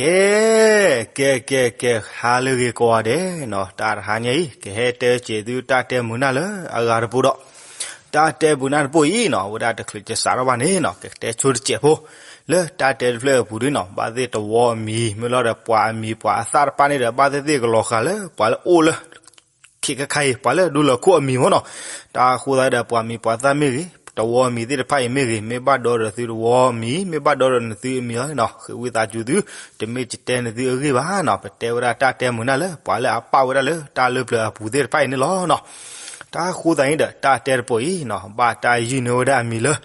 အဲ, ကဲ ကဲ ကဲ, ဟါလၢအဂ့ၤကိးဂၤဒဲးနီၤ, တၢ်တဟါညါအံၤ ကဟဲတဲစဲးသုတၢ်တဲမုာ်နၢ်လၢအဂၤတပူၤဒီး, တၢ်တဲမုာ်နၢ်တပူၤအံၤနီၤ အဝဲဒၣ်တချုးကစးထီၣ်ဘၣ်န့ၣ်နီၤ ကတဲဆိတစဲးဖိ, လၢတၢ်တဲတဖျၢၣ်အပူၤဒ်နီၤ ဘၣ်သ့ၣ်သ့ၣ်တဝီအမံၤ မ့ၢ်လီၤဒီးပှၤအမံၤပှၤအသၣ်တဖၣ်န့ၣ်ဒီး ဘၣ်သ့ၣ်သ့ၣ်ကလီၤဃာ်လၢ ပှၤလၢအိၣ်လၢ ခဲခါအံၤ ပှၤလၢဒူလၢာ်ခိၣ်အမံၤမ့ၢ်နီၤ, တၢ်အဃိသတးဒီး ပှၤမံၤပှၤသၣ်မ့ၢ်ဂ့ၤ, တဝီအမံၤသ့ၣ်တဖၣ်အံၤမ့ၢ်ဂ့ၤ, မ့ၢ်ဘၣ်ဒီဒီးသုတဝီအမံၤ, မ့ၢ်ဘၣ်ဒီဒီးနသုအမံၤလီၤနီၤ, ဃ့ဝံသးစူၤသု, တမ့ၢ်ကတဲနသုအဂ့ၢ်ဘၣ်နီၤ, ပတဲဝဲဒၣ်တၢ်တဲမုာ်နၢ်လၢ ပှၤလၢအပာ်ဝဲဒၣ်လၢတၢ်လၢပျၢၤအပူၤသ့ၣ်တဖၣ်အံၤန့ၣ်လီၤနီၤ. တၢ်အဃိသတးန့ၣ်ဒီး တၢ်တဲတပူၤအံၤနီၤ ဘၣ်တၢ်ယုၢ်န့ၢ်ဝဲဒၣ်အမံၤလၢ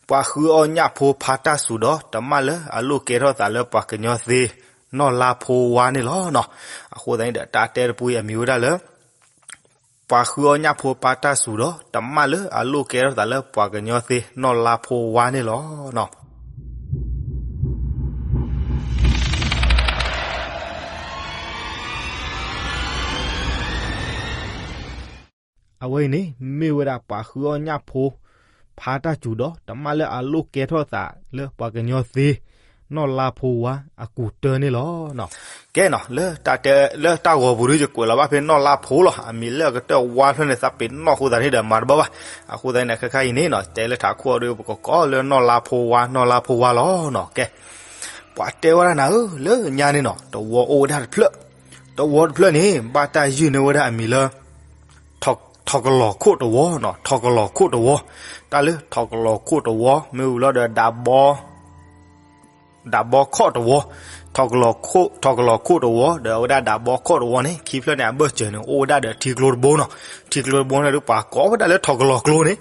ပှၤဃုအီၣ်ညၣ်ဖိဖါတၢ်စူၤဒီး တမၣ်လၢအလိၣ်ကဲထီၣ်သးလၢပှၤကညီသ့ နီၢ်လါဖိဝါန့ၣ်လီၤနီၤ. အဃိသတးန့ၣ်ဒီး တၢ်တဲတပူၤအံၤအမံၤဝဲဒၣ်လၢ ပှၤဃုအီၣ်ညၣ်ဖိဖါတၢ်စူၤဒီး တမၣ်လၢအလိၣ်ကဲထီၣ်သးလၢပှၤကညီသ့ နီၢ်လါဖိဝါန့ၣ်လီၤနီၤ. အဝဲအံၤန့ၣ် မ့ၢ်ဝဲဒၣ်ပှၤဃုအီၣ်ညၣ်ဖိ ဖါတၢ်စူၤဒီး တမၣ်လၢအလိၣ်ကဲထီၣ်သးလၢပှၤကညီသ့ နီၢ်လါဖိဝါအကူာ်တၢၢ်န့ၣ်လီၤ. ကဲနီၤ လၢတၢ်တဲ လၢတၢ်ဂီၤပူၤဒုး ယကွဲးလီၤဘၣ်ဖဲနီၢ်လါဖိလီၤ. အမံၤလၢအကတၢၢ်ဝါဖျၢၣ်န့ၣ် သးပ့ၤနီၣ်အဃိသတးန့ၣ်ဒီး မၤတဘၣ်ဘၣ်. အဃိသတးန့ၣ် ခဲခါအံၤန့ၣ်နီၤ တဲလၢထးခိၣ်အီၤဒုး ပကကိးလၢနီၢ်လါဖိဝါ နီၢ်လါဖိဝါလီၤနီၤ. ကဲ ပှၤတဲဝဲဒၣ်နၤဧၢ လၢညါန့ၣ်နီၤ တဝီအိၣ်ဝဲဒၣ်တဖျၢၣ်, တဝီတဖျၢၣ်န့ၣ် ဘၣ်တၢ်ယုၢ်န့ၢ်ဝဲဒၣ်အမံၤလၢ ထီၣ်ကလီၤခိၣ်တဝီနီၤ, ထီၣ်ကလီၤခိၣ်တဝီ, တၢ်လၢထီၣ်ကလီၤခိၣ်တဝီ မ့ၢ်ဝံၤလီၤဒီး ဒးဘီခီၣ်တဝီ, ထီၣ်ကလီၤခိၣ်တဝီ ဒီးအဝဲဒၣ်ဒးဘီခီၣ်တဝီန့ၣ် ခံဖျၢၣ်န့ၣ် အဘၢၣ်စၢၤန့ၣ် အိၣ်ဝဲဒၣ်ဒီးထံကျိတဘိနီၤ. ထံကျိတဘိန့ၣ်ဒီး ပှၤကိးဝဲဒၣ်လၢထီၣ်ကလီၤကျိန့ၣ်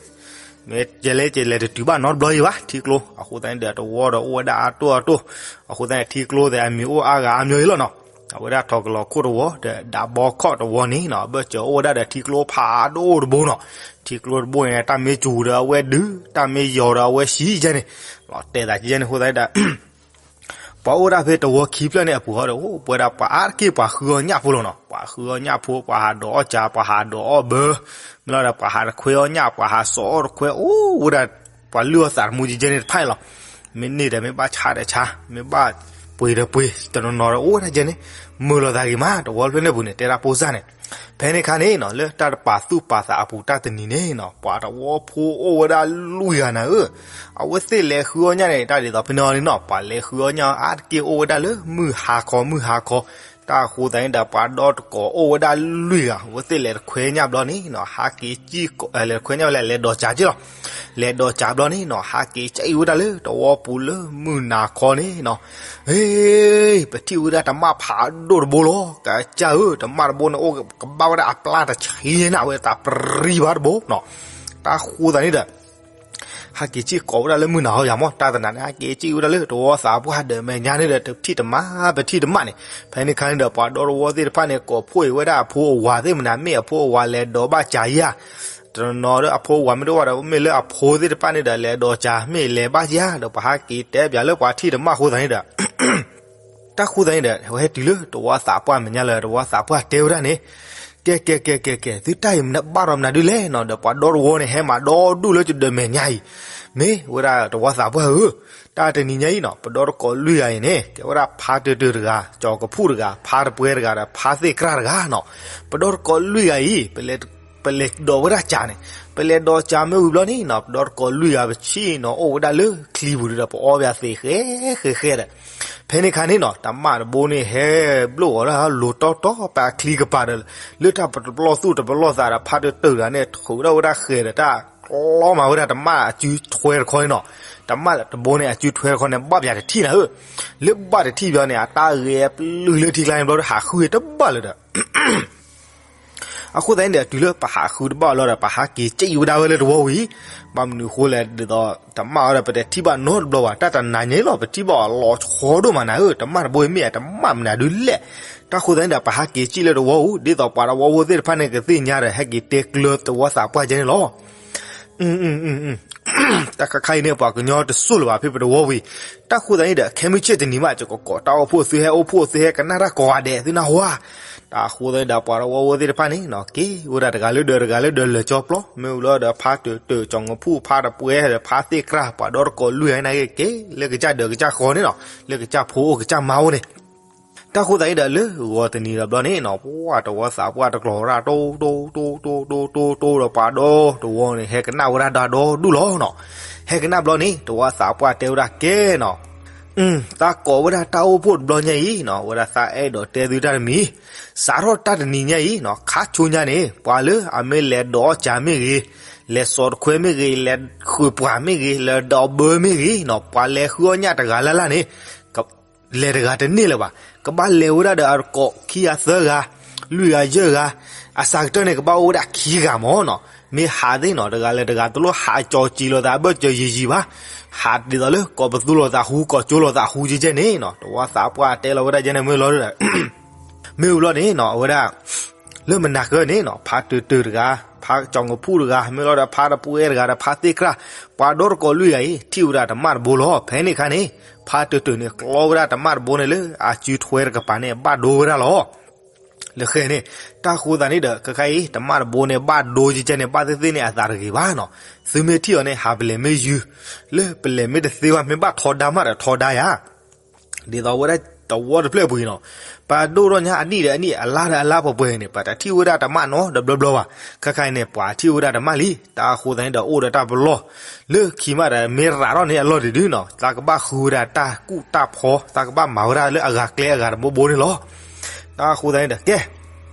မ့ၢ်ယလဲၤ ယလဲၤတတုၤဘၣ်နီတဘျီအံၤဘၣ် ထံကျိ. အဃိသတးန့ၣ်ဒီး တဝီဒီးအိၣ်ဝဲဒၣ်အတိၢ်အတိၢ်, အဃိသတးန့ၣ် ထံကျိသ့ၣ်အမံၤအိၣ်အါဂၤအါမံၤအံၤလီၤနီၤ. အဝဲဒၣ်ထီၣ်ကလီၤခိၣ်တဝီ ဒီးဒးဘီခီၣ်တဝီန့ၣ်နီၤ အဘၢၣ်စၢၤအိၣ်ဝဲဒၣ်ဒီးထံကျိဖးဒိၣ်တဘိနီၤ. ထံကျိတဘိန့ၣ် တၢ်မ့ၢ်စူၤဒီးအဝဲဒုး, တၢ်မ့ၢ်ယီၤဒီးအဝဲဆံးယဲန့ၣ်, လီၤတဲာ်သးကယဲန့ၣ် အဃိသတးဒီး ပှၤအိၣ်ဒၣ်ဖဲတဝီခံဖျၢၣ်န့ၣ်အပူၤဃီဒီး အိၣ်ပဝဲဒၣ်ပှၤအါတက့ၢ်ပှၤဃုအီၣ်ညၣ်ဖိလီၤနီၤ. ပှၤဃုအီၣ်ညၣ်ဖိ ပှၤဟးဒိးအီၣ်ကၢ ပှၤဟးဒိးအီၣ်ဘၢ, မ့ၢ်လီၤဒီးပှၤဟးတခွဲအီၣ်ညၣ် ပှၤဟးစီၤအီၣ်တခွဲ အိၣ်ဝဲဒၣ် ပှၤလုၢ်အီၣ်သးတမူကယဲန့ၣ်တဖၣ်န့ၣ်လီၤ. မ့ၢ်န့ၢ်ဒီးမ့ၢ်ဘၣ်ဆါဒီးဆါ, မ့ၢ်ဘၣ်ပှ့ၤဒီးပှ့ၤ တနီၤနီၤဒီးအိၣ်ဝဲဒၣ်ကဲန့ၣ်, မုာ်လိာ်သးဂ့ၤမး တဝီဖျၢၣ်န့ၣ်ပူၤန့ၣ် တဲဒၣ်ဖိစၢ်န့ၣ်. ဖဲန့ၣ်ခါန့ၣ်နီၤ လၢတၢ်တပာ်သူၣ်ပာ်သးအပူၤတၢ်တနံၤန့ၣ်နီၤ ပှၤတဝီဖိအိၣ်ဝဲဒၣ်လွံၢ်ဂၤနၤဧၢ, အဝဲသ့ၣ်လဲၤဃုအီၣ်ညၣ်န့ၣ် တၢ်ဒ်သိးဖဲန့ၣ်အီၤန့ၣ်နီၤ ပှၤလဲၤဃုအီၣ်ညၣ်အါတက့ၢ်အိၣ်ဝဲဒၣ်လၢမုၢ်ဟါခီ မုၢ်ဟါခီ, တၢ်အဃိသတးန့ၣ်ဒီး ပှၤဒီတကိးအိၣ်ဝဲဒၣ်လွံၢ်ဂၤ အဝဲသ့ၣ်လဲၤတခွဲညၣ်ဘျီန့ၣ်နီၤ ဟးက့ၤကံၣ် လဲၤတခွဲညၣ်ဝဲလဲၤ လဲၤဒိးကၢ်က့ၢ်လီၤ. လဲၤဒိးကၢ်ဘျီန့ၣ်နီၤ ဟးက့ၤကံၣ်ဝဲဒၣ်လၢတဝီပူၤလၢမုၢ်နၤခီန့ၣ်နီၤ ပထံၣ်ဝဲဒၣ်တမၣ်ဖးဒိၣ်တဘိလီၤ. ကစၢ်ဧၢ တမၣ်တဘိန့ၣ် အိၣ်ကဘၣ်ဝဲဒၣ်အပျၢ်တဆံနၤဝဲ တၢ်ပြံဘၣ်တဘိနီၤ. တၢ်ဃိသတးန့ၣ်ဒီး ဟးက့ၤစံၣ်ကိးဝဲဒၣ်လၢမုၢ်နၤခီယၤမး တၢ်တနၤန့ၣ် ဟးက့ၤစံၣ်ဝဲဒၣ်လၢတဝီသးပှၢ်ဒီးမဲာ်ညါန့ၣ်ဒီး တထံၣ်တမၣ် ပထံၣ်တမၣ်န့ၣ်. ဖဲန့ၣ်ခါန့ၣ်ဒီး ပှၤဒီတဝီသ့ၣ်တဖၣ်န့ၣ် ကိးဖှိၣ်အံၤဝဲဒၣ်အဖိအဝၤသ့ၣ်မနၤ မ့ၢ်အဖိအဝၤလဲၤဒိးဘၣ်ကၢ်ဧါ. တနီၤဒီးအဖိအဝၤမ့ၢ်တအိၣ်ဘၣ်ဒီး မ့ၢ်လၢအဖိသ့ၣ်တဖၣ်န့ၣ်ဒီး လဲၤဒိးကၢ် မ့ၢ်လဲၤဘၣ်ဧါ ဒီးပှၤဟးက့ၤတဲပၠးလၢပှၤထံၣ်တမၣ်အဃိသတးန့ၣ်ဒီး တၢ်ဃိသတးန့ၣ်ဒီး ဟဲတုၤလၢတဝီသးပှၢ်မဲာ်ညါလၢ တဝီသးပှၢ်တဲဝဲဒၣ်န့ၣ်, ကဲ ကဲ ကဲ ကဲ ကဲ သုတၢ်အံၤမနုၤဘၣ်ဒီးမနုၤဒုလဲၣ်နီၤ ဒီးပှၤဒီတဝီန့ၣ် ဟဲမၤဒီဒူၣ်လၢယဒၢးမဲာ်ညါအံၤ, မ့ၢ်ဝဲဒၣ်တဝီသးပှၢ်ဧၢ, တၢ်တနံၤညါအံၤနီၤ ပဒီတကိးလွံၢ်ဂၤအံၤန့ၣ် ကဲဝဲဒၣ်ဖါတၢၢ်တၢၢ်တဂၤ ကၠီၤကဖူၣ်တဂၤ ဖါတပှဲၤတဂၤဒီး ဖါသ့ၣ်ကြၢ်တဂၤနီၤ, ပဒီတကိးလွံၢ်ဂၤအံၤ ပလဲၤဒိးဝဲဒၣ်ကၢ်န့ၣ်, ပလဲၤဒိးကၢ်မ့ၢ်ဝံၤဘျီန့ၣ်နီၤ ပဒီတကိးလွံၢ်ဂၤပဆံၣ်နီၤ အိၣ်ဝဲဒၣ်လၢချံပူၤဒီး ပအီပၠးသ့ၣ်ဃဲဃဲဃဲဒီး ဖဲန့ၣ်ခါန့ၣ်နီၤ တမၣ်တဘိန့ၣ် ဟဲဘျိၣ်အီၤဒၣ်လိၤတီတီပာ်ချံကပၤဒီး လၢတၢ်တပလီၢ်သူၣ်တပလီၢ်သးဒီး ဖါတၢၢ်တၢၢ်တဂၤန့ၣ် ထုးဒၣ်ဝဲဒၣ်ဃဲၤဒီး တၢ်ကျီမၤဝဲဒၣ်တမၣ်အစုထွဲတခီန့ၣ်နီၤ, တမၣ်တဘိန့ၣ် အစုထွဲတခီန့ၣ် ဘၣ်ပၠးတထံၣ်နၤဧၢ, လၢဘၣ်တထံၣ်ဘျီန့ၣ် အတၢ်ဂဲၤပျုၢ်လၢထံကျါန့ၣ်ဘျီဒီး ဟးဃုတဘၣ်လၢၤဒီး အဃိသတးန့ၣ်ဒီး တုၤလၢပဟးဃုတဘၣ်လီၤဒီး ပဟးက့ၤစံၣ်ဝဲဒၣ်ဝဲလၢတဝီဝံၤ, ဘၣ်မနုၤအဃိလဲၣ်ဒ်သိး တမၣ်ဝဲဒီး ပတထံၣ်ဘၣ်နီတဘျီဘၣ်, တၢ်တနၤညါလီၤ ပထံၣ်ဘၣ်အီၤလီၤဆီဒိၣ်မးနၤဧၢ, တမၣ်တဘိအံၤမ့ၢ်အတမၣ်မနုၤဒုလဲၣ်. တၢ်ဃိသတးန့ၣ်ဒီး ပဟးက့ၤစံၣ်လၢတဝီဧိၤ, ဒ်သိးပှၤတဝီဖိသ့ၣ်တဖၣ်န့ၣ် ကသ့ၣ်ညါဒီး ဟဲက့ၤတဲကျၢၤတဝီသးပှၢ်ကဲန့ၣ်လီၤ. တၢ်ခါခါအံၤန့ၣ် ပှၤကညီတစိၢ်လၢၤဘၣ်ဖဲပတဝီဝံၤ, တၢ်ဃိသတးန့ၣ်ဒီး ခဲမုၢ်ဆ့ၣ်တနံၤမး ယကကိးတၢ်အိၣ်ဖှိၣ်သုဟဲအိၣ်ဖှိၣ်သုဟဲကနၣ်တၢ်ကိးဂၤဒဲးသုနၢ်ဟူဧါ. တၢ်ဃိသတးန့ၣ်ဒီး ပှၤတဝီဖိသ့ၣ်တဖၣ်န့ၣ်နီၤ က့ၤဝဲဒၣ်တဂၤလၢဒၢးတဂၤလၢဒၢးလၢာ်ကၠီပျီ, မ့ၢ်ဝံၤလီၤဒီးဖါတၢၢ်တၢၢ် ကၠီၤကဖူၣ် ဖါတပှဲၤဒီးဖါသ့ၣ်ကြၢ် ပှၤဒီတကိးလွံၢ်ဂၤအံၤန့ၣ်က့ၤ လၢကစၢ်ဒၢးကစၢ်ဃီန့ၣ်နီၤ လၢကစၢ်ဖိအိၣ်ကစၢ်မါအိၣ်န့ၣ် တၢ်ဃိသတးန့ၣ်ဒီး လၢဂီၤတနံၤဒီးဘျီန့ၣ်နီၤ, ပှၤတဝီသးပှၢ်တကျိၤဝဲဒၣ် တိတိတိတိတိတိဒီး ပှၤဒီတဝီန့ၣ် ဟဲကနၣ်ဝဲဒၣ်ဒီဒူၣ်လီၤနီၤ. ဟဲကနၣ်ဘျီန့ၣ် တဝီသးပှၢ်တဲဝဲဒၣ်ကဲနီၤ, သးကိးဝဲဒၣ်တၢ်အိၣ်ဖှိၣ်တဘျီညါအံၤနီၤ, ဝဲဒၣ်သးအဲၣ်ဒိးတဲသုတၢ်တမံၤ, စးထီၣ်တၢ်တနံၤညါအံၤနီၤ, ခါဆိညါန့ၣ် ပှၤလၢအမ့ၢ်လဲၤဒိးအီၣ်ကၠၤမ့ၢ်ဂ့ၤ, လဲၤစိာ်တခွဲမ့ၢ်ဂ့ၤ, လဲၤဃုာ်ပှၢ်မ့ၢ်ဂ့ၤ, လဲၤဒိးဘၢမ့ၢ်ဂ့ၤနီၤ, ပှၤလဲၤဃုအီၣ်ညၣ်တဂၤလၢ်လၢ်န့ၣ် လဲၤတဂၤတန့ၢ်လၢၤဘၣ်. ကဘၣ်လဲၤဝဲဒၣ်ဒီးအတကိးခံဂၤသၢဂၤ, လွံၢ်ဂၤယဲၢ်ဂၤ, အစှၤကတၢၢ်န့ၣ် ကဘၣ်အိၣ်ဝဲဒၣ်ခံဂၤမၢ်နီၤ. မ့ၢ်ဟးသ့ၣ်နီၤ, တဂၤလၢတဂၤတလိၣ်ဟးကၠီၤကၠံလိာ်သးအဘၢၣ်စၢၤယံၤယံၤဘၣ်. ဟးဒ်သိးလၢကိးပသူလိာ်သးဟူ ကိးကၠိလိာ်သးဟူကဲကဲန့ၣ်နီၤ. တဝီသးပှၢ်တဲလီၤဝဲဒၣ်ကဲန့ၣ်မ့ၢ်လီၤဒီး မ့ၢ်ဝံၤဘျီန့ၣ်နီၤ, အဝဲဒၣ် လၢမနၤဃၢၤန့ၣ်နီၤ, ဖါတၢၢ်တၢၢ်တဂၤ, ဖါကၠီၤကဖူၣ်တဂၤ, မ့ၢ်လီၤဒီးဖါတပှဲၤတဂၤဒီးဖါသ့ၣ်ကြၢ်, ပှၤဒီတကိးလွံၢ်ဂၤအံၤ ထံၣ်ဝဲဒၣ်တမၣ်တဘိလီၤ. ဖဲန့ၣ်အခါန့ၣ် ဖါတၢၢ်တၢၢ်န့ၣ် ကျီဝဲဒၣ်တမၣ်တဘိန့ၣ်လၢ အစုထွဲတကပၤန့ၣ် ဘၣ်ဒိဝဲဒၣ်လီၤ. လၢဃဲန့ၣ်, တၢ်ဃိသတးန့ၣ်ဒီး ခဲခါအံၤ တမၣ်တဘိန့ၣ် ဘၣ်ဒိကဲကဲန့ၣ် ဘၣ်သ့ၣ်သ့ၣ်န့ၣ် အသးတဂ့ၤဘၣ်နီၤ. သုမ့ၢ်ထံၣ်အီၤန့ၣ် ဟးပလဲၤမ့ၢ်ယုၢ်, လၢပလဲၤမ့ၢ်တသ့ဘၣ် မ့ၢ်ဘၣ်ထီဒါမးဒီးထီဒါယၤ ဒ်သိးဝဲဒၣ်တဝီတဖျၢၣ်ပူၤအံၤနီၤ, ပဒိၣ်ထီၣ်ညါအနံၣ်ဒီးအနံၣ် အလါဒီးအလါပှဲၤပှဲၤန့ၣ် ပတထံၣ်ဝဲဒၣ်တမၣ်နီတဘျီဘျီဘၣ်. ခဲခါအံၤန့ၣ် ပှၤထံၣ်ဝဲဒၣ်တမၣ်လံ. တၢ်ဃိသတးန့ၣ်ဒီး အိၣ်ဒီးတၢ်ပလီၢ် လၢခံမးဒီး မ့ၢ်ရးထီၣ်န့ၣ်အလီၢ်တဒုနီၤ, သးကဘၣ်ဃုဝဲဒၣ်တၢ်ကူၣ်တၢ်ဖီ, သးကဘၣ်မၤဝဲဒၣ်လၢအဂၤကျဲအဂၤတဘိဘိန့ၣ်လီၤ. တၢ်ဃိသတးန့ၣ်ဒီး ကဲ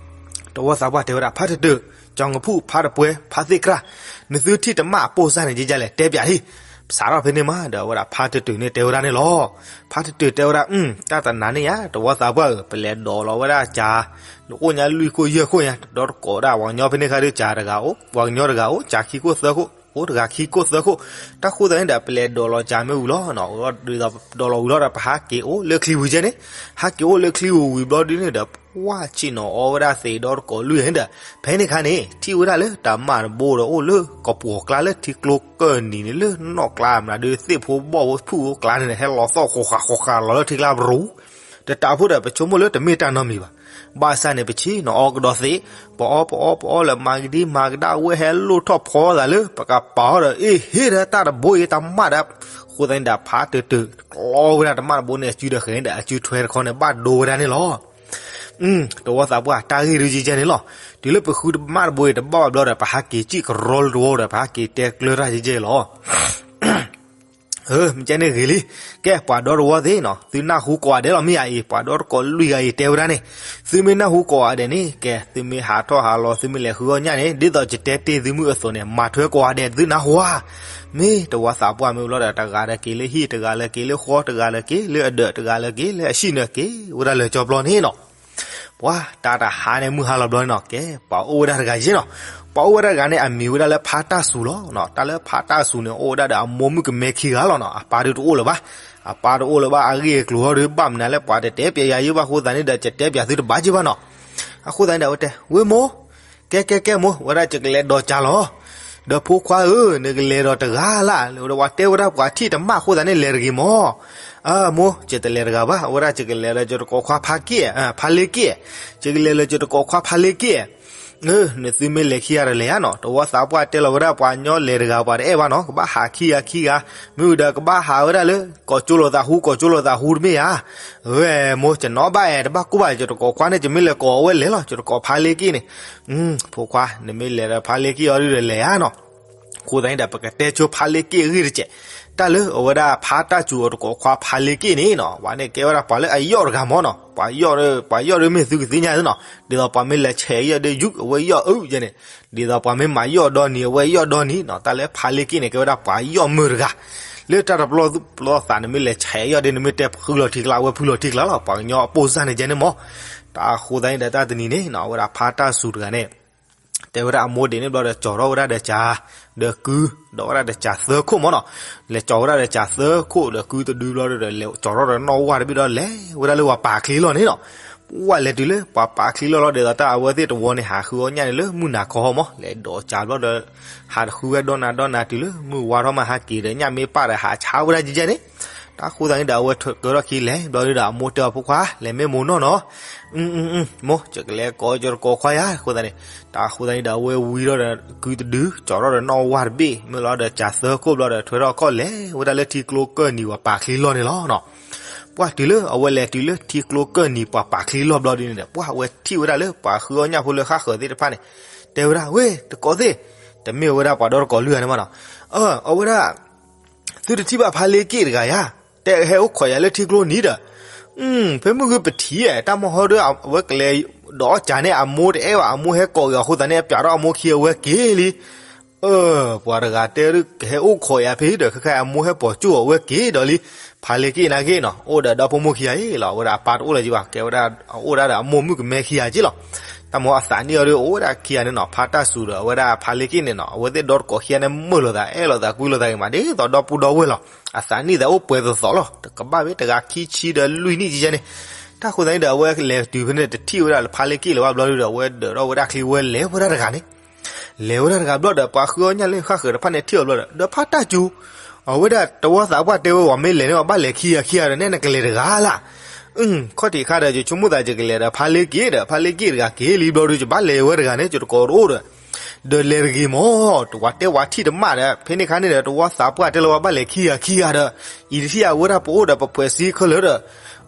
တဝီသးပှၢ်တဲဝဲဒၣ် ဖါတၢၢ်တၢၢ်, ကၠီၤကဖူၣ်, ဖါတပှဲၤ, ဖါသ့ၣ်ကြၢ်, နသုထံၣ်တမၣ်အပိၢ်စၢ်န့ၣ် ကဲကဲလဲၣ် တဲပၠးလံ. စးထီၣ်ဖဲန့ၣ်မးဒီး အဝဲဒၣ်ဖါတၢၢ်တၢၢ်န့ၣ်တဲဝဲဒၣ်န့ၣ်လီၤ. ဖါတၢၢ်တၢၢ်တဲဝဲဒၣ်, တၢ်တနၤန့ၣ်ယါ တဝီသးပှၢ်ဧၢ, ပလဲၤဒိးလီၤဝဲဒၣ်ကၠၤ နအိၣ်ညါလွံၢ်ခိၣ်ယဲၢ်ခိၣ်ညါ ဒီတကိးဒၣ်ပှၤကညီဖဲန့ၣ်ခါဒီး ကၠၤတဂၤအိၣ်, ပှၤကညီတဂၤအိၣ်, ကၠၤခံခိၣ်သၢခိၣ်, အိၣ်တဂၤခံခိၣ်သၢခိၣ်. တၢ်ဃိသတးန့ၣ်ဒီး ပလဲၤဒိးလီၤကၠၤမ့ၢ်ဝံၤလီၤ, ဒ်သိးဒိးလီၤဝံၤလီၤဒီး ပဟးက့ၤအိၣ်လၢချံဝံၤကဲန့ၣ်, ဟးက့ၤအိၣ်လၢချံဝံၤဝံၤဘျီဒုန့ၣ်ဒီး ပှၢ်ဆ့ၣ်နီၤအီဝဲဒၣ်သ့ၣ်ဒီတကိးလွံၢ်န့ၣ်ဒီး ဖဲန့ၣ်ခါန့ၣ် ထံၣ်ဝဲဒၣ်လၢတၢ်မၢ်တဘိဒီးအိၣ်လၢကပှီၤကျါလၢထံကျိကၢၢ်နံၤန့ၣ် လၢနီၢ်ကျါမနုၤဒုးသ့ၣ်ဖိဘီၣ်ဖိဖုၣ်ဖိကျါန့ၣ် ဟဲလီၤသီၣ်ဃီဃာ်ဃီဃာ်လီၤလၢထံကျါပရူၤ တတးဖိဒီး ပဆိကမိၣ်လၢတမ့ၢ်တၢ်နီတမံၤဘၣ်. ဘၣ်ဆၣ်န့ၣ် ပဆ့ၣ်နီၤအီကဒီးသ့ၣ်, ပအီပအီပအီလၢ မၤကဒံမၤကဒါဝဲ ဟဲလိၣ်ထီၣ်ဖီသးလၢ ပကပၤအီဒီး အ့ၣ် ဟ့ၣ်ဒီးတၢ်တဘိအံၤ တၢ်မၢ်ဒီး ဃိသတးန့ၣ်ဒီး ဖါတၢၢ်တၢၢ် ကျီဝဲဒၣ်တမၢ်တဘိန့ၣ် အစုဒီးဃဲၤန့ၣ်ဒီး အစုထွဲတခီန့ၣ် ဘၣ်ဒိဝဲဒၣ်န့ၣ်လီၤ. တဝီသးပှၢ် တၢ်ဂ့ၢ်ဒုးကဲကဲန့ၣ်လီၤ. တုၤလၢပဃုတမၢ်တဘိအံၤ တဘၣ်ဘၣ်ဘျီဒီး ပဟးက့ၤစံၣ်ကရီလၢတဝီဒီး ပဟးက့ၤတဲကျၢတၢ်ကဲကဲလီၤ. မ့ၢ်ကဲန့ၣ်ဂ့ၤလံ. ကဲ ပှၤဒီတဝီသ့ၣ်နီၤ, သုနၢ်ဟူကိးဂၤဒဲးလီၤ မ့ၢ်ဧါအံၤ, ပှၤဒီတကိးလွံၢ်ဂၤအံၤ တဲဝဲဒၣ်န့ၣ်, သုမ့ၢ်နၢ်ဟူကိးဂၤဒဲးန့ၣ် ကဲ သုမ့ၢ်ဟးထီၣ်ဟးလီၤ သုမ့ၢ်လဲၤဃုအီၣ်ညၣ်န့ၣ် ဒ်သိးယတဲတ့ၢ်သုမုၢ်အသိးန့ၣ် မၤထွဲကိးဂၤဒဲး သုနၢ်ဟူဧါ. မ့ၢ်တဝီသးပှၢ်မ့ၢ်ဘျီဒီး တဂၤဒီးက့ၤလၢဟံၣ်, တဂၤလၢက့ၤလၢဃီ, တဂၤလၢက့ၤလၢအဒၢး, တဂၤလၢက့ၤလၢအဟံၣ်န့ၣ် က့ၤဝဲဒၣ်လၢကၠီဘျီန့ၣ်နီၤ. ပှၤတၢ်တဟါန့ၣ် မုၢ်ဟါလီၤဘျီန့ၣ်နီၤ, ကဲ ပှၤအိၣ်ဝဲဒၣ်တဂၤယဲၢ်နီၤ. ပှၤအိၣ်ဝဲဒၣ်တဂၤန့ၣ် အမံၤဝဲဒၣ်လၢဖါတၢ်စူၤလီၤ. တၢ်လၢဖါတၢ်စူၤန့ၣ် အိၣ်ဝဲဒၣ်ဒီးအမိၢ်မုၣ်ကမဲခံဂၤလီၤနီၤ. အပၢ်ဒုးတအိၣ်လၢၤဘၣ်. အပၢ်တအိၣ်လၢၤဘၣ်, အဂ့ၢ်အကျိၤဟီဒုး ဘၣ်မနုၤလၢပှၤတတဲပၠးယၤယုၢ်ဘၣ်အဃိသတးန့ၣ်ဒီး ယတဲပၠးသုတဘၣ်က့ၤဘၣ်နီၤ. အဃိသတးန့ၣ်ဒီး အဝဲတဲ ဝ့ၢ်မိၢ်, ကဲ ကဲ ကဲမိၢ်, ဝဲဒၣ်ယကလဲၤဒိးကၠၤလီၤ. ဒီးဖိခွါဧၢ, နကလဲၤဒီးတဂၤလၢ်, ဝဲတဲဝဲဒၣ်ပှၤထံၣ်တမၣ်အဃိသတးန့ၣ် လဲၤတဂ့ၤမၢ်. အၢ မိၢ်, ယတလဲၤတဂၤဘၣ်, အဝဲဒၣ်ယကလဲၤဒီးယတကိးခွါဖါက့ၣ်, ဖါလ့က့ၣ်, ယကလဲၤလၢယတကိးခွါဖါလ့က့ၣ်. နသုမ့ၢ်လဲၤခံဂၤဒီးလဲၤဧါနီၤ. တဝီသးပှၢ်တဲလီၤဝဲဒၣ် ပှၤကညီလဲၤတဂၤ ပှၤတအဲၣ်ဘၣ်နီၤ, ကဘၣ်ဟးခံဂၤခံဂၤ, မ့ၢ်ဝံၤဒီးကဘၣ်ဟးဝဲဒၣ်လၢ ကိးကၠိလိာ်သးဟူ ကိးကၠိလိာ်သးဟူတမ့ၢ်ဧါ. ဝဲမိၢ် ယနီၣ်ဘၣ်အဲၣ် တဘၣ်ကိၢ်ဘၣ် ယတကိးခွါန့ၣ် ယမ့ၢ်လဲၤကိးအဝဲလဲၤလီၤ, ယတကိးဖါလ့က့ၣ်န့ၣ်. ဖိခွါ နမ့ၢ်လဲၤဒီးဖါလ့က့ၣ်အီၤဒုးဒီးလဲၤဧါနီၤ. အဃိသတးန့ၣ်ဒီး ပကတဲဆိဖါလ့က့ၣ်အဂ့ၢ်တစဲး, တၢ်လၢအဝဲဒၣ်ဖါတၢ်စူၤအတကိးခွါဖါလ့က့ၣ်န့ၣ်နီၤ, ဝဲန့ၣ်ကဲဝဲဒၣ်ပှၤလၢအယီၣ်တဂၤမၢ်နီၤ, ပှၤယီၣ်ဒီး ပှၤယီၣ်ဒီးမ့ၢ်သုကသ့ၣ်ညါနီၤ, ဒ်သိးပှၤမ့ၢ်လဲၤဆဲးယီၣ်ဒီးယုၢ် အဝဲယီၣ်အုၣ်ယဲန့ၣ်, ဒ်သိးပှၤမ့ၢ်မၤယီၣ်ဒီနံၤ အဝဲယီၣ်ဒီနံၤနီၤ, တၢ်လၢဖါလ့က့ၣ်န့ၣ် ကဲဝဲဒၣ်ပှၤယီၣ်မုၢ်တဂၤ, လၢတၢ်တပျီပျီသး နမ့ၢ်လဲၤဆဲးယီၣ်ဒီး နမ့ၢ်တဲဖုလီၤထံကျါ အဝဲဖုလီၤထံကျါလီၤ, ပှၤကညီအပိၢ်စၢ်န့ၣ်ကဲန့ၣ်မၢ်. တၢ်အဃိသတးန့ၣ်ဒီး တၢ်တနံၤန့ၣ်နီၤ အဝဲဒၣ်ဖါတၢ်စူၤတဂၤန့ၣ် တဲဝဲဒၣ်အမိၢ်ဒံးန့ၣ်ဘျီဒီး ကၠီၤထီၣ်ဝဲဒၣ်ဒီးကၠၤ ဒီးကု ဒီးဝဲဒၣ်ဒီးကၠၤသၢခိၣ်မၢ်နီၤ, လဲၤကၠီၤဝဲဒၣ်ဒီးကၠၤသၢခိၣ်ဒီးကုတဒုဘျီဒီး လဲၤကၠီၤထီၣ်ဒီးနီၣ်ဝၢ်တဘ့ၣ်ဒီး လဲၤဝဲဒၣ်လၢပှၤပာ်ချံလီၢ်န့ၣ်နီၤ. ပှၤလဲၤတုၤလၢပှၤပာ်ချံလီၢ်လီၤ ဒ်သိးတၢ်အဝဲသ့ၣ်တဝီန့ၣ် ဟးဃုအီၣ်ညၣ်န့ၣ်လၢမုၢ်နၤခီမၢ်, လဲၤဒိးကၠၤဘျီဒီး ဟးတဃုဝဲဒီနၤဒီနၤ တုၤလၢမုၢ်ဝါထီၣ်မး ဟးက့ၤဒီး ညၣ်မ့ၢ်ပၣ်ဒီး ဟးဆါဝဲဒၣ်ကဲကဲန့ၣ်. တၢ်အဃိသတးန့ၣ်ဒီး အဝဲကၢထီၣ်ခံလဲၤဘျီဒီး အမိၢ်တဲအီၤ ဖိခွါ လဲၤမ့ၢ်မိၢ်နီၢ်နီၤ. မိၢ် ယကလဲၤကိးယတကိးခွါယၤ အဃိသတးန့ၣ်, တၢ်အဃိသတးန့ၣ်ဒီး အဝဲဝံၤထီၣ်ဒီးကုတဒု ကၠီၤထီၣ်ဒီးနီၣ်ဝၢ်တဘ့ၣ် မ့ၢ်လီၤဒီးကၠၤသၢခိၣ်ဘျီဒီး ထွဲထီၣ်ခီၣ်လဲၤဝဲဒၣ်လၢထံကျိကၢၢ်နံၤပှၤပာ်ချံလီၢ်န့ၣ်လီၤနီၤ. ပှၢ်တုၤလၢအဝဲလဲၤတုၤလၢထံကျိကၢၢ်နံၤပှၤပာ်ချံလီၢ်ဘျီဒ်န့ၣ်ဒီး ပှၢ်အဝဲထံၣ်ဝဲဒၣ်လၢပှၤဃုအီၣ်ညၣ်ဖိလၢဃၣ်ဃၢၤသ့ၣ်တဖၣ်န့ၣ် တဲဝဲဒၣ် ဝ့ၢ်တကိးသ့ၣ်, တမ့ၢ်ဝဲဒၣ်ပှၤဒီတကိးလွံၢ်ဂၤန့ၣ်မနီၤ, အဝဲဒၣ် သုတထံၣ်ဘၣ်ဖါလ့က့ၣ်တဂၤယါ, တဲဟဲအိၣ်ခိးယၤလၢထံကျိနံၤဒီး, ဖဲမုၢ်ဂုၢ်ပထံၣ် တၢ်မီၢ်ဟီဒီး အဝဲကလဲၤဒီးအီၣ်ကၢန့ၣ် အမိၢ်တအဲၣ်ဘၣ် အမိၢ်ဟဲကိးက့ၤအဃိသတးန့ၣ် အပျးထီၣ်အမိၢ်ခံအဝဲက့ၤလံ ပှၤတဂၤတဲဒၣ်ကဟဲအိၣ်ခိးယၤဖဲဒီး ခဲခါအမိၢ်ဟဲပိာ်ကၠိၣ်အဝဲက့ၤဒီးလံ, ဖါလ့က့ၣ်နာ်က့ၢ်နီၤ အိၣ်ဒီးဒီဖိမိၢ်ခံဂၤအံၤလီၤ, အဝဲဒၣ်အပၢ်တအိၣ်လၢၤက့ဘၣ် ကဲဝဲဒၣ်အအိၣ်ဒၣ်ဒီးအမိၢ်မုၣ်ကမဲခံဂၤက့ၢ်လီၤ. တၢ်မီၢ်အသးနံၣ်အီၤဒီး အိၣ်ဝဲဒၣ်ခံဂၤန့ၣ်နီၤ ဖါတၢ်စူၤဒီး အဝဲဒၣ်ဖါလ့က့ၣ်န့ၣ်နီၤ အဝဲသ့ၣ်ဒီတကိးခံဂၤန့ၣ်မုာ်လိာ်သး အဲၣ်လိာ်သး ကွံလိာ်သးဂ့ၤမး ဒ်သိးဒီပုၢ်ဒီဝဲၢ်လီၤ. အသးနံၣ်သးအိၣ်ပှဲၤသိးသိးလီၤ, တကဘၣ်ဖဲတဂၤခံဆံဒီးလွံၢ်နံၣ်ကဲန့ၣ်. တၢ်ဃိသတးန့ၣ်ဒီး အဝဲလဲၤတုၤဖဲန့ၣ် တထံၣ်ဝဲဒၣ်လၢဖါလ့က့ၣ်လၢၤဘၣ်ဘျီဒီး အဝဲဒၢးထီၣ်ဝဲဒၣ်ချံဝဲလဲၤဝဲဒၣ်တဂၤန့ၣ် လဲၤဝဲဒၣ်တဂၤဘျီဒီး ပှၤဃုအီၣ်ညၣ်လၢဃၣ်ဃၢၤတဖၣ်န့ၣ်ထံၣ်အီၤဘျီဒီး ဒီးဖါတၢ်စူၤ အဝဲဒၣ်တဝီသးပှၢ်တဲဝဲ ပှၤမ့ၢ်လဲၤန့ၣ် ပဘၣ်လဲၤခံဂၤခံဂၤဒီး နဲနကလဲၤတဂၤလၢ်. ခီၣ်ထံးခါဒီး ယဆိကမိၣ်သးယကလဲၤဒီးဖါလ့က့ၣ်ဒီး ဖါလ့က့ၣ်တဂၤက့ၤလံဘျီဒီး ယဘၣ်လဲၤဝဲတဂၤန့ၣ် ယတကိးတအိၣ်ဒီး ဒီးလဲၤတဂ့ၤမး တဝၤတဲဝၤထံၣ်တမၣ်ဒီး ဖဲန့ၣ်ခါန့ၣ်ဒီး တဝီသးပှၢ်တဲလၢပှၤဘၣ်လဲၤခံဂၤခံဂၤဒီး အံၤတထံၣ်အဝဲဒၣ်ပအိၣ်ဒီးပဖှဲးစံခဲလၢာ်ဒီး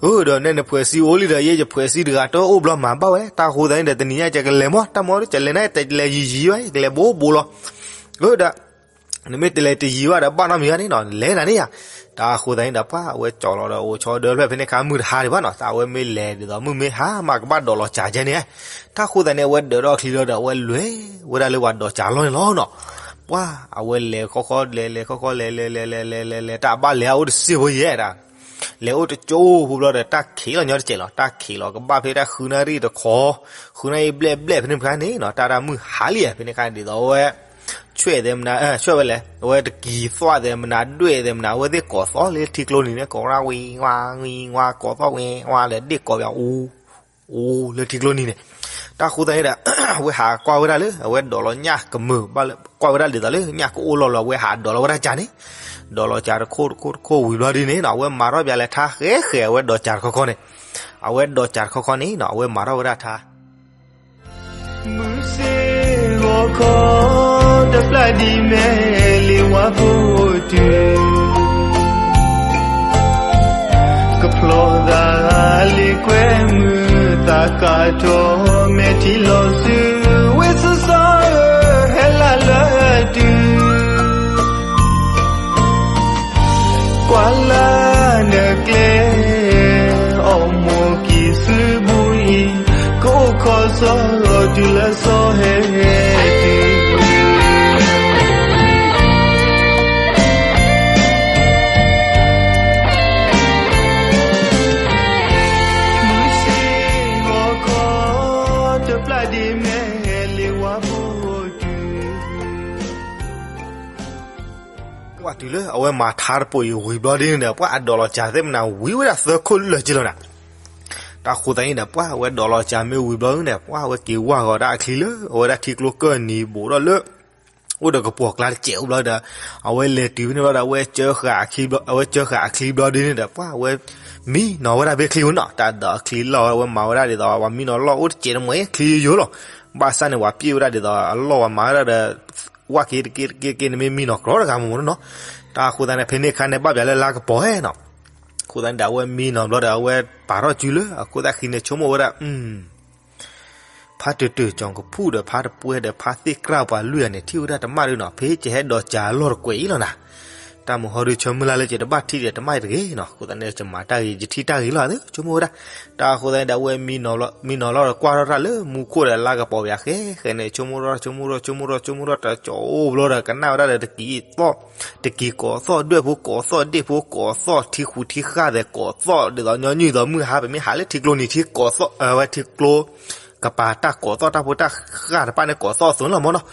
အၢ ဒီးနဲနဖှဲးစံအိၣ်လံဒီး ယဲယဖှဲးစံတဂၤတအိၣ်ဘျီမၤဘၣ်ဝဲ တၢ်ဃိသတးန့ၣ်ဒီး တနံၤညါယကလဲၤမး တၢ်မီၢ်ဒီး ယလဲၤန့ၣ် တလဲၤယံာ်ယံာ်ဘၣ် ယကလဲၤဘိးဘိးလီၤ. အၢ ဒီး နမ့ၢ်တလဲၤတယံာ်ဘၣ်ဒီး ဘၣ်နီတမံၤဘၣ်န့ၣ်နီၤ လဲၤနၤန့ၣ်ယါ. တၢ်ဃိသတးန့ၣ်ဒီး ပှၢ်အဝဲကၠီလီၤဒီးအိၣ်ဆီဒၢဖျၢၣ်ဖဲန့ၣ်ခါ မုၢ်တဟါဒံးဘၣ်နီၤ တၢ်အဝဲမ့ၢ်လဲၤဒ်သိး မုၢ်မ့ၢ်ဟါမးကဘၣ်ဒိးလီၤစၢ်ကဲန့ၣ်. တၢ်ဃိသတးန့ၣ် အဝဲဒၢးထီၣ်ချံလီၤဒီး အဝဲလဲၤဝဲဒၣ်လၢပှၤဒိးစၢ်လီၢ်န့ၣ်လီၤနီၤ. ပှၢ်အဝဲလဲၤခီခီလဲၤလဲၤခီခီလဲၤလဲၤလဲၤလဲၤလဲၤလဲၤလဲၤ တၢ်ဘၣ်လဲၤအအိၣ်တစ့ၢ်ဖိယဲၢ်ဒၣ် လဲၤအိၣ်တကၠိဖိဘျီဒီး တၢ်ခံးလီၤညီတစဲးလီၤ တၢ်ခံးလီၤကဘၣ်ဖဲတၢ်ဃုနၣ်ရံၣ်တခီ ဃုနၣ်ရံၣ်ဘျဲၣ်ဘျဲၣ်ဖဲန့ၣ်ဖဲန့ၣ်နီၤ တၢ်တၢ်မုၢ်ဟါလံ ဖဲန့ၣ်ခါဒ်သိးအဝဲ ဆွဲၣ်သဲးမနၤ ဆွဲၣ်ဝဲလဲၣ် အဝဲတကံၤသွၣ်သဲးမနၤ ဒွဲၣ်သဲးမနၤ အဝဲသ့ၣ်ကိးသီၣ်လၢထံကျိနံၤန့ၣ် ကိးဝဲဒၣ်ဝံၤဝါဝံၤဝါ ကိးသီၣ်ဝံၤဝါလၢဒ့ၣ်ကိးပၠးအူ အူလၢထံကျိနံၤန့ၣ်. တၢ်ဃိသတးန့ၣ်ဒီး အဝဲဟးကွၢ်ဝဲဒၣ်လၢ အဝဲဒိးလီၤညၣ်ကမၢၢ်ဘၣ်လၢ ကွၢ်ဝဲဒၣ်ဒ်သိးလၢ ညၣ်ကအိၣ်လီၤလီၤ အဝဲဟးဒိးလီၤဝဲဒၣ်စၢ်န့ၣ် ဒိးလီၤစၢ်တခိၣ်တခိၣ်တခိၣ်ဝံၤဘျီဒ်န့ၣ်နီၤ အဝဲမၤထီၣ်ပၠးလဲၤထါဃဲဃဲ အဝဲဒိးစၢ်တခီခီန့ၣ် အဝဲဒိးစၢ်တခီခီန့ၣ်နီၤ အဝဲမၤထီၣ်ဝဲဒၣ်ထါ မုၢ်ဆ့ၣ်ဂီၤခီ တပျၢ်ဒံးမဲာ်လံဝါဘိတုၤ ကဖျီသးလံကွဲမုာ်သးကးထီၣ် မဲာ်ထံလီၤဆူဝ့ၢ်စစီဧၢ ဟဲလၢလၢတုၤ ကွၢ်လၢနကျဲ အီၣ်မိၢ်ကံၢ်ဆူဘူအံၤ ကအိၣ်ခီစီတုၤလၢစီဟဲတုၤ မုၢ်ဆ့ၣ်ဂီၤခီ တပျၢ်ဒံးမဲာ်လံဝါဘိတုၤ ပှၢ်တုၤလၢအဝဲမၤထါတပိာ်အံၤဝံၤဘျီဒ်န့ၣ်ဒီး ပှၢ်အဒိးလီၤစၢ်သ့ၣ်မနၤဝံၤဝဲဒၣ်သၢခိၣ်လၢာ်က့လီၤနၤ. တၢ်ဃိသတးန့ၣ်ဒီး ပှၢ်အဝဲဒိးလီၤစၢ်မ့ၢ်ဝံၤဘျီန့ၣ် ပှၢ်အဝဲက့ၤဝၢ်ဂီၤဒၣ်အချံလၢ အဝဲဒၣ်ထံကျိကၢၢ်နံၤဘူးဒီးလၢ အိၣ်ဒီးကပီၤကျါတစဲးအိၣ်ဘျီဒီး အဝဲလဲၤတုၤဖဲန့ၣ်ဘျီဒီး အဝဲကၢဃာ်အချံဘျီဒီးန့ၣ်ဒီး ပှၢ်အဝဲ မံနီၤဝဲဒၣ်ဖဲချံဝဲနီၤ တၢ်ဒီးအချံလီၢ်ဝဲ အဝဲမၤဝဲဒၣ်ဒ်သိး ပှၤမံနီၤလီၢ်အိၣ်တစဲးတမှဲာ်ချံယိယိလီၤ. ဘၣ်ဆၣ်န့ၣ် ပှၤပျဲဝဲဒၣ်ဒ်သိးအလီၢ် ပှၤမၤဝဲဒၣ်ဒီး ဝၣ်က့တက့တက့တက့ နမ့ၢ်မံနီၤကြီတဂၤမ့ၢ်မ့ၢ်နီၤ. တၢ်ဃိသတးန့ၣ် ဖဲန့ၣ်အခါန့ၣ် ဘၣ်ပၠးလၢလါကပီၤဟဲနီၤ. အဃိသတးန့ၣ်ဒီး အဝဲမံနီၤဘျီဒီး အဝဲပာ်ထီၣ်စုလၢ အဃိသတးဃံန့ၣ် ဆိကမိၣ်ဝဲဒၣ် ဖါတတုၤကၠီၤကဖူၣ်ဒီး ဖါတပှဲဒီး ဖါသ့ၣ်ကြၢ်ပှၤလွံၢ်ဂၤန့ၣ် ထံၣ်ဝဲဒၣ်တမၣ်ဒုနီၤ ဖဲယဟဲဒိးစၢ်အလီၢ်တကွဲးအံၤလီၤနၤ. တၢ်မုၢ်ဟီဒုဆၢမုၢ်လၢ်လၢယတဘၣ်ထံၣ်ဒီးတမၣ်အံၤတဂ့ၤနီၤ အဃိသတးန့ၣ် ယမၤတၢ်ဂ့ၤ ယထံၣ်တၢ်ဂ့ၤလီၤ ဆိကမိၣ်ဝဲဒၣ်. တၢ်အဃိသတးန့ၣ်ဒီး အဝဲမံနီၤလီၤဒီးကွၢ်ထီၣ်တၢ်လၢမူခိၣ်ဒီးလါကပီၤပၠးဃဲဃဲန့ၣ် ဆိကမိၣ်ထီၣ် ဆိကမိၣ်ထီၣ် ဆိကမိၣ်ထီၣ် ဆိကမိၣ်ထီၣ်တကၠီအိၣ်ဘျီဒီး ကနၣ်ဝဲဒၣ်ဒီးတကံၤသီၣ် တကံၤကိးသီၣ် ဒွဲၣ်ဖိကိးသီၣ် ဒ့ၣ်ဖိကိးသီၣ် ထံဃူထံဃၣ်သဲးကိးသီၣ် ဒ်သိးညီနုၢ်သိးမုၢ်ဟါ ပမ့ၢ်ဟးလၢထံကျိနံၤထံကိးသီၣ် အဝဲထံကျိ ကပၤတၢ်ကိးသီၣ်တၢ်ဖိတၢ်ဃၣ်တဖၣ်န့ၣ် ကိးသီၣ်အသိးန့ၣ်လီၤမ့ၢ်နီၤ.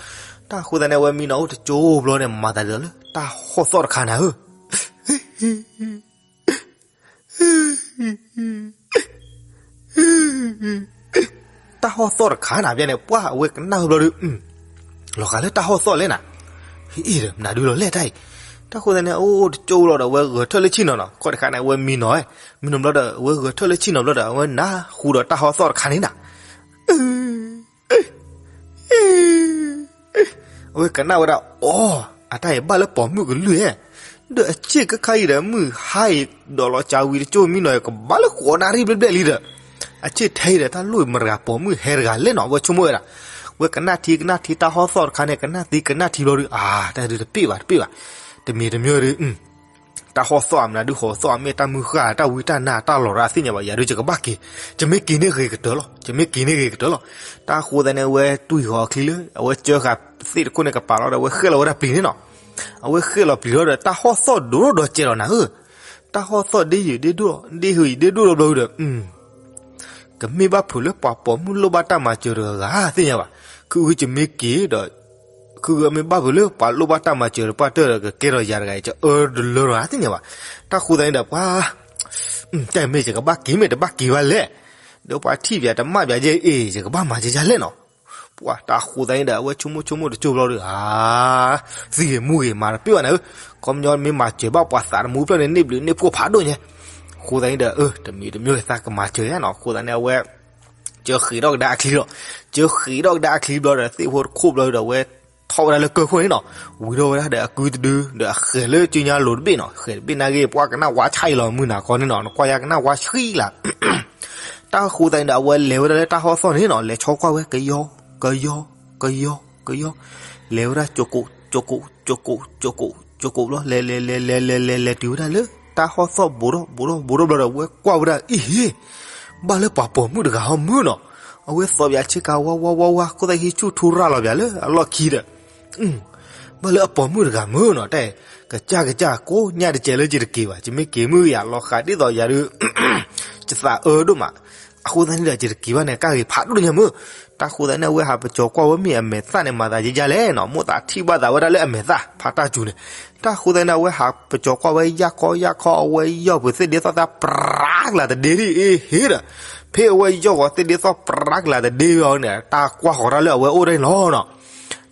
တၢ်အဃိသတးန့ၣ် အဝဲမံနီၤအိၣ်တကၠိဘျီန့ၣ် မၤသးဒ်သိးလၢတၢ်ဟီၣ်သီၣ်တခါနၤဧၢ တၢ်ဟီၣ်သီၣ်တခါနၤ ပျဲန့ၣ် ပှၢ်အဝဲကနၣ်ဝဲဘျီဒီး လီၤဂာ်လၢတၢ်ဟီၣ်သီၣ်လဲၣ်နၤ, ဟ့ၣ်ဒီးမနုၤဒုလီၤလဲၣ်တၢ်အံၤ. တၢ်ဃိသတးန့ၣ် အိၣ်တကၠိလီၤဒီး အဝဲဂဲၤထၢၣ်လၢဆ့ၣ်နီၤနီၤ ခီၣ်တခါန့ၣ် အဝဲမံနီၤဝဲ, မံနီၤဘျီဒီး အဝဲဂဲၤထၢၣ်လၢဆ့ၣ်နီၤဘျီဒီး အဝဲနၢ်ဟူဒီးတၢ်ဟီၣ်သီၣ်တခါန့ၣ်နၤ အဝဲကနၣ်ဝဲဒၣ် အိ အတၢ်အံၤဘၣ်လၢပိာ်မုၣ်ကလုၢ်ဧၢ, ဒီးအဆ့ၣ်ကခါအံၤဒီး မုၢ်ဟါအံၤ ဒီးလီၤစှၤဝံၤတကၠိမံနီၤ ကဘၣ်လၢဃိးနၣ်ရံၣ်ဘျဲၣ်ဘျဲၣ်လံဒီး အဆ့ၣ်ထဲအံၤဒီး တၢ်လိၣ်မတၤတဂၤပိာ်မုၣ်ဟဲတဂၤလဲၣ်နီၤ အဝဲဆိကမိၣ်ဝဲဒၣ်. ဝဲကနၣ်ထံကနၣ်ထံ တၢ်ဟီၣ်သီၣ်တခါန့ၣ် ကနၣ်သံကနၣ်ထံဘျီဒီး အါ တၢ်ဒုးတပ့ၢ်ဘၣ်တပ့ၢ်ဘၣ်, တမံၤတမံၤဒီး တၢ်ဟီၣ်သီၣ်အမနုၤဒုး ဟီၣ်သီၣ်အမ့ၢ်တၢ်မုၢ်ဃၢ် တၢ်ဝံတၢ်နါတၢ်လီၤရၣ်သ့ၣ်ညါဘၣ် ယၤဒုးယကဘၣ်က့ၤ, ယမ့ၢ်က့ၤန့ၢ်ဂ့ၤကတၢၢ်လီၤ ယမ့ၢ်က့ၤန့ၢ်ဂ့ၤကတၢၢ်လီၤ. တၢ်ဃိသတးန့ၣ် အဝဲတွံၢ်ဃီၤအချံလၢ အဝဲကၢဃာ်သ့ၣ်တခိၣ်န့ၣ်ကပၤလီၤဒီး အဝဲဃဲၣ်လီၤဝဲဒၣ်ပျံၤန့ၣ်နီၤ. အဝဲဃဲၣ်လီၤပျံၤလီၤဒီး တၢ်ဟီၣ်သီၣ်ဒိၣ်ဒီးကဲလီၤနၤဧၢ, တၢ်ဟီၣ်သီၣ်ဒ့ယုာ်ဒ့ဒိၣ် ဒ့ဟုာ်ယံာ်ဒ့ဒိၣ်လီၤဘျီဒီး ကမ့ၢ်ဘၣ်ဖုးလၢပှၤပိာ်မုၣ်လိၣ်ဘၣ်တၢ်မၤစၢၤတဂၤဂၤသ့ၣ်ညါဘၣ်. ခုယမ့ၢ်က့ၤဒီး ခုမ့ၢ်ဘၣ်ဖုးလၢပှၤလိၣ်ဘၣ်တၢ်မၤစၢၤဒီး ပှၤတၢၢ်ဒီးကကဲထီၣ်ယၤတဂၤအံၤ ကအၢတလၢလီၤသ့ၣ်ညါဘၣ်. တၢ်ဃိသတးန့ၣ်ဒီး ပှၤ တၢ်မ့ၢ်ယကဘၣ်က့ၤ မ့ၢ်တဘၣ်က့ၤဘၣ်လဲၣ်, ဒီးပှၤထံၣ်ပယၤတမၣ်ပယၤယဲအ့ၣ် ယကဘၣ်မၤယဲယဲလဲၣ်နီၤ. ပှၤတၢ်ဃိသတးန့ၣ်ဒီး အဝဲဆိကမိၣ်ဆိကမိၣ်တကၠိဘျီဒီး အါ သံဂ့ၤမူဂ့ၤမၤတပ့ၢ်ဘၣ်န့ၣ်ဧၢ, ခီပညီမ့ၢ်မၤစၢၤဘၣ်ပှၤသးတမူဖျၢၣ်န့ၣ် န့ၢ်ဘျုးန့ၢ်ဖှိၣ်ဖးဒိၣ်ညါ. အဃိသတးန့ၣ်ဒီး အၢ တမံၤတမံၤသးကမၤစၢၤယါနီၤ. အဃိသတးန့ၣ် အဝဲ ကၢဃ့းထီၣ်ကဒါအချံလီၤ. ကၢဃ့းထီၣ်ကဒါအချံဘျီဒီး သ့ၣ်ဖိတခိၣ်ဘျီဒီး အဝဲထီၣ်ဝဲဒၣ်လၢကၢၢ်ခိၣ်န့ၣ်နီၤ, ဝံၤထီၣ်ဝဲဒၣ်ဒီးအကုတဒု ဒီးအဃဲၤလၢကၠိညါလိၤတဘ့ၣ်နီၤ, ဃဲၤတဘ့ၣ်နာ်ဂ့ၤ ပှၤကနၣ်ဝါဆါအံၤလီၤ မုၢ်နၤခီန့ၣ်နီၤ, နကွၢ်ယါကနၣ်ဝါဆှံလၢ် တၢ်ဃိသတးန့ၣ်ဒီး အဝဲလဲၤဝဲဒၣ်လၢတၢ်ဟီၣ်သီၣ်န့ၣ်နီၤ, လဲၤဆီကွၢ်ဝဲ ကယီ ကယီ ကယီ ကယီ, လဲၤဝဲဒၣ် ကကိး ကကိး ကကိး ကကိး ကကိးဘျီ လဲၤလဲၤလဲၤလဲၤလဲၤလဲၤလဲၤတုၤဝဲဒၣ်လၢ တၢ်ဟီၣ်သီၣ်ဘူးထီၣ်ဘူးထီၣ်ဘူးထီၣ်ဘျီဒီး အဝဲကွၢ်ဝဲဒၣ် အ့ၣ်ဟ့ၣ်, ဘၣ်လၢပှၤပိာ်မုၣ်တဂၤဟီမုၢ်နီၤ, အဝဲသီပယၤဆ့ကၤဝါဝါဝါဝါ ခိၣ်သၣ်ဟံၣ်ဆူၣ်ထူရၣ်လီၤပယၤလၢအလီၢ်ခံဒီး ဘၣ်လၢအပိာ်မုၣ်တဂၤမုၢ်နီၤ, တဲ ကစၢ်ကစၢ် ကိးညၣ်တကဲးလၢယတက့ၤဘၣ်, ယမ့ၢ်က့ၤမုၢ်ယၤလီၤဃးဒ်သိးယၤဒုး ယသးအၢဒိၣ်မး, အဃိသတးန့ၣ်ဒီး ယတက့ၤဘၣ်န့ၣ် ကၢ်ဂ့ၤဖးဒိၣ်ညါမုၢ်. တၢ်ဃိသတးန့ၣ် အဝဲဟးပကၠီၤကွၢ်ဝဲမ့ၢ်အမဲာ်သၣ်န့ၣ် မၤသးယဲယဲလဲၣ်နီၤ, မိၣ်သးထံၣ်ဘၣ်သးဝဲဒၣ်လၢအမဲာ်သၣ် ဖါတၢ်စူၤန့ၣ်. တၢ်ဃိသတးန့ၣ် အဝဲဟးပကၠီၤကွၢ်ဝဲယၢ်ခီယၢ်ခီ အဝဲယီၢ်ပှ့ၤသ့ၣ်ဒ့သီၣ်သၣ် ပြးကလၤတဒ့ဒ်အ့ၣ်ဟ့ၣ်ဒီး ဖဲအဝဲယီၢ်ဃီၤသ့ၣ်ဒ့သီၣ် ပြးကလၤတဒ့ဝဲအီၤန့ၣ် တၢ်ကွၢ်ဃီၤတၢ်လၢအဝဲအိၣ်ဒၣ်န့ၣ်လီၤနီၤ.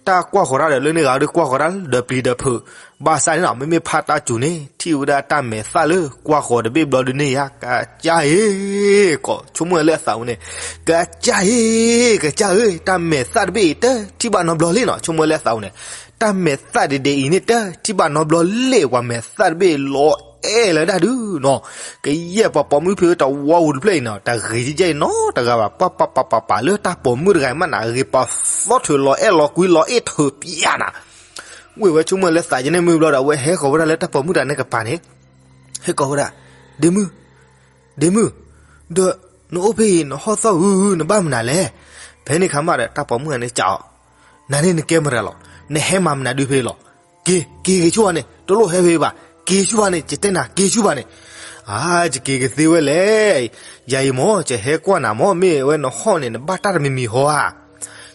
တၢ်ကွၢ်ဃီၤတၢ်ဒီးလၢန့ၣ်ဂၤဒီးကွၢ်ဃီၤတၢ်ဒီးပျံၤဒီးဖုး, ဘၣ်ဆၣ်န့ၣ်နီၤ မ့မ့ၢ်ဖါတၢ်စူၤန့ၣ် ထံၣ်ဝဲဒၣ်တၢ်မဲာ်သၣ်လၢကွၢ်ဃီၤတဘ့ၣ်ဘျီဒုန့ၣ်ယါ ကစၢ်ဧ့, ကိးဆိကမိၣ်လၢအသးပူၤန့ၣ်, ကစၢ်ဧ့, ကစၢ်ဧၢ, တၢ်မဲာ်သၣ်တဘ့ၣ်အံၤ တထံၣ်ဘၣ်နီတဘျီလံနီၤ, ဆိကမိၣ်လၢအသးပူၤန့ၣ်, တၢ်မဲာ်သၣ်ဒ်ဒ်အံၤန့ၣ် တထံၣ်ဘၣ်နီတဘျီလံ ပှၤမဲာ်သၣ်တဘ့ၣ်လီၤအဲၣ်လၢဒၣ်ဒုနီၤ. ကယဲၢ်ပှၤပိာ်မုၣ်ဖုးတဝီပူၤတဖျၢၣ်အံၤနီၤ တဂ့ၤကဲအံၤနီတဂၤဘၣ် ပှၤပှၤပှၤပှၤပှၤလၢတၢ်ပိာ်မုၣ်တဂၤအံၤမးနၤ ဂ့ၤပာ်သီထုးလီၤအဲၣ်လီၤကွံလီၤအဲၣ်ထုးပျၢ်နၤ. ဝ့ၢ်ဝဲဆိကမိၣ်လၢသးယဲန့ၣ်မုၢ်ဘျီဒီး အဝဲဟဲဃီၤဝဲဒၣ်လၢတၢ်ပိာ်မုၣ်တဂၤန့ၣ်ကပၤန့ၣ်, ဟဲကိးဝဲဒၣ်, ဒ့မုၢ်, ဒ့မုၢ်, ဒီးနအိၣ်ဖဲအံၤ နဟီၣ်သီၣ်ဧၢ နဘၣ်မနုၤလဲၣ်. ဖဲန့ၣ်ခါမးဒီး တၢ်ပိာ်မုၣ်ဂၤန့ၣ် ကးအီၤ, နၤန့ၣ်နကဲမတၤလီၤ, နဟဲမၤမနုၤဒုဖဲအံၤလီၤ. က့ၤ က့ၤ က့ၤဆူၣ်ဘၣ်န့ၣ် တလိၣ်ဟဲဖဲအံၤဘၣ်, က့ၤဆူၣ်ဘၣ်န့ၣ် ယတဲနၤ က့ၤဆူၣ်ဘၣ်န့ၣ်. အါ ယက့ၤကသ့ဝဲလဲၣ်, ယၤအံၤမ့ၢ် ယဟဲကွၢ်နၤမ့ၢ် မ့ၢ်ဝဲနဟီၣ်န့ၣ် နဘၣ်တၢ်တမံၤမံၤဟီဧါ.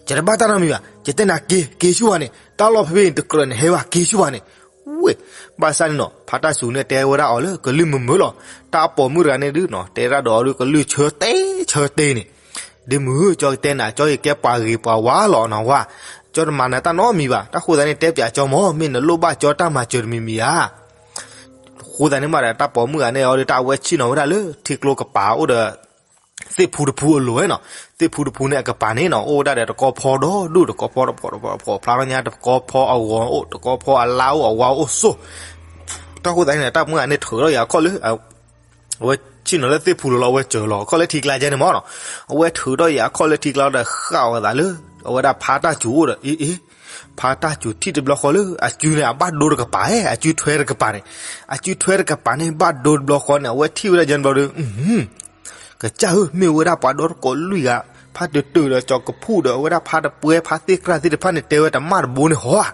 ယတဘၣ်တၢ်တမံၤဘၣ်, ယတဲနၤ က့ၤ က့ၤဆူၣ်ဘၣ်န့ၣ် တၢ်လီၢ်ဖဲဖဲအံၤ တကြၢးနဟဲဘၣ် က့ၤဆူၣ်ဘၣ်န့ၣ်. ဝ့ၢ် ဘၣ်ဆၣ်န့ၣ်နီၤ ဖါတၢ်စူၤန့ၣ် တဲဝဲဒၣ်အီၤလၢကလုၢ်မုာ်မုာ်လီၤ. တၢ်ပိာ်မုၣ်တဂၤန့ၣ်ဒုနီၤ တဲဒၣ်ဒီးအီၤဒု ကလုၢ်ဆၢတဲဆၢတဲန့ၣ်, ဒ့မုၢ် ကၠီကတဲနၤ ကၠီယကဲပှၤဂ့ၤပှၤဝါလီၤနီၤဝါ, ကၠီတမၤနၤတၢ်နီတမံၤဘၣ်. တၢ်ဃိသတးန့ၣ် တဲပၠးကၠီမ့ၢ် မ့ၢ်နလိၣ်ဘၣ်ကၠီတၢ်မၤစၢၤတမံၤမံၤဧါ. ဃိသတးန့ၣ်မးဒီး တၢ်ပိာ်မုၣ်ဂၤန့ၣ်အီၤဒီး တၢ်အဝဲဆ့ၣ်နီၤဝဲဒၣ်လၢထံကျိကပၤအိၣ်ဒီး သ့ၣ်ဖူတဖူအလိၤနီၤ. သ့ၣ်ဖူတဖူန့ၣ်အကပၤန့ၣ်နီၤ အိၣ်ဝဲဒၣ်ဒီးတကီဖီဒီဒူၣ် တကီဖီတဖီတဖီဖျါထီၣ်ညါ တကီဖီအဂီၤအိၣ် တကီဖီအလါအိၣ် အဝါအိၣ်စိၣ်. တၢ်ဃိသတးန့ၣ် တၢ်ပိာ်မုၣ်ဂၤန့ၣ်ထုးထီၣ်ယၤခီၣ်လၢ အဝဲဆ့ၣ်နီၤလၢသ့ၣ်ဖူလိၤလီၤ အဝဲစၢၤလီၤခီၣ်လၢထံကျါကဲန့ၣ်မ့ၢ်နီၤ. အဝဲထုးထီၣ်ယၤခီၣ်လၢထံကျါဒီးဃၣ်အီၤသးလၢ အဝဲဒၣ်ဖါတၢ်စူၤအိၣ်ဒီး အ့ အ့ ဖါတၢ်စူၤထံၣ်တဘျီဃီလၢ အစုန့ၣ် အဘၣ်ဒိတကပၤဧါ အစုထွဲတကပၤန့ၣ်, အစုထွဲတကပၤန့ၣ် ဘၣ်ဒိတဘျီဃီန့ၣ် အဝဲထံၣ်ဝဲဒၣ်ယဲၢ်ဘျီဒီး ကစၢ်ဧၢ မ့ၢ်ဝဲဒၣ်ပှၤဒီတကိးလွံၢ်ဂၤ ဖါတတုၤဒီးကၠီကဖူၣ်ဒီး အဝဲဒၣ်ဖါတပှဲၤဖါသ့ၣ်ကြၢ်သ့ၣ်တဖၣ်န့ၣ် တဲဝဲတမၣ်တဘိန့ၣ်ဟီဧါ.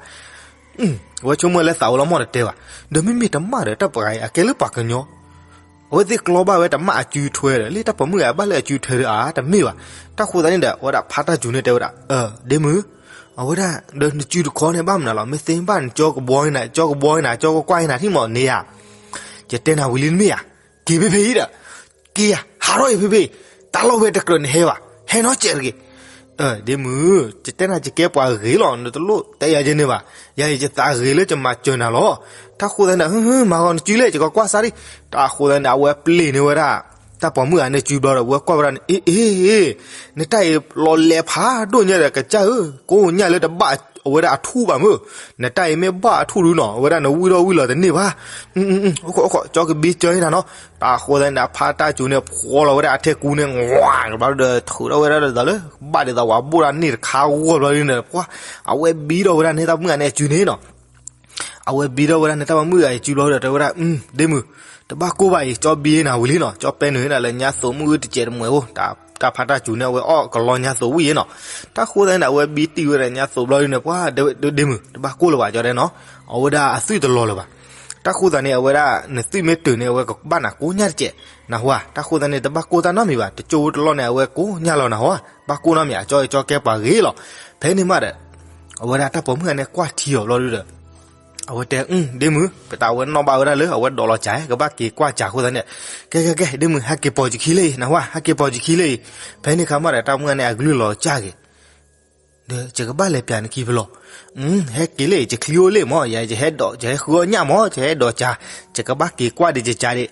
အဝဲဆိကမိၣ်လၢသးအိၣ်လီၤမ့ၢ်တတဲဘၣ်. ဒီးမ့မ့ၢ်တမၣ်ဒီး တၢ်ပှၤဂၤအံၤ အကဲလၢပှၤကညီ အဝဲသ့ၣ်ကျီဘၣ်ဝဲတမၣ်အစုထွဲဒီး လၢတၢ်ပိာ်မုၣ်ဂၤဘၣ်လၢအစုထွဲဒီး အါ တမ့ၢ်ဘၣ်. တၢ်ဃိသတးန့ၣ်ဒီး အဝဲဒၣ်ဖါတၢ်စူၤန့ၣ်တဲဝဲဒၣ် ဒ့မုၣ်, အဝဲဒၣ်ဒီးနစုတခီန့ၣ် ဘၣ်မနုၤလီၤ မ့ၢ်သ့ဘၣ်နကၠီကဘှီနၤ ကၠီကဘှီနၤ ကၠီကကွၢ်နၤထံၣ်မးန့ၣ်ဧါ. ယတဲနၤဝံၤလံတမ့ၢ်ဧါ. က့ၤဖဲဖဲအံၤဒီး က့ၤယၤ ဟးထီၣ်အံၤဖဲဖဲအံၤ တၢ်လီၢ်ဝဲတကြၢးနဟဲဘၣ် ဟဲနီတစဲးတဂ့ၤ. ဒ့မုၣ် ယတဲနၤယကဲပှၤဂ့ၤလီၤ နတလိၣ်တဲယၤယဲန့ၣ်ဘၣ်. ယၤအံၤယသးဂ့ၤလၢယမၤစၢၤနၤလီၤ. တၢ်ဃိသတးန့ၣ်ဒီး မၤဂီၤနစုလဲၣ် ယကကွၢ်စၢ်ဒံး. တၢ်ဃိသတးန့ၣ်ဒီး အဝဲပျ့ၤန့ၢ်ဝဲဒၣ် တၢ်ပိာ်မုၣ်ဂၤန့ၣ်စုဘျီဒီး အဝဲကွၢ်ဝဲဒၣ်န့ၣ် အ့ အ့ နတၢ်အံၤလီၤလဲၤဖးဒိၣ်ညါဒီး ကစၢ်ဧၢ ကိးညၣ်လၢတဘၣ် အဝဲဒၣ်အထူၣ်ဘၣ်မုၢ်, နတၢ်အံၤမ့ၢ်ဘၣ်အထူၣ်ဒုနီၤ, အဝဲဒၣ်နဝံၣ်ထီၣ်ဝံၣ်လီၤတန့ၢ်ဘၣ်. အိၣ်ခိး အိၣ်ခိး ကၠီကဘံကၢနၤနီၤ. တၢ်ဃိသတးန့ၣ်ဒီး ဖါတၢ်စူၤန့ၣ် ဖှီလီၤဝဲဒၣ်အထဲကူန့ၣ် ဝါကဘျီဒီး ထုးထီၣ်ဝဲဒၣ်ဒ်သိးလၢ ဘၣ်ဒ်သိးဝဲဘိၣ်ဒၣ်န့ၢ်တခါဂီၢ်ဘျီဒ်န့ၣ် ပှၤ အဝဲဘံထီၣ်ဝဲဒၣ်န့ၢ်တၢ်မုၣ်ဂၤန့ၣ်အစုန့ၣ်နီၤ. အဝဲဘံထီၣ်ဝဲဒၣ်န့ၢ်တၢ်မုၣ်ဂၤအံၤစုဘျီဒီး တဲဝဲဒၣ် ဒ့မုၢ်, တဘၣ်ကိၢ်ဘၣ်အံၤ ကၠီဘံနၤဝံၤလံနီၤ, ကၠီပဲနုာ်နၤလၢညါသိးမုၣ်အုၣ်တစဲးတမှဲးဖိ, တၢ်ဖါတၢ်စူၤန့ၣ် အဝဲအီၣ်ကလီညါသိးဝံၣ်အံၤနီၤ. တၢ်ဃိသတးန့ၣ်ဒီး အဝဲဘံတံၢ်ဝဲဒၣ်ညါသိးဘျီဒ်န့ၣ် ပှၤ ဒ့မုၢ် တဘၣ်ကိၢ်လၢၤဘၣ် ကၠီတဲနီၤ, အဝဲဒၣ်အသွံၣ်တလီၤလၢၤဘၣ်. တၢ်ဃိသတးန့ၣ် အဝဲဒၣ်နသွံၣ်မ့ၢ်တၢၢ်န့ၣ် အဝဲကဘၣ်နၤကိညၢ်တစဲး, နၢ်ဟူဧါ, တၢ်ဃိသတးန့ၣ် တဘၣ်ကိၢ်တၢ်နီတမံၤဘၣ်, တကၠိဖိတလီၢ်န့ၣ် အဝဲကိညၢ်လီၤ နၢ်ဟူဧါ, ဘၣ်ကိၢ်နီတမံၤဧါ, ကၠီ ကၠီကဲပှၤဂ့ၤလီၤ. ဖဲန့ၣ်မးဒီး အဝဲဒၣ်တၢ်ပိာ်မုၣ်ဂၤန့ၣ် ကွၢ်ထံအီၤဘျီဒုဒီး အဝဲတဲ ဒ့မုၢ်, ပတၢ်ဝဲနီၣ်ဘၣ်ဝဲဒၣ်လၢ အဝဲဒိးလီၤစၢ် ကဘၣ်က့ၤကွၢ်စၢ်အဃိသတးန့ၣ်, ကဲ ကဲ ကဲ ဒ့မုၢ် ဟဲက့ၤပိာ်ယခံလၢအံၤ နၢ်ဟူဧါ, ဟဲက့ၤပိာ်ယခံလၢအံၤ. ဖဲန့ၣ်အခါမးဒီး တၢ်မုၣ်ဂၤန့ၣ် အကလုၢ်လီၤစၢ်က့ၤ ဒီး ယကဘၣ်လဲၤပျးနခံဖဲလဲၣ်. ဟဲက့ၤလၢ ယချံအိၣ်လံမး, ယၤ ယဟဲဒိး ယဟဲဃုအီၣ်ညၣ်မး, ယဟဲဒိးစၢ်, ယကဘၣ်က့ၤကွၢ်ဒီးယစၢ်ဒံး.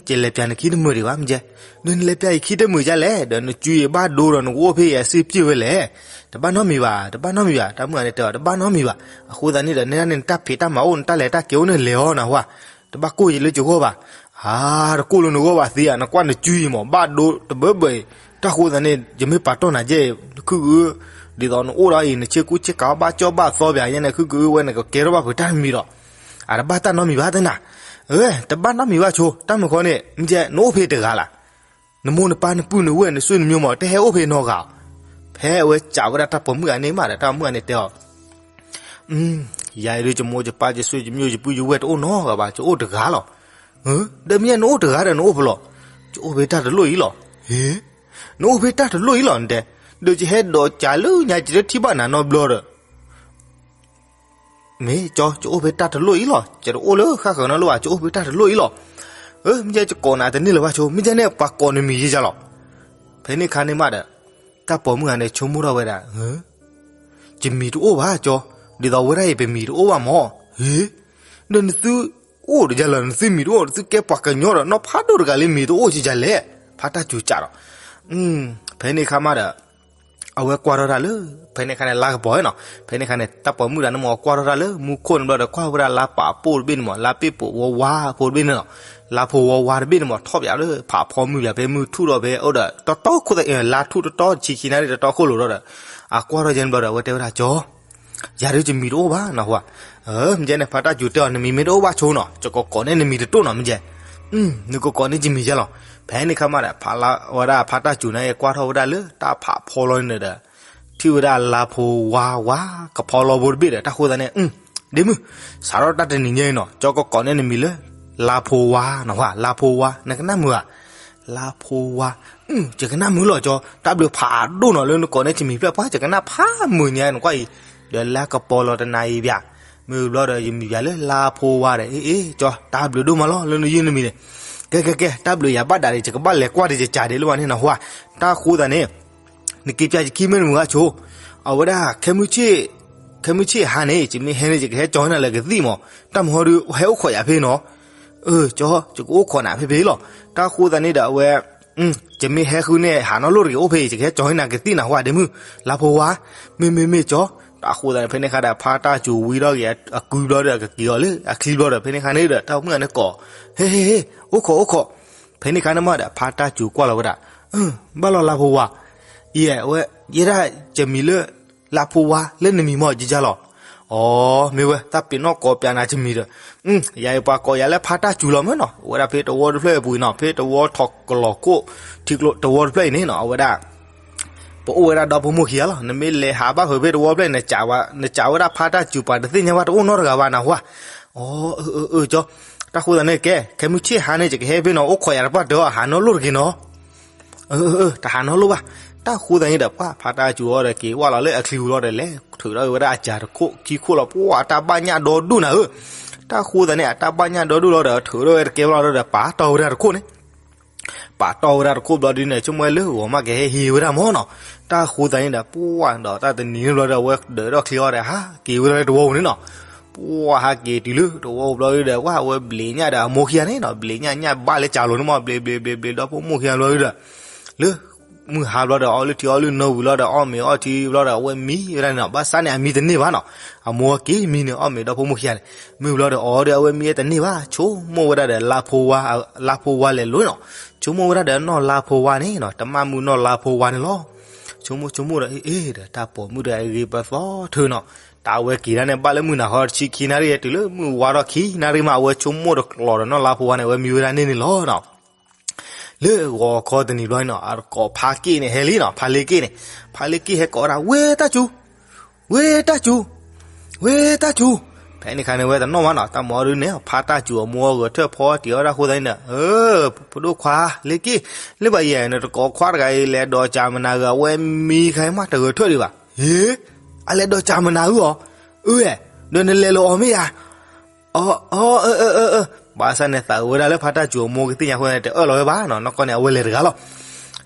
ယလဲၤပျးနခံတမုာ်ဒံးဘၣ် မ့ၢ်ကဲ, ဒီးနလဲၤပျးယခံတမုာ်ဒ်လဲၣ်, ဒီးနစုယဘၣ်ဒိဒီးနကအိၣ်ဖဲယၤစ့ပျ့ၢ်ဝဲလဲၣ်. တဘၣ်နီတမံၤဘၣ်, တဘၣ်နီတမံၤဘၣ်, တၢ်မုၣ်ဂၤန့ၣ်တဲအီၤ တဘၣ်နီတမံၤဘၣ်. အဃိသတးန့ၣ်ဒီး နဲဒၣ်န့ၣ် နတၢ်ဖံးတၢ်မၤအိၣ် နတၢ်လဲၤတၢ်က့ၤအိၣ်န့ၣ် လဲၤအီၤ နၢ်ဟူဧါ, တဘၣ်ကိၢ်ယလၢယဂီၢ်ဘၣ်. အါ, တကိၢ်လၢနဂီၢ်ဘၣ်သ့ဧါ, နကွၢ်နစုအံၤမး ဘၣ်ဒိတဘၢဘၢအံၤ, တၢ်ဃိသတးန့ၣ် ယမ့ၢ်ပာ်တီၢ်နၤယဲအံၤ နခုက ဒ်သိးနအိၣ်ဒီးအံၤ နဆ့ကူဆ့ကၤဘၣ်ကၠီဘၣ်သီပၠးယဲန့ၣ် ခုကဝဲန့ၣ် ကကဲထီၣ်ဘၣ်ဖုးတၢ်တမံၤဒီး, အတဘၣ်တၢ်နီတမံၤဘၣ်သ့နၤ. အၢ, တဘၣ်နီတမံၤဘၣ်ဆိ, တၢ်မုၢ်ဃီန့ၣ် မ့ၢ်ကဲ နအိၣ်ဖဲတဂၤလၢ်. နမိၢ်နပၢ်နပုၢ်နဝဲၢ်နဆွေနမျိုးမး တဟဲအိၣ်ဖဲနီတဂၤ. ဖဲအဝဲစံးဝဲဒၣ်တၢ်ပိာ်မုၣ်ဂၤန့ၣ်မးဒီး တၢ်မုၣ်ဂၤန့ၣ်တဲအီၤ ယၤအံၤဒုး ယမိၢ်ယပၢ်ယဆွေယမျိုးယပုၢ်ယဝဲၢ် တအိၣ်နီတဂၤဘၣ်, ယအိၣ်တဂၤလီၤ. ဒီးမ့ၢ်နအိၣ်တဂၤဒီး နအိၣ်ဖဲလဲၣ်. ယအိၣ်ဖဲတၢ်တလိၣ်အံၤလီၤ. ဟ့, နအိၣ်ဖဲတၢ်တလိၣ်အံၤလီၤ နတဲ, ဒီးယဟဲဒိးစၢ်လၢညါ ယတထံၣ်ဘၣ်နၤနီတဘျီဒီး မ့ၢ်ကၠီ, ယအိၣ်ဖဲတၢ်တလိၣ်အံၤလီၤ. ယတအိၣ်လၢဃၣ်ဃၢၤနီတဘျီဘၣ်, ယအိၣ်ဖဲတၢ်တလိၣ်အံၤလီၤ. အၢ, မ့ၢ်ကဲ ယကိးနၤတန့ၢ်လၢၤဘၣ်ဆိ, မ့ၢ်ကဲန့ၣ် ပှၤကိးနမံၤယဲယၤလီၤ. ဖဲန့ၣ်အခါန့ၣ်မးဒီး တၢ်ပိာ်မုၣ်ဂၤန့ၣ် ဆိကမိၣ်ထီၣ်ဝဲဒၣ်, ယမံၤတအိၣ်ဘၣ်ကၠီ, ဒ်သိးဝဲဒၣ်အံၤ ပမံၤတအိၣ်ဘၣ်မး. ဟ့, ဒီးနသုအိၣ်ဒီးယၤလီၤ, နသုမံၤတအိၣ်, နသုကဲပှၤကညီဒီး နီၢ်ဖးဒိၣ်တဂၤလၢမံၤတအိၣ်ကယၤလဲၣ်. ဖါတၢ်စူၤစံးဒီး, ဖဲန့ၣ်အခါမးဒီး အဝဲကွၢ်ထီၣ်တၢ်လၢ ဖဲန့ၣ်အခါန့ၣ် လါကပီၤနီၤ, ဖဲန့ၣ်အခါန့ၣ် တၢ်ပိာ်မုၣ်တဂၤန့ၣ်မး ကွၢ်ထီၣ်တၢ်လၢမူခိၣ်န့ၣ်ဘျီဒီး ကွၢ်ဝဲဒၣ်လါပာ်ပိၢ်တဘ့ၣ်န့ၣ်မး, လါပ့ၣ်ပိာ်ဝါဝါဖိတဘ့ၣ်န့ၣ်နီၤ, လါဖိဝါဝါတဘ့ၣ်န့ၣ်မး ထီၣ်ပၠးလၢဖးဖီမုၢ်ပၠး ဖဲမုၢ်ထူၣ်ဒီးဖဲအိၣ်ဒီး တီတီခိၣ်သ့ၣ် လါထူၣ်တီတီဆံးဆံးနၣ်ရံၣ်တီတီခိၣ်လိၤဒီး အကွၢ်ထီၣ်ယဲန့ၣ်ဘျီဒီး အဝဲတဲဝဲဒၣ်ကၠီ ယၤဒုးယမံၤတအိၣ်ဘၣ်နီၤဟူဧါ. မ့ၢ်ကဲန့ၣ် ဖါတၢ်စူၤတဲအီၤ နမံၤမ့ၢ်တအိၣ်ဘၣ်ဆိနီၤ ယကကိးန့ၢ်နမံၤတတိၢ်နီၤ မ့ၢ်ကဲ, နကကိးန့ၢ်ယမံၤယဲလီၤ. ဖဲန့ၣ်ခါမးဒီး ဖးလါဝဲဒၣ်ဖါတၢ်စူၤန့ၣ် ကွၢ်ထီၣ်ဝဲဒၣ်လၢတၢ်ဖးဖီလီၤန့ၣ်ဒီး ထံၣ်ဝဲဒၣ်လါဖိဝါဝါ ကဖီလီၤဖိတဘ့ၣ်ဒီး တၢ်ဃိသတးန့ၣ်, ဒ့မုၢ်, စးထီၣ်တၢ်တနံၤညါအံၤနီၤ ကၠီကကိးန့ၢ်နမံၤလၢ လါဖိဝါနီၤဟူဧါ, လါဖိဝါ, နကနၣ်မုာ်ဧါ. လါဖိဝါ, ယကနၣ်မုာ်လီၤကၠီ, တၢ်ဘျုးဖးဒိၣ်နီၤ လၢနကိးန့ၢ်ယမံၤဖျၢၣ်ပှၤ ယကနၣ်ဖးမုာ်ညါ နကွၢ်အံၤ, ဒီးလၢကပီၤလီၤတနၤအံၤပၠး, မ့ၢ်ဘျီဒီးယမံၤပၠးလၢလါဖိဝါဒီး အ့ၣ် အ့ၣ် ကၠီ တၢ်ဘျုးဒိၣ်မးလီၤ လၢနယုၢ်နမံၤန့ၣ်, ကဲ ကဲ ကဲ တၢ်ဘျုးယၤဘၣ်ဒၣ်ဒီး ယကဘၣ်လဲၤကွၢ်ဒီးယစံးဒံးလၢပှၤန့ၣ်နီၤဟူဧါ. တၢ်ဃိသတးန့ၣ် နက့ၤပၠးယခံမ့ၢ်တမုာ်ဘၣ်ဆိ, အဝဲဒၣ် ခဲမုၢ်ဆ့ၣ်ဟါန့ၣ် ယမ့ၢ်ဟဲန့ၣ် ယကဟဲကၠီၤနၤလၢကသံၣ်မး, တၢ်မုၢ်ဟီဒုး ဟဲအိၣ်ခိးယၤဖဲနီၤ. အၢ ကၠီ ယကအိၣ်ခိးနၤဖဲဖဲလီၤ. တၢ်ဃိသတးန့ၣ်ဒီးအဝဲ ယမ့ၢ်ဟဲဃုန့ၣ် ဟးနီတလိၣ်တဂ့ၤ အိၣ်ဖဲအံၤ ယကဟဲကၠီၤနၤကသံၣ်နၤဟူဧါ ဒ့မုၢ်, လါဖိဝါ, မ့ၢ် မ့ၢ် မ့ၢ်ကၠီ. တၢ်ဃိသတးန့ၣ် ဖဲန့ၣ်ခါဒီး ဖါတၢ်စူၤဝံထီၣ်က့ၤအကုဘျီဒီး ကက့ၤအီၤလၢအချံဘျီဒီး ဖဲန့ၣ်ခါန့ၣ်ဒီး တၢ်မုၣ်ဂၤန့ၣ်ကိး, ဟ့ ဟ့ ဟ့ အိၣ်ခိး အိၣ်ခိး. ဖဲန့ၣ်ခါန့ၣ်မးဒီး ဖါတၢ်စူၤကွၢ်လီၤဝဲဒၣ်, ဘၣ်လီၤလါဖိဝါ, ယဲ အဝဲ ယဲဒၣ်ယမံၤလၢ လါဖိဝါလၢနမံၤမး ယယါလီၤ. အီ မ့ၢ်ဝဲ တၢ်ပ့ၤနီၣ်ကိးပၠးနၤယမံၤဒီး, ယၤအံၤပှၤကိးယၤလၢဖါတၢ်စူၤလီၤမ့ၢ်နီၤ. အဝဲဒၣ်ဖဲတဝီတဖျၢၣ်အံၤပူၤအံၤနီၤ ဖဲတဝီထီၣ်ကလီၤခိၣ် ထံကျိတဝီတဖျၢၣ်အံၤန့ၣ်နီၤ အဝဲဒၣ် ပအိၣ်ဝဲဒၣ်ဒီဖိမိၢ်ခံဂၤလီၤ. နမ့ၢ်လဲၤဟးဘၣ်ဖဲတဝီတဖျၢၣ်အံၤ နစံးဝဲဒၣ်ဖါတၢ်စူၤပှၤတသ့ၣ်ညါဘၣ်တအိၣ်နီတဂၤဘၣ်နၤဟူဧါ. အီ အၢ အၢ ကၠီ. တၢ်ဃိသတးန့ၣ်ကဲ ခဲမုၢ်ဆ့ၣ်ဟါန့ၣ် ယကဟဲဖဲနီၤ အိၣ်ခိးယၤတပှၢ်တၢၢ် ဟးနီတလိၣ်တဂ့ၤနီၤ. အၢ အၢ တဟးနီတလိၣ်ဘၣ်. တၢ်ဃိသတးန့ၣ်ဒီး ပှၤဖါတၢ်စူၤအီၤဒီး က့ၤဝဲလီၤလၢအချံပူၤလီၤဒီး လဲၤထုးထီၣ်ဝဲဒၣ်အစၢ်တခိၣ်ခံခိၣ်လီၤ. ပှၤအတၢ်ဘၣ်ညၣ်ဒီဒူၣ်နၤဧၢ. တၢ်ဃိသတးန့ၣ် အတၢ်ဘၣ်ညၣ်ဒီဒူၣ်လီၤဒီး ထုးထီၣ်ဝဲတကဲဘၣ်လီၤဒီး ပာ်တီၢ်ဝဲဒၣ်တခိၣ်န့ၣ် ပာ်တီၢ်ဝဲဒၣ်တခိၣ်ဘျီဒ်န့ၣ် ဆိကမိၣ်လၢဂီၤမးကဟဲဟ့ဝဲဒၣ်မ့ၢ်နီၤ. တၢ်ဃိသတးန့ၣ်ဒီး ပှၤဒီးတၢ်တနံၤန့ၣ်ဘျီဒီး အဝဲဒၢးထီၣ်ချံအီၤဒီး ဟးက့ၤဝဲဒၣ်လၢတဝီပူၤန့ၣ်နီၤ. ပှၤဟးက့ၤတုၤလၢတဝီပူၤဘျီဒီး ပှၤအဝဲဘျဲးညၣ်ဒီးအမိၢ်ခံဂၤန့ၣ်နီၤ ဘျဲးညၣ်ညၣ်ဘၣ်လၢကၢလိၤန့ၣ်မး ဘျဲးဘျဲးဘျဲးဘျဲးဒီးဖိမိၢ်ခံဂၤဘျီဒီး လၢ မုၢ်ဟါဘျီဒီး အီလုၢ်ထံအီလုၢ်နိဝံၤလီၤဒီး အီၣ်မ့ၤအီထံဘျီဒီး အဝဲမံဝဲဒၣ်န့ၣ်နီၤ. ဘၣ်ဆၣ်န့ၣ် အမံတန့ၢ်ဘၣ်နီၤ. အမိၢ်က့ၤမံန့ၣ် အီၣ်မ့ၤဒီဖိမိၢ်ခံဂၤန့ၣ် မုၢ်ဘျီဒီး အီဒီး အဝဲမံဝဲတန့ၢ်ဘၣ်. ဆိကမိၣ်ဝဲဒၣ်ဒီး လါဖိဝါလဲၤလိၤနီၤ. ဆိကမိၣ်ဝဲဒၣ်ဒီး နီၢ်လါဖိဝါန့ၣ်နီၤ, တမၣ်မုၢ်နီၢ်လါဖိဝါန့ၣ်လီၤ. ဆိကမိၣ်ဆိကမိၣ်ဒီး အ့ၣ်ဒီး တၢ်ပိာ်မုၣ်ဒီးအဂ့ၤပသီထုနီၤ. တၢ်ဝဲက့ၤဒၣ်န့ၣ် ဘၣ်လၢမုၢ်နၤခီတဆံခံနၣ်ရံၣ် တုၤလၢမုၢ်ဝါထီၣ်ခံနၣ်ရံၣ်မး အဝဲဆိကမိၣ်တကျိၤဒီး နီၢ်လါဖိဝါန့ၣ် အဝဲမံဝဲဒၣ်န့ၣ်န့ၣ်လီၤနီၤ. လၢဂီၤခီတနံၤဘျီန့ၣ်နီၤ အတကိးဖါက့ၣ်န့ၣ် ဟဲလံနီၤ. ဖါလ့က့ၣ်န့ၣ်, ဖါလ့က့ၣ်ဟဲကိးဝဲဒၣ် ဝ့ၢ်တၢ်စူၤ, ဝ့ၢ်တၢ်စူၤ, ဝ့ၢ်တၢ်စူၤ. ဖဲန့ၣ်အခါန့ၣ် ဝဲတနီၣ်မးနီၤ. တၢ်မၤအီၤဒုးန့ၣ် ဖါတၢ်စူၤအမိၢ်ဂဲၤထၢၣ်ဖီတံၤအီၣ်ဒၣ်အဃိသတးန့ၣ်ဒီး, ဖိဒိၣ်ခွါလ့က့ၣ်, လၢဘၣ်ယဲ နတကိးခွါတဂၤအံၤ လဲၤဒိးကၠးမနၤဂ့ၤ, အဝဲမံခါအံၤမး တဂဲၤထၢၣ်ဒံးဘၣ်. ဟ့, အလဲၤဒိးကၠးမနၤဧါအီၤ. အၢ, ဒီးနလဲၤလၢအီၤမ့ၢ်ဧါ. အၢ, ဘၣ်ဆၣ်န့ၣ် သးဝဲဒၣ်လၢဖါတၢ်စူၤအမိၢ်ကသ့ၣ်ညါအဃိန့ၣ် တအၢၣ်လီၤဝဲဘၣ်နီၤ. နီၢ်ကီၢ်န့ၣ် အဝဲလဲၤတဂၤလီၤ.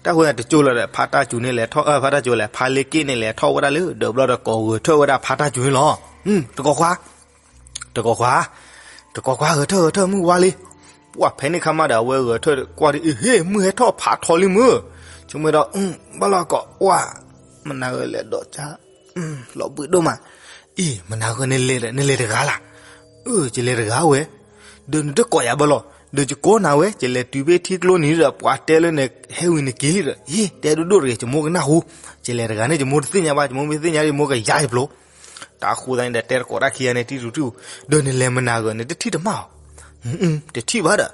တၢ်ဃိန့ၣ် တကၠိလၢဒီး ဖါတၢ်စူၤန့ၣ်လဲၤထီၣ်, ဖါတၢ်စူၤလဲၤ, ဖါလ့က့ၣ်န့ၣ်လဲၤထီၣ်ဝဲဒၣ်လၢဒီးဘျီဒီး ကိးဂဲၤထၢၣ်ဝဲဒၣ်ဖါတၢ်စူၤန့ၣ်လီၤ. တကိးခွါ, တကိးခွါ, တကိးခွါ ဂဲၤထၢၣ်ဂဲၤထၢၣ်မုၢ်ဝါလံ. ပှၢ်ဖဲန့ၣ်ခါမးဒီး အဝဲဂဲၤထၢၣ်ကွၢ်ဒ်အံၤ ဟ့ၣ် မုၢ်ဟဲထီၣ်ဖးထီလံမုၢ်. ဆိကမိၣ်ဒီး ဘၣ်လီၤကိးဝဲ မနၤဂ့ၤလဲၤဒိးကၠး လီၤဘှံးဒိၣ်မး. အံၤ မနၤဂ့ၤ နလဲၤတဂၤလၢ်. အၢ ယလဲၤတဂၤဝဲ. ဒီးနတကိးယၤဘၣ်လီၤ. ဒီးယကိးနၤဝဲ ယလဲၤတုၤဖဲထံကျိနံၤဒီး ပှၤတဲလၢနဟဲဝံၤနက့ၤလံဒီး ဟ့ၣ် တဲဒိၣ်ဒိၣ်တဂ့ၤ ယမိၢ်ကနၢ်ဟူ. ယလဲၤတဂၤန့ၣ် ယမိၢ်တသ့ၣ်ညါဘၣ်, ယမိၢ်မ့ၢ်သ့ၣ်ညါ ယမိၢ်ကယါယပျိၤ. တၢ်ဃိသတးန့ၣ်ဒီး တဲတကိးတၢ်ခံဂၤန့ၣ် တံၢ်တူၢ်တံၢ်အူ, ဒီးနလဲၤမနၤဂ့ၤ နတထံၣ်တမၣ်ဧါ. တထံၣ်ဘၣ်ဒီး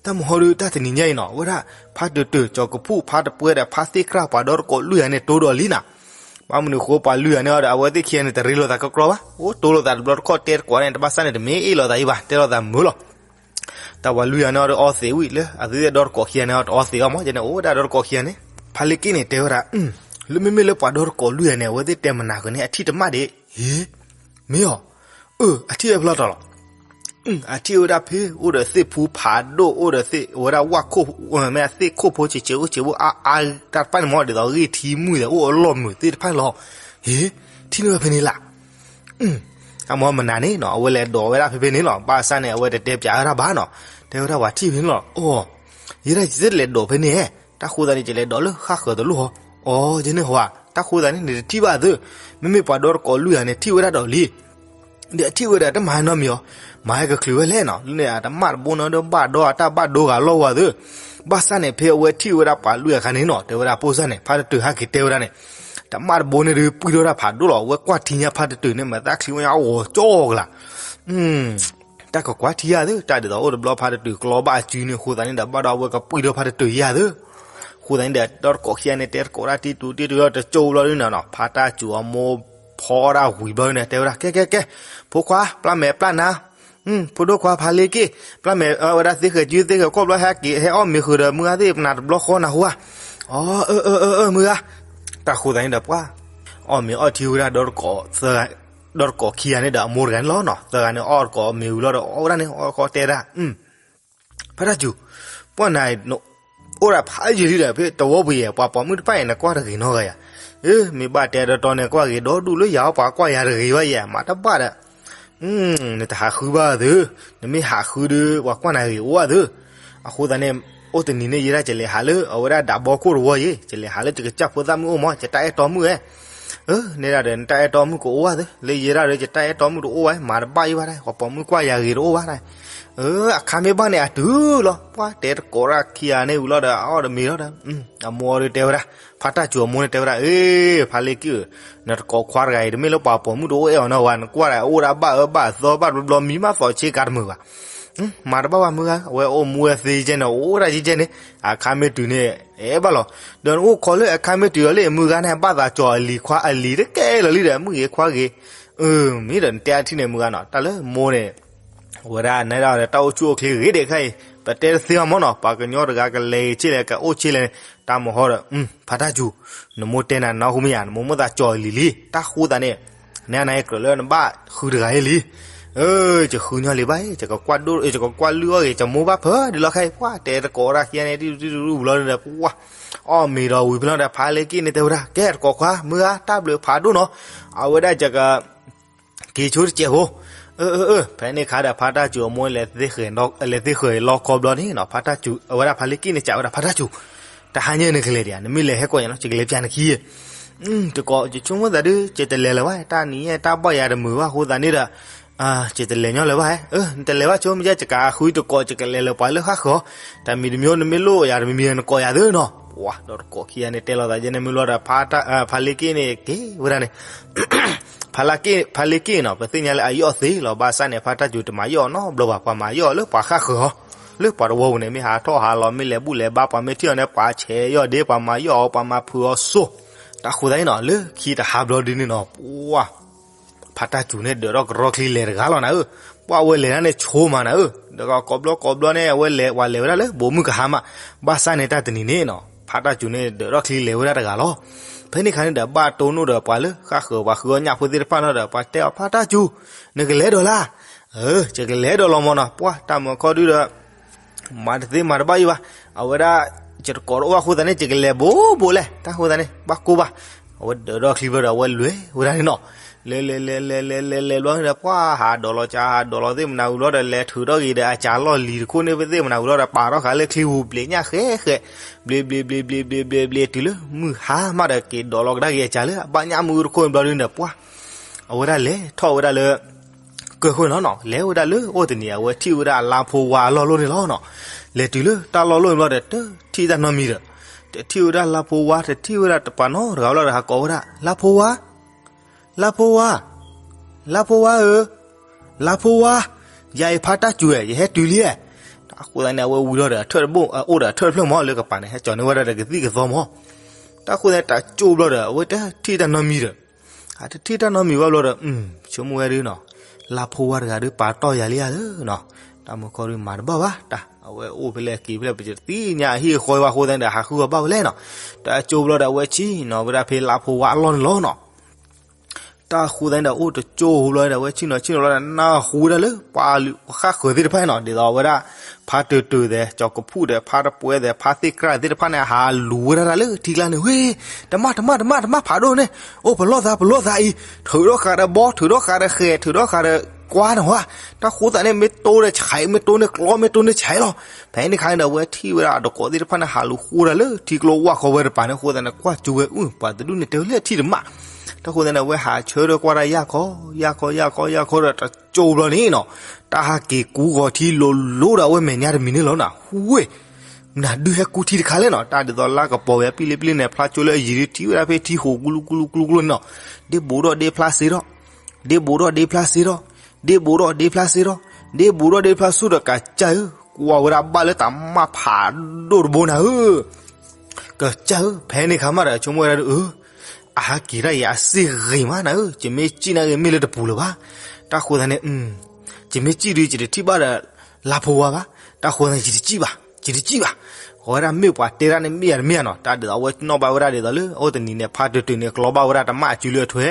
တၢ်မဟီဒုး တၢ်တနံၤညါအံၤနီၤ ဝဲဒၣ် ဖါတတုၤ ကၠီၤကဖူၣ် ဖါတပှဲၤဒီး ဖါသ့ၣ်ကြၢ် ပှၤဒီတကိးလွံၢ်ဂၤန့ၣ် တိဒီးလံနၤ. ဘၣ်မနုၤဃိ ပှၤလွံၢ်ဂၤန့ၣ်ဒီး အဝဲသ့ၣ်ခံဂၤန့ၣ် တရ့လိာ်သးကကြီဘၣ်. အိၣ်တိလိာ်သးတဘျီတခီၣ် တဲတကိးန့ၣ် တဘၣ်ဆၣ်န့ၣ် တမ့ၢ်အ့ၣ်လိာ်သးအံၤဘၣ် တဲလိာ်သးမုာ်လီၤ. တၢ်ပှၤလွံၢ်ဂၤန့ၣ်ဒီး အီသံးဝံၤလၢ အသုသ့ၣ်ဒီတကိးခံဂၤန့ၣ်ဒီး တအီသံးအီၤမး ကန့ၣ် အိၣ်ဝဲဒၣ်ဒီတကိးခံဂၤန့ၣ် ဖါလ့က့ၣ်န့ၣ်တဲဝဲဒၣ် လၢမ့မ့ၢ်လၢပှၤဒီတကိးလွံၢ်ဂၤန့ၣ် အဝဲသ့ၣ်တဲမနၤဂ့ၤန့ၣ် အထံၣ်တမၣ်ဒံး. ဟ့ မ့ၢ်အီၤ. အၢ အထံၣ်ဝဲဖျီတီၤလီၤ. အထံၣ်ဝဲဒၣ်ဖဲ အိၣ်ဒီးသ့ၣ်ဖူဖးဒိၣ် အိၣ်ဒီးသ့ၣ် ဝဲဒၣ်ဝၣ်ခိၣ် မ့ၢ်သ့ၣ်ခိၣ်ဖိဆံးဆံးအိၣ်ဆံးအိၣ်အါအါ တၢ်တဖၣ်န့ၣ်မ့ၢ်ဒ်သိးဂ့ၢ်ထံမုၢ်ဒီး အိၣ်အလီၢ်မုာ်သ့ၣ်တဖၣ်လီၤ. ဟ့ ထံၣ်န့ၢ်ဝဲဖဲန့ၣ်လၢ်. အမ့ၢ်မနၤန့ၣ်နီၤ အဝဲလဲၤဒိးဝဲဒၣ်ဖဲဖဲန့ၣ်လီၤ. ဘၣ်ဆၣ်န့ၣ် အဝဲတတဲပၠးဝဲဒၣ်ဘၣ်နီၤ. တဲဝဲဒၣ်ပှၤထံၣ်ဖဲန့ၣ်လီၤ. အိ ယဲဒၣ်ယတလဲၤဒိးဖဲန့ၣ်, တၢ်ဃိသတးန့ၣ် ယလဲၤဒိးလၢဃၣ်ဃၢၤတလိၣ်ဟီ. အိ ယန့ၣ်ဟီဧါ, တၢ်ဃိသတးန့ၣ် နတထံၣ်ဘၣ်သု, မ့မ့ၢ်ပှၤဒီတကိးလွံၢ်ဂၤန့ၣ် ထံၣ်ဝဲဒၣ်ဒီးလံ. ဒီးအထံၣ်ဝဲဒၣ်တမၤနီတမံၤအီၤ, မၤဟဲကချုးဝဲလဲၣ်နီၤ, လၢန့ၣ်အတမၣ်တဘိန့ၣ်ဒီးဘၣ်ဒီးအတၢ်ဘၣ်ဒိဂၤလီၢ်ဝဲသု. ဘၣ်ဆၣ်န့ၣ် ဖဲအဝဲထံၣ်ဝဲဒၣ်ပှၤလွံၢ်ဂၤခါန့ၣ်နီၤ, တဲဝဲဒၣ်ဖိစၢ်န့ၣ် ဖါတတုၤဟဲက့ၤတဲဝဲဒၣ်န့ၣ်, တမၣ်တဘိန့ၣ်ဒုး ပှံၢ်ထီၣ်တၢ်ဖးဒိၣ်လီၤ. အဝဲကွၢ်ထံညါဖါတတုၤန့ၣ် မၤသးချံဝဲညါအဂီၤကၠီကလး တၢ်ကကွၢ်ထံယၤသု, တၢ်ဒ်သိးအိၣ်တဘျီဖါတတုၤကျီဘၣ်အစုန့ၣ် အဃိသတးန့ၣ်ဒီး ဘၣ်ဒီးအဝဲကပှံၢ်ထီၣ်ဖါတတုၤယၤသု. အဃိသတးန့ၣ်ဒီး ဒီတကိးခံဂၤန့ၣ် တဲတကိးတၢ်တံၢ်တူာ်တံၢ်တူာ်ဒီး တကၠိဘျီဒုန့ၣ်နီၤ, ဖါတၢ်စူၤအမိၢ်ဖီဒၣ်ဝံၤဘျီဒုန့ၣ် တဲဝဲဒၣ် ကဲ ကဲ ကဲ ဖိခွါ ပျၢ်မဲာ်ပျၢ်နါ, ဖိဒိၣ်ခွါ ဖါလ့က့ၣ် ပျၢ်မဲာ်ဝဲဒၣ်သ့ဃဲၤစုသ့ဃဲၤခီၣ်ဘျီ ဟဲက့ၤဟဲအီၣ်မ့ၤဃုာ်ဒီးမုၢ်ဂၤသ့ၣ် ပနၢ်တဘျီဃီနၢ်ဟူဧါ. အၢ အၢ အၢ မုၢ်ဂၤ. တၢ်ဃိသတးန့ၣ်ဒီး ပှၤ အီၣ်မ့ၤအီထံဝဲဒၣ် ဒီတကိးခံဂၤန့ၣ်ဒီး အမိၢ်တဂၤန့ၣ်လီၤနီၤ. သၢဂၤန့ၣ် အီၣ်တကိးမ့ၤဝံၤလီၤဒီး အီၣ်ဝဲဒၣ်န့ၣ် အီၣ်တကိးတဲဒၣ် ဖါတၢ်စူၤ, ပှၢ်နၤ အိၣ်ဒၣ်ဖးယံာ်လံဒီး ဖဲတဝီပူၤယဲၢ် ပှၤပိာ်မုၣ်တဖၣ်အံၤ နကွၢ်တဂ့ၤနီတဂၤယၤ. မ့ၢ်ဘၣ်တဲဒီးတီန့ၣ် ကွၢ်ဂ့ၤဒီဒူၣ်လၢယၤ ပှၤကွၢ်ယၤတဂ့ၤဘၣ်ယဲၢ် မၤတဘၣ်ဒီး နတဟးဃုဘၣ်သု, နမ့ၢ်ဟးဃုဒီး ပှၤကွၢ်နၤဂ့ၤအိၣ်ဘၣ်သု. အဃိသတးန့ၣ် အိၣ်တနံၤန့ၣ် ယဲဒၣ်ကလဲၤဟးလၢ အဝဲဒၣ်ဒးဘီခိၣ်တဝီယဲၢ် ကလဲၤဟးလၢယကစၢ်ဖိသၣ်မုၣ်အိၣ်မး ယတၢ်အဲၣ်တီမုၣ်ဝဲ အၢ နဲဒၣ်ဒီး နတၢ်အဲၣ်တီမုၣ်ကအိၣ်ဘၣ်သု, လၢယဲဒၣ်ဒီး ယတၢ်အဲၣ်တီမုၣ်တအိၣ်ဘၣ် မၤတဘၣ်ယံၤဘၣ်ဒၣ် ပှၤပိာ်မုၣ်ကွၢ်ယၤဂ့ၤတအိၣ်ဘၣ်ဒၣ်. အခါမ့ၢ်ဘၣ်န့ၣ် အတုၤလီၤ ပှၤတဲတကိးတၢ်ခံဂၤန့ၣ်ဝံၤလီၤဒီး အအီၣ်ဒီးမ့ၤလီၤဒီး အမိၢ်ဒီးတဲဝဲဒၣ် ဖါတၢ်စူၤအမိၢ်န့ၣ်တဲဝဲဒၣ် အ့ ဖါလ့က့ၣ်ဧၢ, နတကိးခွါတဂၤအံၤ တမ့ၢ်လၢပှၤပိာ်မုၣ်တအိၣ်အဲၣ်အီၤနီတဂၤ နကွၢ်ဒၣ် အိၣ်ဒၣ်ဘၣ်အၢဘၣ်သီဘၣ်တဘျီဘျီ မံဘၣ်သီးဆ့ကၤတမုာ်ဘၣ် မၤတဘၣ်ဘၣ်မုၢ်ဂၤ, အဝဲအိၣ်မူဝဲသ့ကဲန့ၣ် အိၣ်ဝဲဒၣ်ကဲကဲန့ၣ် အခါမ့ၢ်တုၤန့ၣ် အဲၣ်ဘၣ်လီၤ. ဒီးနအိၣ်ခိးလၢအခါမ့ၢ်တုၤလီၤလံ မုၢ်ဂၤန့ၣ် ဘၣ်သးကၠီၤအလံၤခွါအလံၤတကဲလီၤလံဒီး မုၣ်ဂ့ၤခွါဂ့ၤ, အၢ မ့ၢ်ဒီးနတဲအထံၣ်န့ၣ် မုၢ်ဂၤနီၤ တၢ်လၢမိၢ်န့ၣ် အဝဲဒၣ်နဲဒၣ်ဒီး တၢ်အိၣ်ဆူၣ်အိၣ်ချ့ဂ့ၤဒဲးခဲအံၤ ပတဲတသ့ဘၣ်မ့ၢ်နီၤ ပှၤကညီတဂၤကလဲၤဂ့ၤဆ့လဲၣ် ကအိၣ်ဆ့လဲၣ်န့ၣ် တၢ်မဟီဒီး ဖါတၢ်စူၤ နမိၢ်တဲနၤနဟူမ့ၢ်ယၤ နမိၢ်မိၣ်သးကၠီၤအလံၤလံ တၢ်ဃိသးန့ၣ် နဲနၤအံၤကြၢးလၢနဘၣ်ဃုတဂၤအံၤလံ. အၢ ယဃုညီလံဘၣ် ယကကွၢ်ဒိၣ် ယကကွၢ်လုၢ်အီၣ်ဂ့ၤ ယမိၢ်ဘၣ်ဖၢဒ်လီၤခဲအံၤ ပှၤတဲတကိးတၢ်ခံဂၤန့ၣ် တံၢ်တံၢ်တရူၢ်ဝံၤလီၤဒီး ပှၤ အီၣ်မ့ၤဒီးဝံၤဖဲလီၤဒီး ဖါလ့က့ၣ်န့ၣ်တဲဝဲဒၣ် ကဲတကိးခွါ မုၢ်ဂၤ တၢ်ဘျုးဖးဒိၣ်နီၤ အဝဲဒၣ်ယက က့ၤဆိတစဲးဖိ, အၢ အၢ အၢ ဖဲန့ၣ်ခါဒီး ဖါတၢ်စူၤအမိၢ်လဲၤသ့ၣ်ဃဲၤလီခီဘျီန့ၣ်နီၤ ဖါတၢ်စူၤ အဝဲဒၣ်ဖါလ့က့ၣ်န့ၣ် စံးဝဲဒၣ် ဖါတၢ်စူၤ, တဟါညါနကလဲၤဒံးဧါ, နမ့ၢ်လဲၤဟဲကိးညါနီၤ ယကလဲၤပျးနခံဧါ. တကိး ယဆိကမိၣ်သးဒုး ယတလဲၤလၢၤဘၣ်, တၢ်နံၤညါတၢ်ဘီၣ်ယၤတမုာ်ဘၣ်အဃိသတးန့ၣ်ဒီး ယတလဲၤညီလၢၤဘၣ်. နတလဲၤဘၣ်ဆိ မ့ၢ်ယကဃုတကိး ယကလဲၤလၢၤပှၤလၢဃၣ်ဃၢၤအီၤ, တၢ်မံၤတမံၤ နမ့ၢ်လိၣ်ယၤတမံၤမံၤ နကိးယၤသ့နီၤ. ပှၤဒီးတကိးခံဂၤန့ၣ် တဲလိာ်သးယဲန့ၣ် မ့ၢ်လီၤဒီး ဖါလ့က့ၣ်န့ၣ် က့ၤဝဲဒၣ်န့ၣ် ဖါလ့က့ၣ်နီၤ ပသ့ၣ်ညါလၢအယီၣ်သ့လီၤ. ဘၣ်ဆၣ်န့ၣ် ဖါတၢ်စူၤတမၤယီၣ်နီတဘျီဘၣ်, ပှၤမၤယီၣ်လၢပှၤဃၣ်ဃၢၤအီၤ လၢပှၤတဝီပူၤန့ၣ် မ့ၢ်ဟးထီၣ်ဟးလီၤ မ့ၢ်လဲၤဘူၣ်လဲၤဘါ ပှၤမ့ၢ်ထံၣ်အီၤန့ၣ် ပှၤဆဲးယီၣ်ဒ့ ပှၤမၤယီၣ်အီၤ ပှၤမၤဖုးအီၤစိၤ. တၢ်ဃိသတးန့ၣ်နီၤ လၢခံတဟါဘျီဒုန့ၣ်နီၤ ပှၤ ဖါတၢ်စူၤန့ၣ် ဒၢးထီၣ်ကရီချံလဲၤတဂၤလီၤနၤဧၢ. ပှၤအဝဲလဲၤဒၣ်န့ၣ်ဆိမးနၤဧၢ, ဒီးကိးဘျီကိးဘျီန့ၣ် အဝဲလဲၤ ပှၤလဲၤဝဲဒၣ်လၢဘိးမုၢ်ကဟါမး. ဘၣ်ဆၣ်န့ၣ် တၢ်တနံၤန့ၣ်နီၤ ဖါတၢ်စူၤန့ၣ် ဒၢးထီၣ်ချံလဲၤဝဲဒၣ်တဂၤလီၤ. ဖဲန့ၣ်ခါန့ၣ်ဒီး ဘၣ်တိၢ်နီၣ်ဒီးပှၤလၢဃၣ်ဃၢၤပှၤဃုအီၣ်ညၣ်ဖိသ့ၣ်တဖၣ်နီၤဒီး ပှၤတဲအီၤ ဖါတၢ်စူၤ နကလဲၤဒီးလၢ ယကလဲၤဒီးလီၤမးနီၤ. ပှၤတၢ်မုာ်ခီဒုဒီး မၤတသ့မၤတဘၣ်ယံၤဘၣ်. အဝဲဒၣ် ယတကိးတအိၣ်ဘၣ်အဃိသတးန့ၣ် ယကလဲၤဘိးဘိးလဲၣ်. တၢ်ဃိသတးန့ၣ် ဘၣ်ကိၢ်ဘၣ်. အဝဲဒၢးထီၣ်ချံဘျီဒီး အဝဲလဲၤဝဲဒၣ်န့ၣ်နီၤ. လဲၤလဲၤလဲၤလဲၤလဲၤလဲၤလဲၤဘျီန့ၣ်ဒီး ပှၤဟးဒိးလီၤကး ဟးဒိးလီၤသ့ၣ်မနၤဝံၤဘျီဒီး လဲၤထုးထီၣ်က့ၤဒီးအစးလီၢ်လံၤတခိၣ်န့ၣ် ပသ့ၣ်မနၤဝံၤဘျီဒီး ပာ်ထီၣ်ဃာ်လၢချံပူၤ ဘျ့းညၣ်ဃဲဃဲ ဘျ့ဘျ့ဘျ့ဘျ့ဘျ့ဘျ့ဘျ့ တုၤလၢမုၢ်ဟါမးဒီး က့ၤဒိးလီၤကဒါက့ၤအစးလၢအဘၣ်ညၣ်မုၢ်တခိၣ်န့ၣ် ဘျီဒုန့ၣ်ဒီး ပှၤ အဝဲဒၣ်လဲၤထီၣ်ဝဲဒၣ်လၢ ကၢၢ်ခိၣ်န့ၣ်လီၤနီၤ. လဲၤဝဲဒၣ်လၢအိၣ်တနံၤ အဝဲထံၣ်ဝဲဒၣ်လါဖိဝါအလီၢ်လိၣ်န့ၣ်လီၤနီၤ. လဲၤတုၤလၢတၢ်လီၢ်လိၣ်န့ၣ်ဘျီဒီး တထံၣ်တၢ်နီတမံၤဒီး တထံၣ်ဝဲဒၣ်လါဖိဝါ တထံၣ်ဝဲဒၣ်တပၤနီတဂၤဘျီဒီး ဟးကိးဝဲဒၣ် လါဖိဝါ လါဖိဝါ လါဖိဝါဧၢ လါဖိဝါ ယၤအံၤဖါတၢ်စူၤဧၢ ယဟဲတုၤလံဧၢ. တၢ်ဃိသတးန့ၣ် အဝဲဝံၤလီၤဒီး အထၢၣ်တဘိ အအိၣ်ဒီးအထၢၣ်တဖျၢၣ်မး လၢကပၤန့ၣ် ဟဲကၠီၤန့ၢ်ဝဲဒၣ်ဒီးကသံၣ်ကသီမး. တၢ်ဃိသတးန့ၣ် တၢ်ကၠိဘျီဒီး အဝဲတထံၣ်တၢ်နီတမံၤဒီး အတထံၣ်တၢ်နီတမံၤဘၣ်ဘျီဒီး ဆိကမိၣ်ဝဲဒၣ်နီၤ လါဖိဝါတဂၤဒုးပာ်တီၢ်ယၤလံဧါလၢနီၤ. တၢ်မုာ်ခီဒုးမၤတဘၣ်ဘၣ် တၢ်အဝဲအိၣ်ဖဲလဲၣ်က့ၤဖဲလဲၣ် ပတသ့ၣ်ညါအဟံၣ်အဃီဘၣ်အဃိသတးန့ၣ်ဒီး ဟးဃုအီၤဘၣ်ဝဲလဲၣ်နီၤ. တၢ်ကၠိဘျီဒီး အဝဲဆ့ၣ်နီၤဝဲဒၣ်ဖဲလါဖိဝါအလီၢ်န့ၣ်လီၤနီၤ. တၢ်ဃိသတးန့ၣ်ဒီး အိၣ်တကၠိဘျီဒီး အဝဲဆ့ၣ်နီၤဆ့ၣ်နီၤဘျီဒီး နၢ်ဟူဝဲဒၣ်လၢပှၤဃၣ်ဃၢၤသ့ၣ်တဖၣ်နီၤ ဒ်သိးအဝဲဒၣ် ဖါတၢၢ်တၢၢ်သဲး ကၠီၤကဖူၣ်သဲး ဖါတပှဲၤသဲး ဖါသ့ၣ်ကြၢ်သ့ၣ်တဖၣ်န့ၣ် ဟးလူၤဝဲဒၣ်တၢ်လၢထံကျါန့ၣ် ဝ့ တမၣ်တမၣ်တမၣ်တမၣ်ဖးဒိၣ်န့ၣ် အိၣ်ပလီၢ်သးပလီၢ်သးအံၤ ထုးထီၣ်ဃာ်ဒီးဘီ ထုးထီၣ်ဃာ်ဒီးဃဲၤ ထုးထီၣ်ဃာ်ဒီးကွါန့ၣ်ဝဲ. တၢ်ဃိသတးန့ၣ် မ့ၢ်တိၢ်ဒီးဆဲး မ့ၢ်တိၢ်န့ၣ်ကျီ မ့ၢ်တိၢ်န့ၣ်ဆဲးလီၤ. ဖဲန့ၣ်ခါန့ၣ်ဒီး အဝဲထံၣ်ဝဲဒၣ်အတကိးသ့ၣ်တဖၣ်န့ၣ် ဟးလူၤဃိဒၣ်လၢထံကျိဝၢ်ဃီဝဲတပၤန့ၣ် အဃိသတးန့ၣ် ကွၢ်ကၠိဝဲ အုၣ် ပှၤတဒူၣ်န့ၣ် တဲဝဲလၢထံၣ်တမၣ်. တၢ်ဃိသတးန့ၣ် အဝဲဟးဆၢထၢၣ်ကွၢ်တၢ်ယၢ်ခီ ယၢ်ခီ ယၢ်ခီ ယၢ်ခီဒီး တကၠိဘျီန့ၣ်နီၤ တၢ်ဟးက့ၤကူဂီၤထံလိၤလိၤဒီး အဝဲမဲာ်ညါတမံၤန့ၣ်လီၤနီၤ ဝ့ မနုၤဒုးဟဲကူထံတခါလဲၣ်နီၤ. တၢ်ဒ်သိးလါကပီၤဝဲပံၣ်လံပံၣ်လံန့ၣ် ဖျါကၠိလၢအယံၤဒုးထံၣ်ဝဲဒၣ်ဖဲထံဃိးကူလူကူလူကူလူကူလူန့ၣ်နီၤ. ဒ့ဘူးထီၣ်ဒ့ဖျါစ့ထီၣ် ဒ့ဘူးထီၣ်ဒ့ဖျါစ့ထီၣ် ဒ့ဘူးထီၣ်ဒ့ဖျါစ့ထီၣ် ဒ့ဘူးထီၣ်ဒ့ဖျါဆူၣ်ဒီး ကစၢ်ဧၢ ကွၢ်ဝဲဒၣ်ဘၣ်လၢတၢ်မၣ်ဖးဒိၣ်တဘိနၤဧၢ ကစၢ်ဧၢ ဖဲန့ၣ်ခါမးဒီး ဆိကမိၣ်ဝဲဒၣ်ဒီး အ အဟဲက့ၤတၢ်အံၤအစ့ၢ်ဂ့ၤမးနၤဧၢ ယမ့ၢ်စံၣ်နာ်က့ၤမ့ၢ်လၢတပူၤလၢၤဘၣ်. တၢ်ဃိသတးန့ၣ် ယမ့ၢ်စံၣ်ဒုး ယတထံၣ်ဘၣ်ဒီး လါဖိဝါဘၣ်. တၢ်ဃိသတးန့ၣ် ယတစံၣ်ဘၣ် ယတစံၣ်ဘၣ်. အဝဲဒၣ်မ့ၢ်ပှၤတဲဒၣ်န့ၣ် မ့ၢ်ယၤတမ့ၢ်ယၤနီၤ. တၢ်ဒ်သိးအဝဲနီၣ်ဘၣ်ဝဲဒၣ်ဒ်သိးလၢ အိၣ်တနံၤန့ၣ် ဖါတၢၢ်တၢၢ်န့ၣ် ကျီဘၣ်ဝဲဒၣ်တမၣ်အစုလၢအထွဲ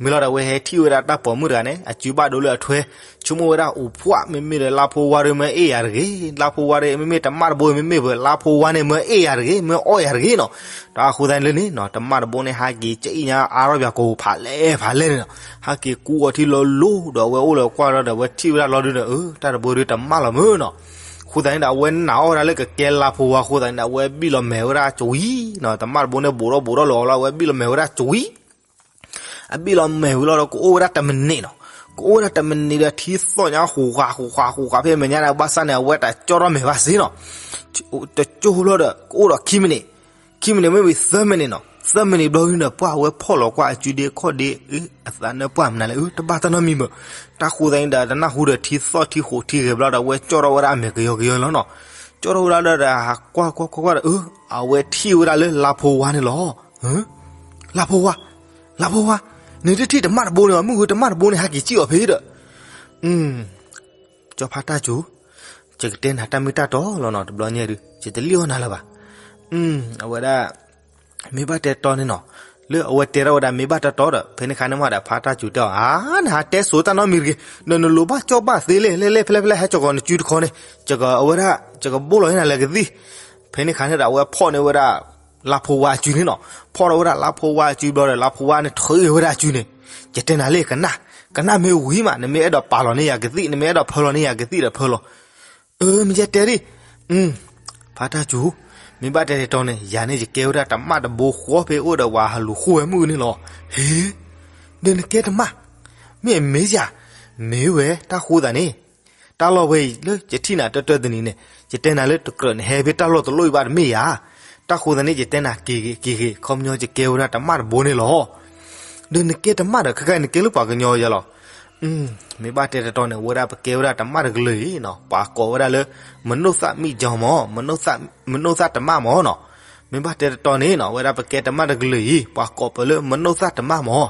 မ့ၢ်လီၤဒီးအဝဲဟဲထံၣ်ဝဲဒၣ်တၢ်ပိာ်မုၣ်တဂၤန့ၣ် အစုဘၣ်ဒိလၢအထွဲ ဆိကမိၣ်ဝဲဒၣ်အိၣ်ဖှိၣ် မ့မ့ၢ်ဒီးလါဖိဝါဒီးမ့ၢ်အ့ၣ်ယၤတဂ့ၤ, လါဖိဝါဒီးမ့မ့ၢ်တမၣ်တဘိမ့မ့ၢ်ပှၤ လါဖိဝါန့ၣ်မ့ၢ်အ့ၣ်ယၤတဂ့ၤ မ့ၢ်အီၣ်ယၤတဂ့ၤနီၤ. တၢ်အဃိသတးန့ၣ်လၢန့ၣ်နီၤ တမၣ်တဘိန့ၣ် ဟဲက့ၤကအ့ၣ်ညါအါထီၣ်ပှၤကိးဖးလဲၣ်ဖးလဲၣ်န့ၣ်နီၤ. ဟဲက့ၤကူအီၤထံလီၤလိၤဒီးအဝဲအိၣ်လၢကွၢ်လီၤဒီးအဝဲထံၣ်ဝဲဒၣ်လီၤဒုဒီး အၢ တၢ်တဘိဒုတမၣ်လီၤမ့ၢ်နီၤ. အဃိသတးန့ၣ်ဒီး အဝဲနာ်အီၣ်ဝဲဒၣ်လၢကကဲလါဖိဝါအဃိသတးန့ၣ်ဒီး အဝဲဘံၣ်လီၤမဲာ်ဝဲဒၣ်ကွံနီၤ. တမၣ်တဘိန့ၣ် ဘူးထီၣ်ဘူးထီၣ်လၢအီၤလီၤ အဝဲဘံၣ်လီၤမဲာ်ဝဲဒၣ်ကွံ အဘံၣ်လီၤမဲာ်ဝံၤလီၤဒီး ကအိၣ်ဝဲဒၣ်တမံးနံးနီၤ, ကအိၣ်ဝဲဒၣ်တမံးနံးဒီး ထံသီၣ်ညါဃူးဃာ်ဃူးဃာ်ဃူးဃာ်ဖဲမဲာ်ညါန့ၣ် ဘၣ်ဆၣ်န့ၣ် အဝဲတၢ်ကၠီထီၣ်မဲာ်ဘၣ်စ့ၢ်နီၤ, တကၠိဘျီဒီး ကအိၣ်ဒီးခံမံးနံး, ခံမံးနံးမ့ၢ်ဝံၤသၢမံးနံးနီၤ, သၢမံးနံးဘျီဒုန့ၣ် ပှၢ်ဝဲဖီၣ်လီၤကွၢ်အစုဒ့ခီၣ်ဒ့ အသးနၢပှၢ်မနုၤလဲၣ် အၢ တဘၣ်တၢ်နီတမံၤဘၣ်, တၢ်ဃိသတးန့ၣ်ဒီး တနၢ်ဟူဒီးထံသီၣ်ထံဃိးထံဂဲၤဘျီဒီး အဝဲကၠီထီၣ်ဝဲဒၣ်အမဲာ်ကယီကယီလီၤနီၤ, ကၠီထီၣ်ဝဲဒၣ်ဒီး ဟးကွၢ်ကွၢ်ကွၢ်ကွၢ်ဒီး အၢ အဝဲထံၣ်ဝဲဒၣ်လၢလါဖိဝါန့ၣ်လီၤ. လါဖိဝါ, လါဖိဝါ, နတထံၣ်တမၣ်တဘိန့ၣ်ဘၣ်, မုၢ်ဃုတမၣ်တဘိန့ၣ် ဟဲက့ၤစံၣ်အီၤဖဲဒီး, ကၠီဖါတၢ်စူၤ, ယကတဲနၤတၢ်မ့ၢ်တၢ်တီလီၤနီၤ, တဘျီညါဒုး ယတလံၣ်အီၣ်နၤလၢၤဘၣ်. အဝဲဒၣ် မ့ၢ်ဘၣ်တဲတီန့ၣ်နီၤ, လၢအဝဲတဲထီၣ်ဝဲဒၣ်မ့ၢ်ဘၣ်တၢ်တီဒီး ဖဲန့ၣ်ခါန့ၣ်မးဒီး ဖါတၢ်စူၤတဲအီၤ, အါ နဟးတဲစိၤတၢ်နီတမံၤတဂ့ၤ, ဒီးနလိၤဘၣ်ကၠီဘၣ်သ့လဲၣ်, လဲၣ်လဲၣ် ဖဲလဲၣ်ဖဲလဲၣ် ဟဲကၠီကီးနစုတခီန့ၣ်, အဝဲဒၣ် ယကဘိၣ်လီၤန့ၢ်နၤလၢကသံၣ်. ဖဲန့ၣ်ခါန့ၣ်ဒီး အဝဲဖီၣ်န့ၢ်ဝဲဒၣ် လါဖိဝါအစုန့ၣ်နီၤ, ဖီၣ်ထီၣ်ဝဲဒၣ်လါဖိဝါအစုဘျီဒီး လါဖိဝါန့ၣ်ထုးအီၤဝဲဒၣ်အစုန့ၣ်, ယတဲနၤလံ ကနၣ်, ကနၣ်မ့ၢ်ဝံၤမး နမ့ၢ်အဲၣ်ဒိးပာ်လီၤန့ၢ်ယၤကသံၣ် နမ့ၢ်အဲၣ်ဒိးဖၢလီၤန့ၢ်ယၤကသံၣ်ဒီးဖၢလီၤ. အၢ မ့ၢ်ယတဲဒ် ဖါတၢ်စူၤ, မ့ၢ်ဘၣ်တဲတတီန့ၣ် ယၤန့ၣ်ယကဲဝဲဒၣ်တမၣ်တဘိဃီဖဲအိၣ်ဒီးပှၤဟးလူၤဃိဝဲမုၢ်န့ၣ်လီၤ. ဟ့, ဒီးနကဲတမၣ်, မ့ၢ်အမ့ၢ်ယၤ, မ့ၢ်ဝဲတၢ်ဃိသးန့ၣ်, တၢ်လီၢ်ဝဲအံၤလၢယထံၣ်နၤတၢတၢတနံၤန့ၣ် ယတဲနၤလၢတကြၢးနဟဲဖဲတၢ်လီၢ်တလီၢ်အံၤဘၣ်တမ့ၢ်ယၤ, တၢ်ဃိသးန့ၣ် ယတဲနၤက့ၤဂ့ၤက့ၤဂ့ၤ ခီပညီယကဲဝဲဒၣ်တမၣ်တဘိန့ၣ်လီၤ. ဒီးနကဲတမၣ်ဒီး ခဲခါနကဲလၢပှၤကညီယၤလီၤ. မ့ၢ်ဘၣ်တဲတတီန့ၣ် အဝဲဒၣ်ပကဲဝဲဒၣ်တမၣ်တကလုာ်အံၤနီၤ ပှၤကိးဝဲဒၣ်လၢ မနိသၣ်မံၣ်ကၠီမး, မနိသၣ်တမၣ်မးနီၤ. မ့ၢ်ဘၣ်တဲတတီန့ၣ်နီၤ အဝဲဒၣ်ပကဲတမၣ်တကလုာ်အံၤ ပှၤကိးပှၤလၢမနိသၣ်တမၣ်မး.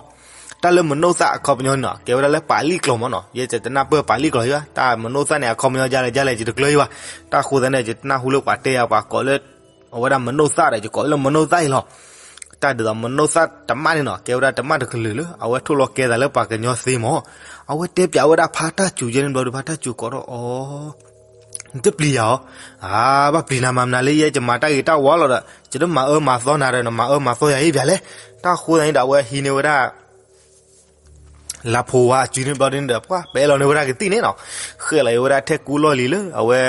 တၢ်လၢမနိသၣ်အခီပညီန့ၣ်နီၤ ကဲဝဲဒၣ်လၢပာ်လံၣ်ကျိာ်မးနီၤ. ယဲယတနၢ်ပၢၢ်ပာ်လံၣ်ကျိာ်ယဘၣ်, တၢ်မနိသၣ်န့ၣ် အခီပညီဒ်လဲၣ်ဒ်လဲၣ် ယတကျၢၤယဘၣ်. တၢ်ဃိသးန့ၣ် ယတနၢ်ဟူလၢပှၤတဲယၤ ပှၤကိးလၢ အဝဲဒၣ်မနိသၣ်ဒီး ယကိးလၢမနိသၣ်အံၤလီၤ. တၢ်ဒ်သိးမနိသၣ်တမၣ်န့ၣ်နီၤ ကဲဝဲဒၣ်တမၣ်တကလုာ်လၢ အဝဲထိၣ်လီၤကဲသးလၢပှၤကညီသ့မး. အဝဲတဲပၠးဝဲဒၣ်ဖါတၢ်စူၤယဲန့ၣ်ဘျီဒီး ဖါတၢ်စူၤကိးထီၣ်အီၤ နတပျံၤယၤအီၤ, အါ ဘၣ်ပျံၤနၤမၤမနုၤလၢယဲ ယမၤတၢ်ဂ့ၤတၢ်ဝါလီၤဒီး ယတမၤအၢမၤသီနၤဒီး နမၤအၢမၤသီယၤအံၤပၠးလဲၣ်. တၢ်ဃိသးန့ၣ်ဒီး အဝဲဟံးန့ၢ်ဝဲဒၣ် လါဖိဝါအစုန့ၣ်ဘျီဒ်န့ၣ်ဒီး ပှၤပအဲၣ်လီၤန့ၢ်ဝဲဒၣ်ကသံၣ်န့ၣ်နီၤ. ဃဲၣ်လီၤအံၤဝဲဒၣ်ထဲကူလီၢ်လံၤလၢ အဝဲ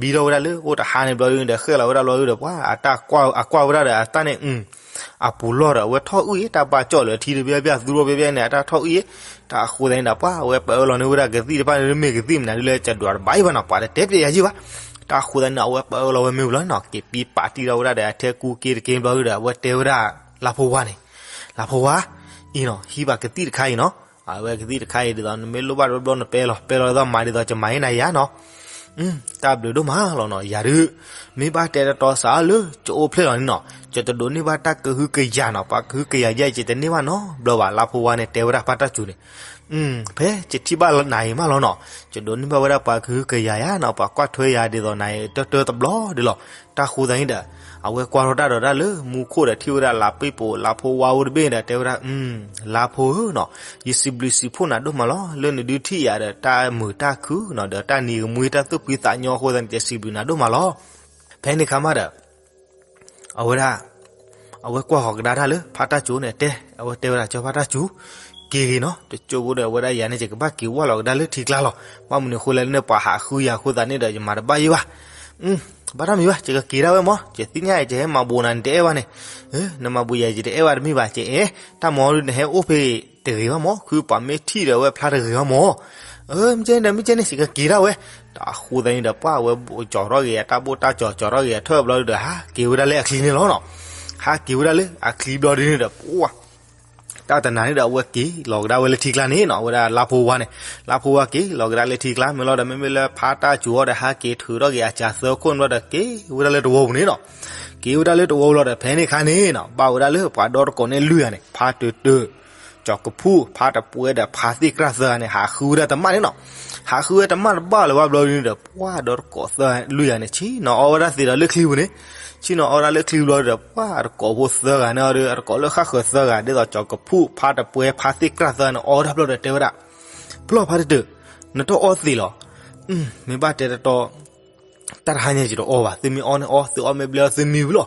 ဘံထီၣ်ဝဲဒၣ်လၢအိၣ်တဟါန့ၣ်ဘျီဒ်န့ၣ်ဒီး ဃဲၣ်လီၤဝဲဒၣ်လီၤဒီး ပှၤအတၢ်ကွၢ်ဝဲဒၣ်ဒီးအတၢ်န့ၣ် အပူၤလီၢ်ဒီး အဝဲထီၣ်အုၣ်အံၤ တၢ်ဘၣ်ကၠီၣ်လၢထံတဘျီဘျီ သူတဘျီဘျီန့ၣ် အတၢ်ထီၣ်အုၣ်အံၤ. တၢ်အဃိသတးန့ၣ်ဒီး ပှၤအဝဲပအၢလီၤန့ၢ်ဝဲဒၣ်ကသံၣ်တဖၣ်န့ၣ် မ့ၢ်ကသံၣ်မနုၤဒ်လဲၣ် ကဒွးတဘၣ်အံၤဘၣ်နီၤ ပှၤတတဲပျဲယၤယံၢ်ဘၣ်. တၢ်အဃိသတးန့ၣ်ဒီး အဝဲပအၢလီၤဝဲမ့ၢ်ဝံၤလီၤနီၤ က့ၤပံပာ်တံၢ်ထီၣ်ဝဲဒၣ်ဒီး အထဲကူက့တက့ဘျီဒီး အဝဲတဲဝဲဒၣ် လါဖိဝါန့ၣ်, လါဖိဝါ အံၤနီၤ ဟံးဘၣ်ကသံၣ်တခါအံၤနီၤ. အဝဲကသံၣ်တခါအံၤဒ်သိး နမ့ၢ်လိၣ်ဘၣ်တဘျီဘျီနပဲလီၤ ပဲလီၤဒ်သိးမၤဒ်သိးကမၤဟ့ၣ်နၤယၤနီၤ. တၢ်ဘျုးဒိၣ်မးလီၤနီၤ ယၤဒုး မ့ၢ်ဘၣ်တဲတတီစးလၢ ကအိၣ်ဖျဲၣ်လီၤန့ၣ်နီၤ ယတဒိးန့ၢ်ဘၣ်တၢ်ကဟုကယာ်နီၤ ပှၤကဟုကယာ်ယဲ ယတန့ၢ်ဘၣ်နီတဘျီဘၣ် လါဖိဝါန့ၣ် တဲဝဲဒၣ်ဖါတၢ်စူၤန့ၣ်. ဖဲယထံၣ်ဘၣ်နၤအံၤမးလီၤနီၤ ယဒိးန့ၢ်ဘၣ်ဝဲဒၣ်ပှၤကဟုကယာ်ယၤနီၤ ပှၤကွၢ်ထွဲယၤဒ်သိးနၤအံၤ တၢတၢတဘျီဒ်လီၤ. တၢ်ဃိသတးန့ၣ်ဒီး အဝဲကွၢ်ထီၣ်တၢ်ဒီးတၢ်လၢမူခိၣ်ဒီးထံၣ်ဝဲဒၣ်လါပ့ၣ်ပိာ် လါဖိဝါအိၣ်တဘ့ၣ်ဒီး တဲဝဲဒၣ် လါဖိဧၢနီၤ ယစံးဘျုးစံးဖှိၣ်နၤဒိၣ်မးလီၤ လၢနဒုးထံၣ်ယၤဒီးတၢ်မုာ်တၢ်ခုနီၤ ဒီးတၢ်နံၤကမှံတၢ်သူၣ်ဖှံသးညီအဃိသတးန့ၣ် ယစံးဘျုးနၤဒိၣ်မးလီၤ. ဖဲန့ၣ်ခါမးဒီး အဝဲဒၣ် အဝဲကွၢ်ဃီၤကဒါတၢ်လၢဖါတၢ်စူၤန့ၣ်တဲ အဝဲတဲဝဲဒၣ်ကၠီဖါတၢ်စူၤ က့ၤဂ့ၤနီၤ တကၠိဖိဒီး အဝဲဒၣ်ယၤန့ၣ် ယကဘၣ်က့ၤဝၢ်လီၤကဒါလၢထံကျါလီၤ. ဘၣ်မနုၤဃိလဲၣ်လၢန့ၣ် ပှၤဟးဃုယၤအဃိသတးန့ၣ်ဒီး ယမၤတဘၣ်ယံၢ်ဘၣ်. ဘၣ်တၢ်မံၤဘၣ် ယကက့ၤဒၣ်ဝဲမး ယသ့ၣ်ညါအံၤ ယဟဲမၤဘူးနၤ နတအဲၣ်ဘၣ်န့ၣ်. နမၤဘူးယၤ ယတအဲၣ်ဘၣ်တမ့ၢ်ဘၣ် ကအဲၣ် တၢ်မၤဒုး နဟဲအိၣ်ဖဲတဂ့ၤဘၣ်မး ခုပှၤမ့ၢ်ထံၣ်ဒီး အဝဲဖျါတဂ့ၤဘၣ်မး. မ့ၢ်ကဲန့ၣ်ဒီး မ့ၢ်ကဲန့ၣ် ယကက့ၤဒၣ်ဝဲ. တၢ်အဃိသတးန့ၣ်ဒီး ပှၤအဝဲကၠီၤထီၣ်ဂ့ၤ အတၢ်ဘိၣ်တၢ်ကၠီၤ ကၠီၤထီၣ်ဂ့ၤ အထၢၣ်ဘျီဒုးဒီး ဟးက့ၤဝဲဒၣ်လၢအချံန့ၣ်လီၤနီၤ. ဟးက့ၤဝဲဒၣ်လၢအချံဘျီဒုးန့ၣ်ဒီး ပှၤ တၢ်တနၤန့ၣ်ဒီး အဝဲက့ၤလီၤကဒါဝဲလၢထံကျါန့ၣ်နီၤ အဝဲဒၣ်လါဖိဝါန့ၣ် လါဖိဝါက့ၤလီၤကဒါလၢထံကျါ မ့ၢ်လီၤဒီး မ့မ့ၢ်လၢဖါတၢ်စူၤအီၤဒီး ဟးက့ၤထုးထီၣ်က့ၤအစၢၤသၢခိၣ်န့ၣ်ဘျီဒီး က့ၤဝဲဒၣ်လၢတဝီပူၤန့ၣ်နီၤ. က့ၤဝဲဒၣ်လၢတဝီပူၤလီၤဒီး ဖဲန့ၣ်ခါန့ၣ်နီၤ ဘၣ်ဝဲဒၣ်လၢပှၤဒီတကိးန့ၣ်လွံၢ်ဂၤန့ၣ် ဖါတၢၢ်တၢၢ် ကၠီၤကဖူၣ် ဖါတပှဲဒီးဖါသ့ၣ်ကြၢ်သၢဂၤန့ၣ် ဟးဃုဝဲဒၣ်တမၣ်န့ၣ်နီၤ. ဟးဃုဝဲတမၣ်တဘၣ်လၢၤဘၣ်ဘျီဒုးန့ၣ်ဒီး ပှၤဒီတကိးသၢဂၤလွံၢ်ဂၤန့ၣ် ဆ့ၣ်နီၤအီဝဲဒၣ်သ့ၣ်ဒီးလၢချံပူၤန့ၣ် ဆ့ၣ်နီၤအီဝဲဒၣ်လၢချံပူၤဘျီဒီး ပှၤတကိးဖိသၢဂၤန့ၣ်ဒီး အတကိးလၢဃၣ်ဃၢၤသၢဂၤ ဒ်သိးကၠီၤကဖူၣ် ဖါတပှဲ ဖါသ့ၣ်ကြၢ်သၢဂၤန့ၣ် အီဝဲဒၣ်ဘျီဒီးတဲဝဲဒၣ် ဖျီၣ်ဖါတၢၢ်တၢၢ် နတအီသ့ၣ်လီၤ. မ့ၢ်ဘၣ်တဲတတီ တၢ်တဟါညါယတအီဘၣ် သုမ့ၢ်အီန့ၣ်အီ သုအီမ့ၢ်ဘျဲၣ်အီသုမံဝံၤလီၤ.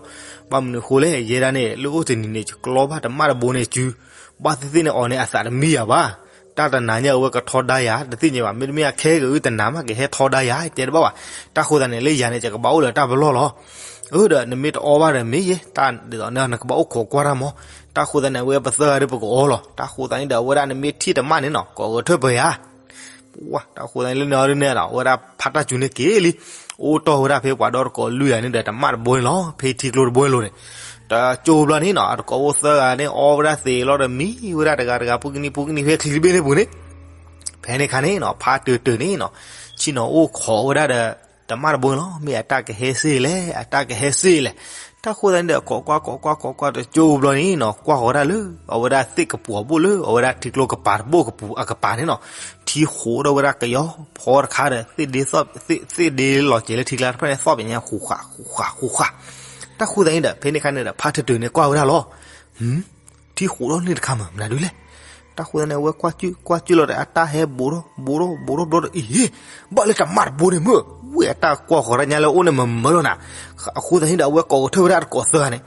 ဘၣ်မနုၤဃိလဲၣ် ယဲဒၣ်န့ၣ် လၢအိၣ်တနံၤန့ၣ် ယကျီဘၣ်တမၣ်တဘိန့ၣ်စု ဘၣ်သ့ၣ်သ့ၣ်န့ၣ်အီၤန့ၣ် အသးတမံယၤဘၣ်. တၢ်တနၤညါအဝဲကထီဒါယၤ တသ့ၣ်ညါဘၣ် မ့တမ့ၢ်အခဲကဂုာ်တနၤမး ကဟဲထီဒါယၤ တဲတဘၣ်ဘၣ်. တၢ်ဃိသတးန့ၣ် လၢယၤန့ၣ် ယကဘၣ်အိၣ်လၢတၢ်ပလီၢ်လီၤ. အၢဒီး နမ့ၢ်တအီဘၣ်ဒီးမ့ၢ်ယဲ တၢ်ဒ်သိးန့ၣ် နကဘၣ်အိၣ်ခိးကွၢ်တၢ်မး. တၢ်ဃိသတးန့ၣ် အဝဲပသၢဂၤဒီးပကအီလီၤ. တၢ်ဃိသတးန့ၣ်ဒီး အဝဲဒၣ်နမ့ၢ်ထံၣ်တမၣ်န့ၣ်နီၤ ကိးဂဲၤထၢၣ်ပၢၤယၤ ပှၤ တၢ်ဃိသတးန့ၣ်လၢန့ၣ်အီၤဒ်န့ၣ်ဒီး အဝဲဒၣ်ဖါတၢ်စူၤန့ၣ်က့ၤလံ အိၣ်တီၢ်ဝဲဒၣ်ဖဲပှၤဒီတကိးလွံၢ်ဂၤန့ၣ်ဒီးတမၣ်တဘိန့ၣ်လီၤ ဖဲထံကျိတဘိန့ၣ်လီၤန့ၣ်. တကၠိဘျီန့ၣ်နီၤ အတကိးဖိသၢဂၤန့ၣ် အီဝဲဒၣ်သ့ၣ်လီၤဒီးမံဝဲဒၣ်တဂၤတဂၤ ပူၤကနံၤပူၤကနံၤဖဲချံတဘ့ၣ်န့ၣ်ပူၤန့ၣ် ဖဲန့ၣ်ခါန့ၣ်နီၤ ဖါတၢၢ်တၢၢ်န့ၣ်နီၤ ဆ့ၣ်နီၤအိၣ်ခိးဝဲဒၣ်ဒီး တမၣ်တဘိန့ၣ်လီၤ. မ့ၢ်အတၢ်ကဟဲစ့ၢ်လဲၣ် အတၢ်ကဟဲစ့ၢ်လဲၣ်. တၢ်ဃိသတးန့ၣ်ဒီး ကိးကွၢ်ကိးကွၢ်ကိးကွၢ်တကၠိဘျီန့ၣ်နီၤ ကွၢ်ဃီၤဝဲဒၣ်လၢ အဝဲဒၣ်သ့ၣ်ကပူၤအဘိၣ်လၢ အဝဲဒၣ်ထံကျိကပၤတဘိၣ်ကပၤန့ၣ်နီၤ ထံဃိးထီၣ်ဝဲဒၣ်ကယီဖီတခါဒီး သ့ၣ်ဒ့လီၤစဲၤလၢထံကျါတဖျၢၣ်န့ၣ် သီၣ်ပညါဃူဃာ်ဃူဃာ်ဃူဃာ်. တၢ်ဃိသတးန့ၣ်ဒီး ဖဲန့ၣ်ခါန့ၣ်ဒီး ဖါတၢၢ်တၢၢ်န့ၣ်ကွၢ်ဝဲဒၣ်လီၤ. ထံဃိးထီၣ်န့ၣ်တခါမး မနုၤဒ်လဲၣ်. တၢ်ဃိသတးန့ၣ် အဝဲကွၢ်ကုၢ်ကွၢ်ကုၢ်လီၤဒီး အတၢ်ဟဲဘူးထီၣ်ဘူးထီၣ်ဘူးထီၣ်ဘျီဒီး အံၤ ဘၣ်လၢတမၣ်တဘိန့ၣ်မုၢ် ဝဲအတၢ်ကွၢ်ဃီၤတၢ်ညါလၢအိၣ်န့ၣ်မၤမၤလီၤနၤ. အဃိသတးန့ၣ်ဒီး အဝဲကိးဂဲၤထၢၣ်ဝဲဒၣ်တကိးသၢဂၤန့ၣ်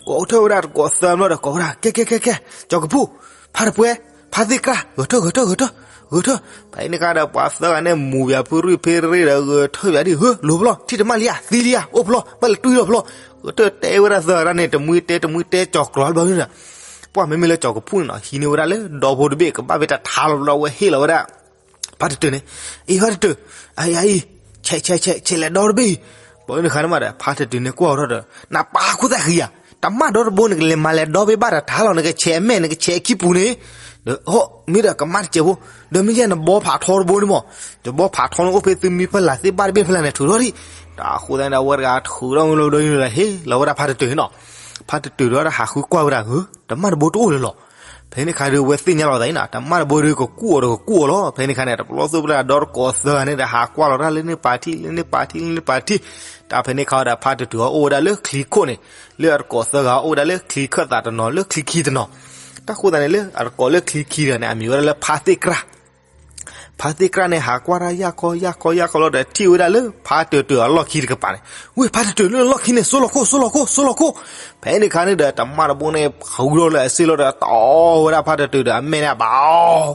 ကိးဂဲၤထၢၣ်ဝဲဒၣ်တကိးသၢဘျီဒီး ကိးဝဲဒၣ် ကဲကဲကဲကဲ ကၠီၤကဖူၣ် ဖါတပှဲ ဖါသ့ၣ်ကြၢ် ဂဲၤထၢၣ်ဂဲၤထၢၣ်ဂဲၤထၢၣ်ဂဲၤထၢၣ်. ဖဲန့ၣ်ခါဒီး ပှၤသၢဂၤန့ၣ် မူၤပၠးဖုရ့ၣ်ဖ့ရ့ၣ်ဒီး ဂဲၤထၢၣ်ပၠးဒ် ဟၢ လိၤဖျီၣ် ထံၣ်တမၣ်လံဧါ သံလံဧါ အိၣ်ဖျီၣ် ဘၣ်လဲၤတွံၢ်လီၤဖျီၣ် ကတၢၢ်တဲဝဲဒၣ်သၢဂၤန့ၣ် တမှံတဲတမှံတဲကၠီၤကြီဘျီန့ၣ်ဒီး ပှၢ်မ့မ့ၢ်လၢကၠီၤကဖူၣ်န့ၣ်နီၤ ဟံးန့ၢ်ဝဲဒၣ်လၢဒီဖိတဘ့ၣ် ကဘၣ်ဘ့ၣ်တၢ်ထါလီၤဘျီ အဝဲဟ့ၣ်လီၤဝဲဒၣ် ဖါတတုၤန့ၣ်, အံၤဖါတတုၤ, အအံၤ, ဆဲးဆဲးဆဲး ဆဲးလဲၤဒီတဘ့ၣ်အံၤ, ဘၣ်န့ၣ်ခါန့ၣ်မးဒီး ဖါတတုၤန့ၣ်ကွၢ်ထီၣ်ဒီး နပၢ်ခိၣ်သၣ်ဃံဧါ, တၢ်မၢ်ဒီတဘိန့ၣ် ကလဲၤမၤလဲၤဒီဘ့ၣ်ဘၣ်တၢ်ထါလီၤ နကဆဲးအမဲာ် နကဆဲးအခံပူၤန့ၣ်, ဒီး မ့ၢ်ဒီးကမၣ်တစဲးဖိ, ဒီးမ့ၢ်ယဲနဘီဖးထီတဘိန့ၣ်မး, ယဘီဖးထီန့ၣ်အိၣ်ဖဲသုမံဖီလာ်သ့ၣ်ဘၣ်တဘ့ၣ်ဖီလာ်န့ၣ်ထုးထီၣ်ဒံး, တၢ်အဃိသတးန့ၣ်ဒီး အဝဲတဂၤထုးထီၣ်ဝဲလီၤဒီးလီၤဒီးဟ့ၣ်လီၤဝဲဒၣ်ဖါတတုၤန့ၣ်နီၤ, ဖါတတုၤဒီးဟးဃုကွၢ်ဝဲဒၣ်ဧၢ, တၢ်မၢ်တဘိတအိၣ်လၢၤလီၤ ဖဲန့ၣ်ခါဒီး အဝဲသ့ၣ်ညါလီၤသးအံၤနီၤ တၢ်မၢ်တဘိဒီးကကူၣ်အီၤဒီးကကူၣ်အီၤလီၤ. ဖဲန့ၣ်ခါန့ၣ် တဘျီသိၣ်ဖျဲၣ်အဒီတကိးသၢဂၤန့ၣ်ဒီး ဟးကွၢ်လီၤတၢ်လၢန့ၣ်ပာ်ထံၣ် လၢန့ၣ်ပာ်ထံၣ် လၢန့ၣ်ပာ်ထံၣ်, တၢ်ဖဲန့ၣ်ခါဒီး ဖါတတုၤအအိၣ်ဝဲဒၣ်လၢချံခိၣ်န့ၣ်, လၢအတကိးသၢဂၤအိၣ်ဝဲဒၣ်လၢချံခၢၣ်သးတနီၤ လၢချံခံတနီၤ, တၢ်ဃိသတးန့ၣ်လၢအတကိးလၢချံခံတဂၤန့ၣ် အမံၤဝဲဒၣ်လၢဖါသ့ၣ်ကြၢ် ဖါသ့ၣ်ကြၢ်န့ၣ် ဟးကွၢ်တၢ်ယၢ်ခီယၢ်ခီယၢ်ခီလီၤဒီး ထံၣ်ဝဲဒၣ်လၢဖါတတုၤအလီၢ်ခံတကပၤန့ၣ်, ဝ့ၢ်ဖါတတုၤလၢလီၢ်ခံန့ၣ် စိလီၤခိၣ် စိလီၤခိၣ် စိလီၤခိၣ်, ဖဲန့ၣ်ခါန့ၣ်ဒီး တၢ်မၢ်တဘိန့ၣ် ဃုထီၣ်လၢအစ့လီၤဒီး တီဝဲဒၣ်ဖါတတုၤဒီးအမဲာ်န့ၣ် ဘျီ,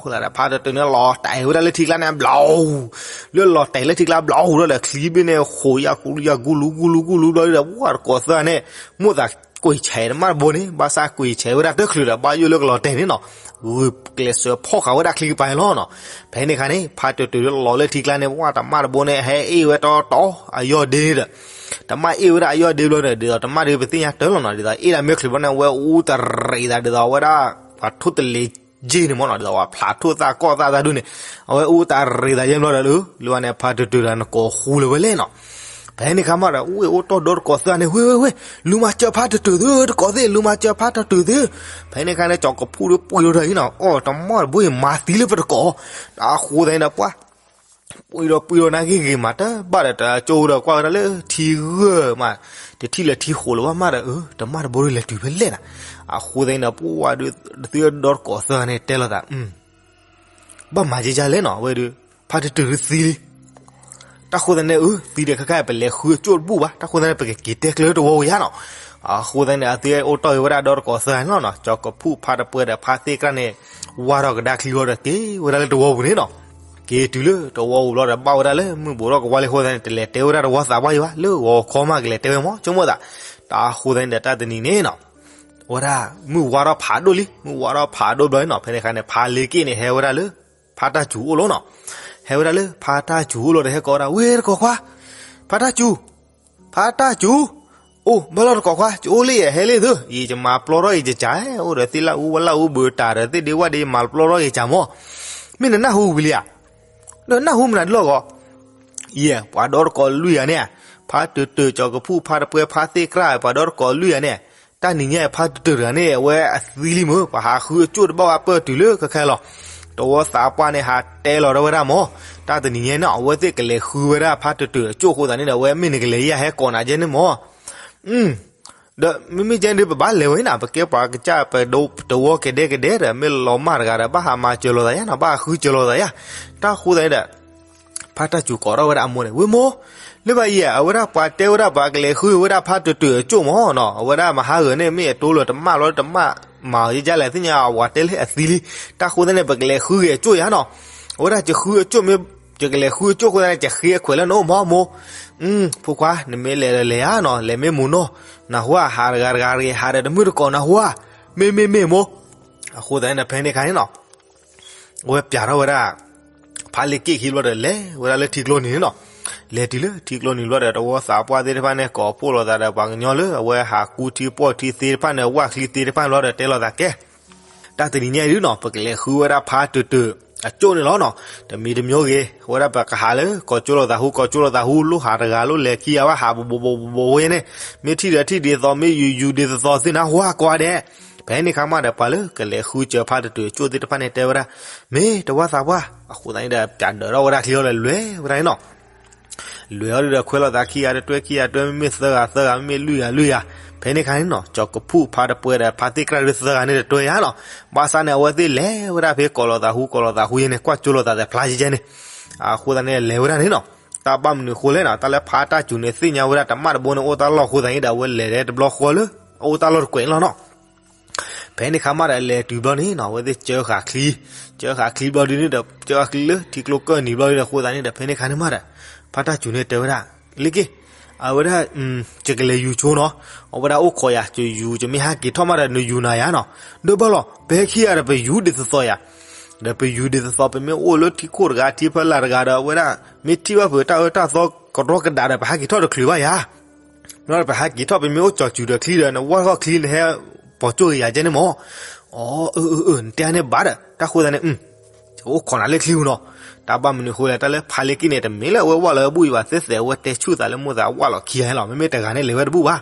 ဃိသတးဒီး ဖါတတုၤန့ၣ်လီၤတဲာ်ဝဲဒၣ်လၢထံကျါန့ၣ် ဘျီ, လၢလီၤတဲာ်လၢထံကျါဘျီလီၤဒီး ချံဘ့ၣ်န့ၣ် ဃိးယၢ်ကူလူကူလူကူလူကူလူဘျီဒီး ဝဲတကိးသၢဂၤန့ၣ် မိၣ်သးကွံာ်ဆဲးတၢ်မၢ်တဘိန့ၣ် ဘၣ်ဆၣ်ကွံာ်ဆဲးဝဲဒၣ်တချုးဒီး ဘၣ်ယိၣ်လၢကလီၤတဲာ်န့ၣ်နီၤ, ဂုာ်ကျဲးစၢးဖီၣ်ဃာ်ဝဲဒၣ်ချံကပၤန့ၣ်လီၤနီၤ, ဖဲန့ၣ်ခါန့ၣ် ဖါတတုၤလီၤလၢထံကျါန့ၣ် ဝဲတၢ်မၢ်တဘိန့ၣ် ဟဲအ့ၣ်ဝဲတီတီအယီၢ်ဒ့ဒီး တၢ်မၢ်အ့ၣ်ဝဲဒၣ်အယီၢ်ဒ့ဘျီဒီး ဒ်သိးတၢ်မၢ်ဒုးပသ့ၣ်ညါတၢ်လီၤနီၤ, ဒ်သိးအ့ၣ်ဒၣ်မ့ၢ်ချုးဘျီန့ၣ် အဝဲအူတရံးသးဒ်သိးဝဲဒၣ် ပှၤထိၣ်တလ့ၤက့န့ၣ်မ့ၢ်နီၤ, ဒ်သိးပှၤဖျးထိၣ်သၣ်ကီၢ်သၣ်သးဒုန့ၣ်, အဝဲအူတရံးသးယဲၢ်ဘျီဒီး လၢဝဲန့ၣ် ဖါတတုၤဒီးနကိးဃူလၢၤဝဲလဲၣ်နီၤ, ဖဲန့ၣ်ခါမးဒီး ဝ့ၢ်အိၣ်တီၢ်ဒီတကိးသၢဂၤန့ၣ် ဝ့ၢ်ဝ့ၢ်ဝ့ၢ် လူၤမၤစၢၤဖါတတုၤသု တကိးသ့ၣ် လူၤမၤစၢၤဖါတတုၤသု, ဖဲန့ၣ်ခါန့ၣ် ကၠီၤကဖူၣ်ဒီးပှံၤဒီးအံၤနီၤ, အီၣ်တၢ်မၢ်တဘိအံၤမၤသံလၢပတကိး, တၢ်အဃိသတးန့ၣ်ဒီး ပှၢ် ပှံၤဒီးပှံၤဒီးနာ်က့ဂ့ၤမးတဘၣ်ဒီး တၢ်ကၠိဒီးကွၢ်ဝဲဒၣ်လၢထံဂၢၢ်မး, တထံၣ်လၢထံဃိးလၢၤဘၣ်မးဒီး အၢ တၢ်မၢ်တဘိဒုးလဲၤတုၤဖဲလဲၣ်နၤ, အဃိသတးန့ၣ်ဒီး ပှၢ်ဝဲဒၣ် သုဒီတကိးသၢဂၤန့ၣ်တဲလိာ်သး ဘၣ်မၤကကလဲၣ်နီၤ, အဝဲဒီး ဖါတတုၤဒုးသံလံ, တၢ်ဃိသတးန့ၣ် အၢ သံဒီးခဲခါ ပလဲၤဃုအကၠိၣ်တဘူၣ်ဘၣ်, တၢ်ဃိသတးန့ၣ် ပကက့ၤတဲကျၢၤတဝီဝံၤယါနီၤ, အဃိသတးန့ၣ် အသုအိၣ်တီၢ်ဂ့ၤဝဲဒၣ်ဒီတကိးသၢဂၤန့ၣ်လီၤနီၤ, ကၠီၤကဖူၣ်ဖါတပှဲၤဒီးဖါသ့ၣ်ကြၢ်န့ၣ် ဝါထီၣ်ကဒါချံလီၤဒီးက့ၤဝဲဒၣ်လၢတဝီပူၤန့ၣ်နီၤ, က့ၤတုၤလၢတဝီပူၤဘျီဒီး ဘၣ်ဝဲဒၣ်လၢမုၢ်ဘူးထီၣ်ကဝါလံအဃိသတးန့ၣ် တလဲၤတဲဝဲဒၣ်တဝီသးပှၢ်ယံၤဘၣ်, လၢဂီၤခီမးကလဲၤတဲဝဲမး ဆိကမိၣ်သး, တၢ်ဃိသတးန့ၣ်ဒီး တၢ်တနံၤန့ၣ်နီၤ ဝဲဒၣ် မုၢ်ဝါထီၣ်ဖးဒိၣ်လံ, မုၢ်ဝါထီၣ်ဖးဒိၣ်ဘျီန့ၣ်နီၤ, ဖဲန့ၣ်ခါန့ၣ် ဖါလ့က့ၣ်န့ၣ် ဟဲဝဲဒၣ်လၢ ဖါတၢ်စူၤအိၣ်လီၤနီၤ, ဟဲဝဲဒၣ်လၢဖါတၢ်စူၤအိၣ်လီၤဒီး ဟဲကိးဝဲဒၣ် ဝ့ၢ်တကိးခွါ, ဖါတၢ်စူၤ, ဖါတၢ်စူၤ, အိၣ်ဘၣ်လီၤတကိးခွါ, ယအိၣ်လၢယဟဲလံသု, ယကမၤပျီထီၣ်ယကစၢ်, အိၣ်ဒီးသ့ၣ်လၢအူဝဲလၢအူ ဘုးတၢ်ဒီးသ့ၣ်ဒ့ဝၣ်ဒ့ မၤပျီထီၣ်ယကစၢ်မး, မ့ၢ်နနၢ်ဟူဝံၤလံဧါ, ဒီးနၢ်ဟူမနုၤဒ်လဲၣ်ဂီၤ ယဲ ပှၤဒီတကိးလွံၢ်ဂၤန့ၣ်, ဖါတတုၤ ကၠီၤကဖူၣ် ဖါတပှဲၤ ဖါသ့ၣ်ကြၢ် ပှၤဒီတကိးလွံၢ်ဂၤန့ၣ်, တၢ်နံၤညါအံၤ ဖါတတုၤတဂၤန့ၣ် အဝဲအသံလံမ့ၢ် ပှၤဟးဃုအကၠိၣ်တဘၣ်ဝဲ ပၢၢ်တုၤလၢခဲခဲလီၤ, တဝီသးပှၢ်န့ၣ် ဟးတဲလီၤဒၣ်ဝဲဒၣ်မး, တၢ်တနံၤညါန့ၣ် အဝဲသ့ၣ်ကလဲၤဃုဝဲဒၣ်ဖါတတုၤအကၠိၣ်အဃိသတးန့ၣ်ဒီး အဝဲမ့ၢ်နကလဲၤယၤဟဲကိးနၤကဲန့ၣ်မး ဒီးမ့မ့ၢ်ကဲန့ၣ် ပဘၣ်လဲၤဝဲနၤ ပကဲပှၤကစၢ် ပတဝီကဒဲကဒဲဒီး မ့ၢ်လီၤမၢ်တဂၤဒီး ဘၣ်ဟးမၤစၢၤလိာ်သးယါနီၤ ဘၣ်ဟးဃုစၢၤလိာ်သးယါ, တၢ်ဃိသတးန့ၣ်ဒီး ဖါတၢ်စူၤကိးထီၣ်ဝဲဒၣ်အမိၢ်န့ၣ် ဝ့ၢ်မိၢ်, လၢဘၣ်ယဲ အဝဲဒၣ်ပှၤတဲဝဲဒၣ် ပှၤကလဲၤဃုဝဲဒၣ်ဖါတတုၤအကၠိၣ်မးနီၤ အဝဲဒၣ်မဟါဂၤန့ၣ် မ့ၢ်အတိလၢတမၣ်လီၤ တမၣ်မၤအီၤယါလဲၣ် သ့ၣ်ညါအဝဲတဲလၢအသံလံ, တၢ်ဃိသတးန့ၣ် ပကလဲၤဃုက့ၤအကၠိၣ်ယါနီၤ, အဝဲဒၣ်ယဃုအကၠိၣ်မ့ၢ် ယကလဲၤဃုအကၠိၣ်အဃိသတးန့ၣ် ယဃ့အခွဲးလၢနအိၣ်မးမိၢ်, ဖိခွါ နမ့ၢ်လဲၤဒီးလဲၤယါနီၤ လဲၤမ့ၢ်မုာ်နီၤ, နၢ်ဟူဧါ ဟးတဂၤတဂၤတဂ့ၤ ဟးဒီးတမုၢ်တကိး နၢ်ဟူဧါ, မ့ၢ်မ့ၢ်မ့ၢ်မိၢ်, အဃိသတးန့ၣ် ဖဲန့ၣ်ခါန့ၣ်နီၤ အဝဲပျးထီၣ်ဝဲဒၣ် ဖါလ့က့ၣ်ခံဘျီဒီး လဲၤဝဲဒၣ်လၢထံကျိနံၤန့ၣ်နီၤ, လဲၤတုၤလၢထံကျိနံၤဘျီဒီး တဝီသးပှၢ်သ့ၣ်တဖၣ်န့ၣ် ကိးဖှိၣ်လိာ်သးဒီးပှၤကညီလၢ အဝဲဟးကူထံပှီၢ်ထံသ့ၣ်တဖၣ်န့ၣ် ဝၣ်ချံသ့ၣ်တဖၣ်န့ၣ်ဘျီဒီး တဲလိာ်သးကဲ တၢ်တနံၤညါအံၤဒုနီၤ ပကလဲၤဃုဝဲဒၣ်ဖါတတုၤအကၠိၣ်န့ၣ်လီၤနီၤ, တမံၤတမံၤဂ့ၤ အဝဲဒၣ်ပကဟးလၢ ကိးကၠိလိာ်သးဟူ ကိးကၠိလိာ်သးဟူ လိၣ်ဟးတဂၤလိၣ်လဲၤခံဂၤဘၣ် ဟးဘိးဘိးဘိးဘိးဘိးဝဲန့ၣ်, မ့ၢ်ထံၣ်ဒီးထံၣ်ဒ်သိး မ့ၢ်ယူၤယူၤဒ်သိးသိးသ့ၣ်နၢ်ဟူဧါကိးဂၤဒဲး, ဖဲန့ၣ်ခါမးဒီး ပှၤလၢကလဲၤဃုစၢၤဖါတတုၤအကၠိၣ်သ့ၣ်တဖၣ်န့ၣ် တဲဝဲဒၣ်, မ့ၢ်တဝီသးပှၢ် အဃိသတးန့ၣ်ဒီး ပျးဒၢးထီၣ်ဝဲဒၣ်ချံအီၤဒီး လဲၤဝဲဒၣ်န့ၣ်နီၤ လဲၤအီၤဒုဒီး ခွဲးလိာ်သးခံဂၤတတွဲ ခံဂၤတတွဲ မ့မ့ၢ်သၢဂၤသၢဂၤ မ့မ့ၢ်လွံၢ်ဂၤလွံၢ်ဂၤ, ဖဲန့ၣ်ခါန့ၣ်နီၤ ကၠီၤကဖူၣ်ဖါတပှဲၤဒီး ဖါသ့ၣ်ကြၢ်ဒုသၢဂၤန့ၣ်တတွဲယါနီၤ, ဘၣ်ဆၣ်န့ၣ် အဝဲသ့ၣ်လဲၤဝဲဒၣ်ဖဲကိးလိာ်သးဟူ ကိးလိာ်သးဟူယဲန့ၣ် ကွၢ်ကၠိလိာ်သးသ့ၣ်ဖျါယဲန့ၣ်, အဃိသတးန့ၣ် လဲၤဝဲဒၣ်န့ၣ်နီၤ, တၢ်ဘၣ်မနုၤအဃိလဲၣ်နီၤ တၢ်လၢဖါတၢ်စူၤန့ၣ် သ့ၣ်ညါဝဲဒၣ်တၢ်မၣ်တဘိန့ၣ် အိၣ်တၢ်လီၢ်အဃိသတးန့ၣ်ဒီး အဝဲလဲၤဒီးတဘျီဃီလၢ အအိၣ်တၢ်လီၢ်တကွဲးန့ၣ်လီၤနီၤ ဖဲန့ၣ်ခါမးဒီး လဲၤတုၤဘျီန့ၣ်နီၤ အဝဲသ့ၣ်ကၢဃာ်ချံ, ကၢဃာ်ချံဘျီဒုန့ၣ်ဒီး ကၢဃာ်ချံလၢထံကျိကၢၢ်နံၤဘျီဒုန့ၣ် အဃိသတးန့ၣ်ဒီး ဖဲန့ၣ်ခါန့ၣ်မးဒီး ဖါတၢ်စူၤန့ၣ်တဲဝဲဒၣ်, လ့က့ၣ်, အဝဲဒၣ် ယကလဲၤယူၤဆိနီၤ, အဝဲဒၣ်အိၣ်ခိးယၤ ယယူၤ ယမ့ၢ်ဟးက့ၤထီၣ်မးဒီး နယူၤနၤယၤနီၤ, ဒီးဘၣ်လီၤ ပဟဲခံဂၤဒီး ပယူၤဒ်သိးသိးယၤ, ဒီးပယူၤဒ်သိးသိး ပမ့ၢ်အိၣ်လၢထံခိၣ်တဂၤ ထံဖီလာ်တဂၤဒီး အဝဲဒၣ် မ့ၢ်ထံၣ်ဘၣ်ပတၢ်အၢတၢ်သီကရီကဒးဒီး ပဟးက့ၤထီၣ်တချုးဘၣ်ယၤ ဘျီဒီးပဟးက့ၤထီၣ် ပမ့ၢ်အိၣ်ကၠီၤစူၤဒီးချံဒီး နဝၢ်ထီၣ်ချံနဟဲပိာ်ကၠိက့ၤယၤကဲန့ၣ်မး, အၢ အၢ အၢ နတဲန့ၣ်ဘၣ်ဒီး တၢ်ဃိသတးန့ၣ် အိၣ်ခိးနၤလၢချံပူၤနီၤ, တၢ်ဘၣ်မနုၤဃိလဲၣ် တၢ်လၢဖါလ့က့ၢ်န့ၣ် တမ့ၢ်လၢအဝဲဝၣ်လီၤဝဲဘူၣ်အံၤဘၣ် သ့သဲး အဝဲတဲဆူၣ်သးလၢမိၣ်သးဝၣ်လီၤခံဂၤန့ၣ်လီၤ, မ့မ့ၢ်တဂၤန့ၣ်လဲၤဝဲတဘူၣ်ဘၣ်.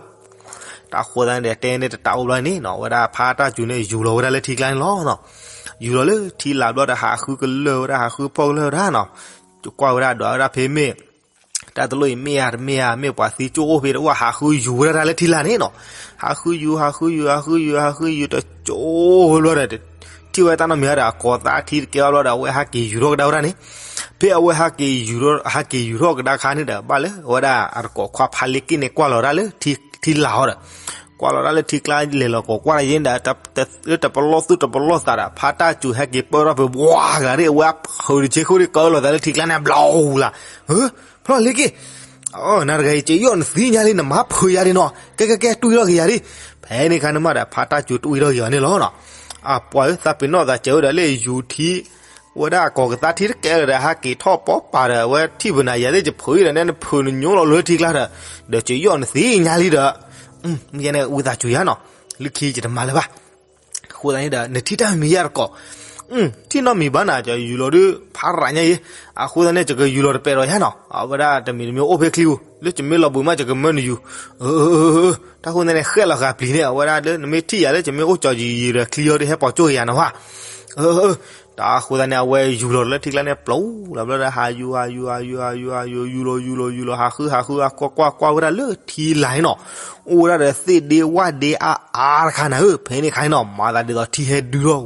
တၢ်ဃိသတးန့ၣ်ဒီး တဲန့ၣ်တတးအိၣ်ဘျီန့ၣ်နီၤ အဝဲဒၣ်ဖါတၢ်စူၤန့ၣ် ယူၤလီၤဝဲဒၣ်လၢထံကျါန့ၣ်လီၤနီၤ, ယူၤလီၤလၢထံလာ်ဘျီဒီး ဟးဃုကလၢာ်ဝဲဒၣ် ဟးဃုဖီၣ်ကလၢာ်ဝဲဒၣ်နီၤ, ကွၢ်ဝဲဒၣ်ဒီးဝဲဒၣ်ဖဲမ့ၢ် တၢ်တလိၣ်အံၤမ့ၢ်ဧါတမ့ၢ်ဧါ မ့ၢ်ပှၤသံကၠိအိၣ်ဖဲတအိၣ် ဟးဃုယူၤဝဲဒၣ်တၢ်လၢထံလာ်န့ၣ်နီၤ, ဟးဃုယူၤ ဟးဃုယူၤ ဟးဃုယူၤ ဟးဃုယူၤ တကၠိဝဲဘျီဒီး ထံၣ်ဝဲတၢ်နီတမံၤဒီး အကိးသးထံတကဲဘၣ်ဘျီဒီး အဝဲဟးက့ၤယူၤထီၣ်ကဒါဝဲဒၣ်န့ၣ်, ဖဲအဝဲဟးက့ၤယူၤထီၣ် ဟးက့ၤယူၤထီၣ်ကဒါခါန့ၣ်ဒီး ဘၣ်လၢအဝဲဒၣ် အတကိးခွါဖါလ့က့ၢ်န့ၣ် ကွၢ်လီၤဒၣ်လၢထံလာ်အီၤဒီး ကွၢ်လီၤဒၣ်လၢထံကျါ လဲၤလီၤကိးကွၢ်ဒၣ်ယဲဒီး တပလီၢ်သူၣ်တပလီၢ်သးဒီး ဖါတၢ်စူၤဟဲက့ၤပၢၢ်ထီၣ်ဖဲ ဝါကလၤရ့ၣ် အဝဲအဖုးတဆ့ဃိၣ်ဒံး ကၢလီၤသးလၢထံကျါန့ၣ် ဘျီလၢ်, ဖီၣ်လ့က့ၢ် နၤတဂၤအံၤ ကယီၣ်နသံညါလံ နမၤဖုးယၤဒံးနီၤ ကဲကဲကဲ တွံၢ်ထီၣ်က့ၤယၤဒံး, ဖဲန့ၣ်ခါန့ၣ်မးဒီး ဖါတၢ်စူၤတွံၢ်ထီၣ်က့ၤအီၤန့ၣ်လီၤနီၤ, အပှၤဧၢ သးပ့ၤနီၣ်သးစဲးဝဲဒီးလၢယူၤထံ ဝဲဒၣ်အကိးကသါထံတကဲလၢၤဒီး ဟးက့ၤထီၣ်ပိာ်ပာ်ဒီး အဝဲထံၣ်ပနၤယၤသ့ၣ် ယဖုးအံၤဒီး နနဖုးနညိလီၤလၢထံကျါဒီး ဒီးကယီၣ်နသံညါလံဒီး မ့ၢ်ယဲန့ၣ် ဝံသးစူၤယၤနီၤ, လၢခံယတမၤလၢၤဘၣ် အဃိသတးန့ၣ်ဒီး နထံၣ်တၢ်မံၤယၤတကိး, ထံၣ်နီတမံၤဘၣ်နၤ ကယူၤလီၤဒုး ဖးရၤညါအံၤ, အဃိသတးန့ၣ် ယကယူၤလီၤတပဲာ်ဒီးယၤနီၤ, အဝဲဒၣ်တမံၤတမံၤအိၣ်ဖဲချံပူၤ လၢယမ့ၢ်လီၤဘှံးမး ယကမၢနယူၤ, တၢ်ဃိသတးန့ၣ် ဃဲလီၤဃာ်ပျံၤန့ၣ် အဝဲဒၣ်လၢ နမ့ၢ်ထံၣ်ယၤလၢ ယမ့ၢ်အိၣ်ကၠီၤယံၤယံၤဒီး ချံအီၤဒုးဟဲပိာ်ကၠိက့ၤယၤနီၤဘၣ်, တၢ်ဃိသတးန့ၣ် အဝဲယူၤလီၤလၢထံကျါန့ၣ် ပျီလီၤဘျီဒီး ဟးယူၤ ဟးယူၤ ဟးယူၤ ဟးယူၤ ဟးယူၤ ယူၤလီၤ ယူၤလီၤ ယူၤလီၤ ဟးဃု ဟးဃု ဟးကွၢ် ကွၢ် ကွၢ်ဝဲဒၣ်လၢထံလာ်န့ၣ်နီၤ, အိၣ်ဝဲဒၣ်ဒီးသ့ၣ်ဒ့ဝၣ်ဒ့အါအါတခါနၤဧၢ, ဖဲန့ၣ်ခါန့ၣ်နီၤ မၤသးဒ်သိးထံဟဲဒုးထီၣ်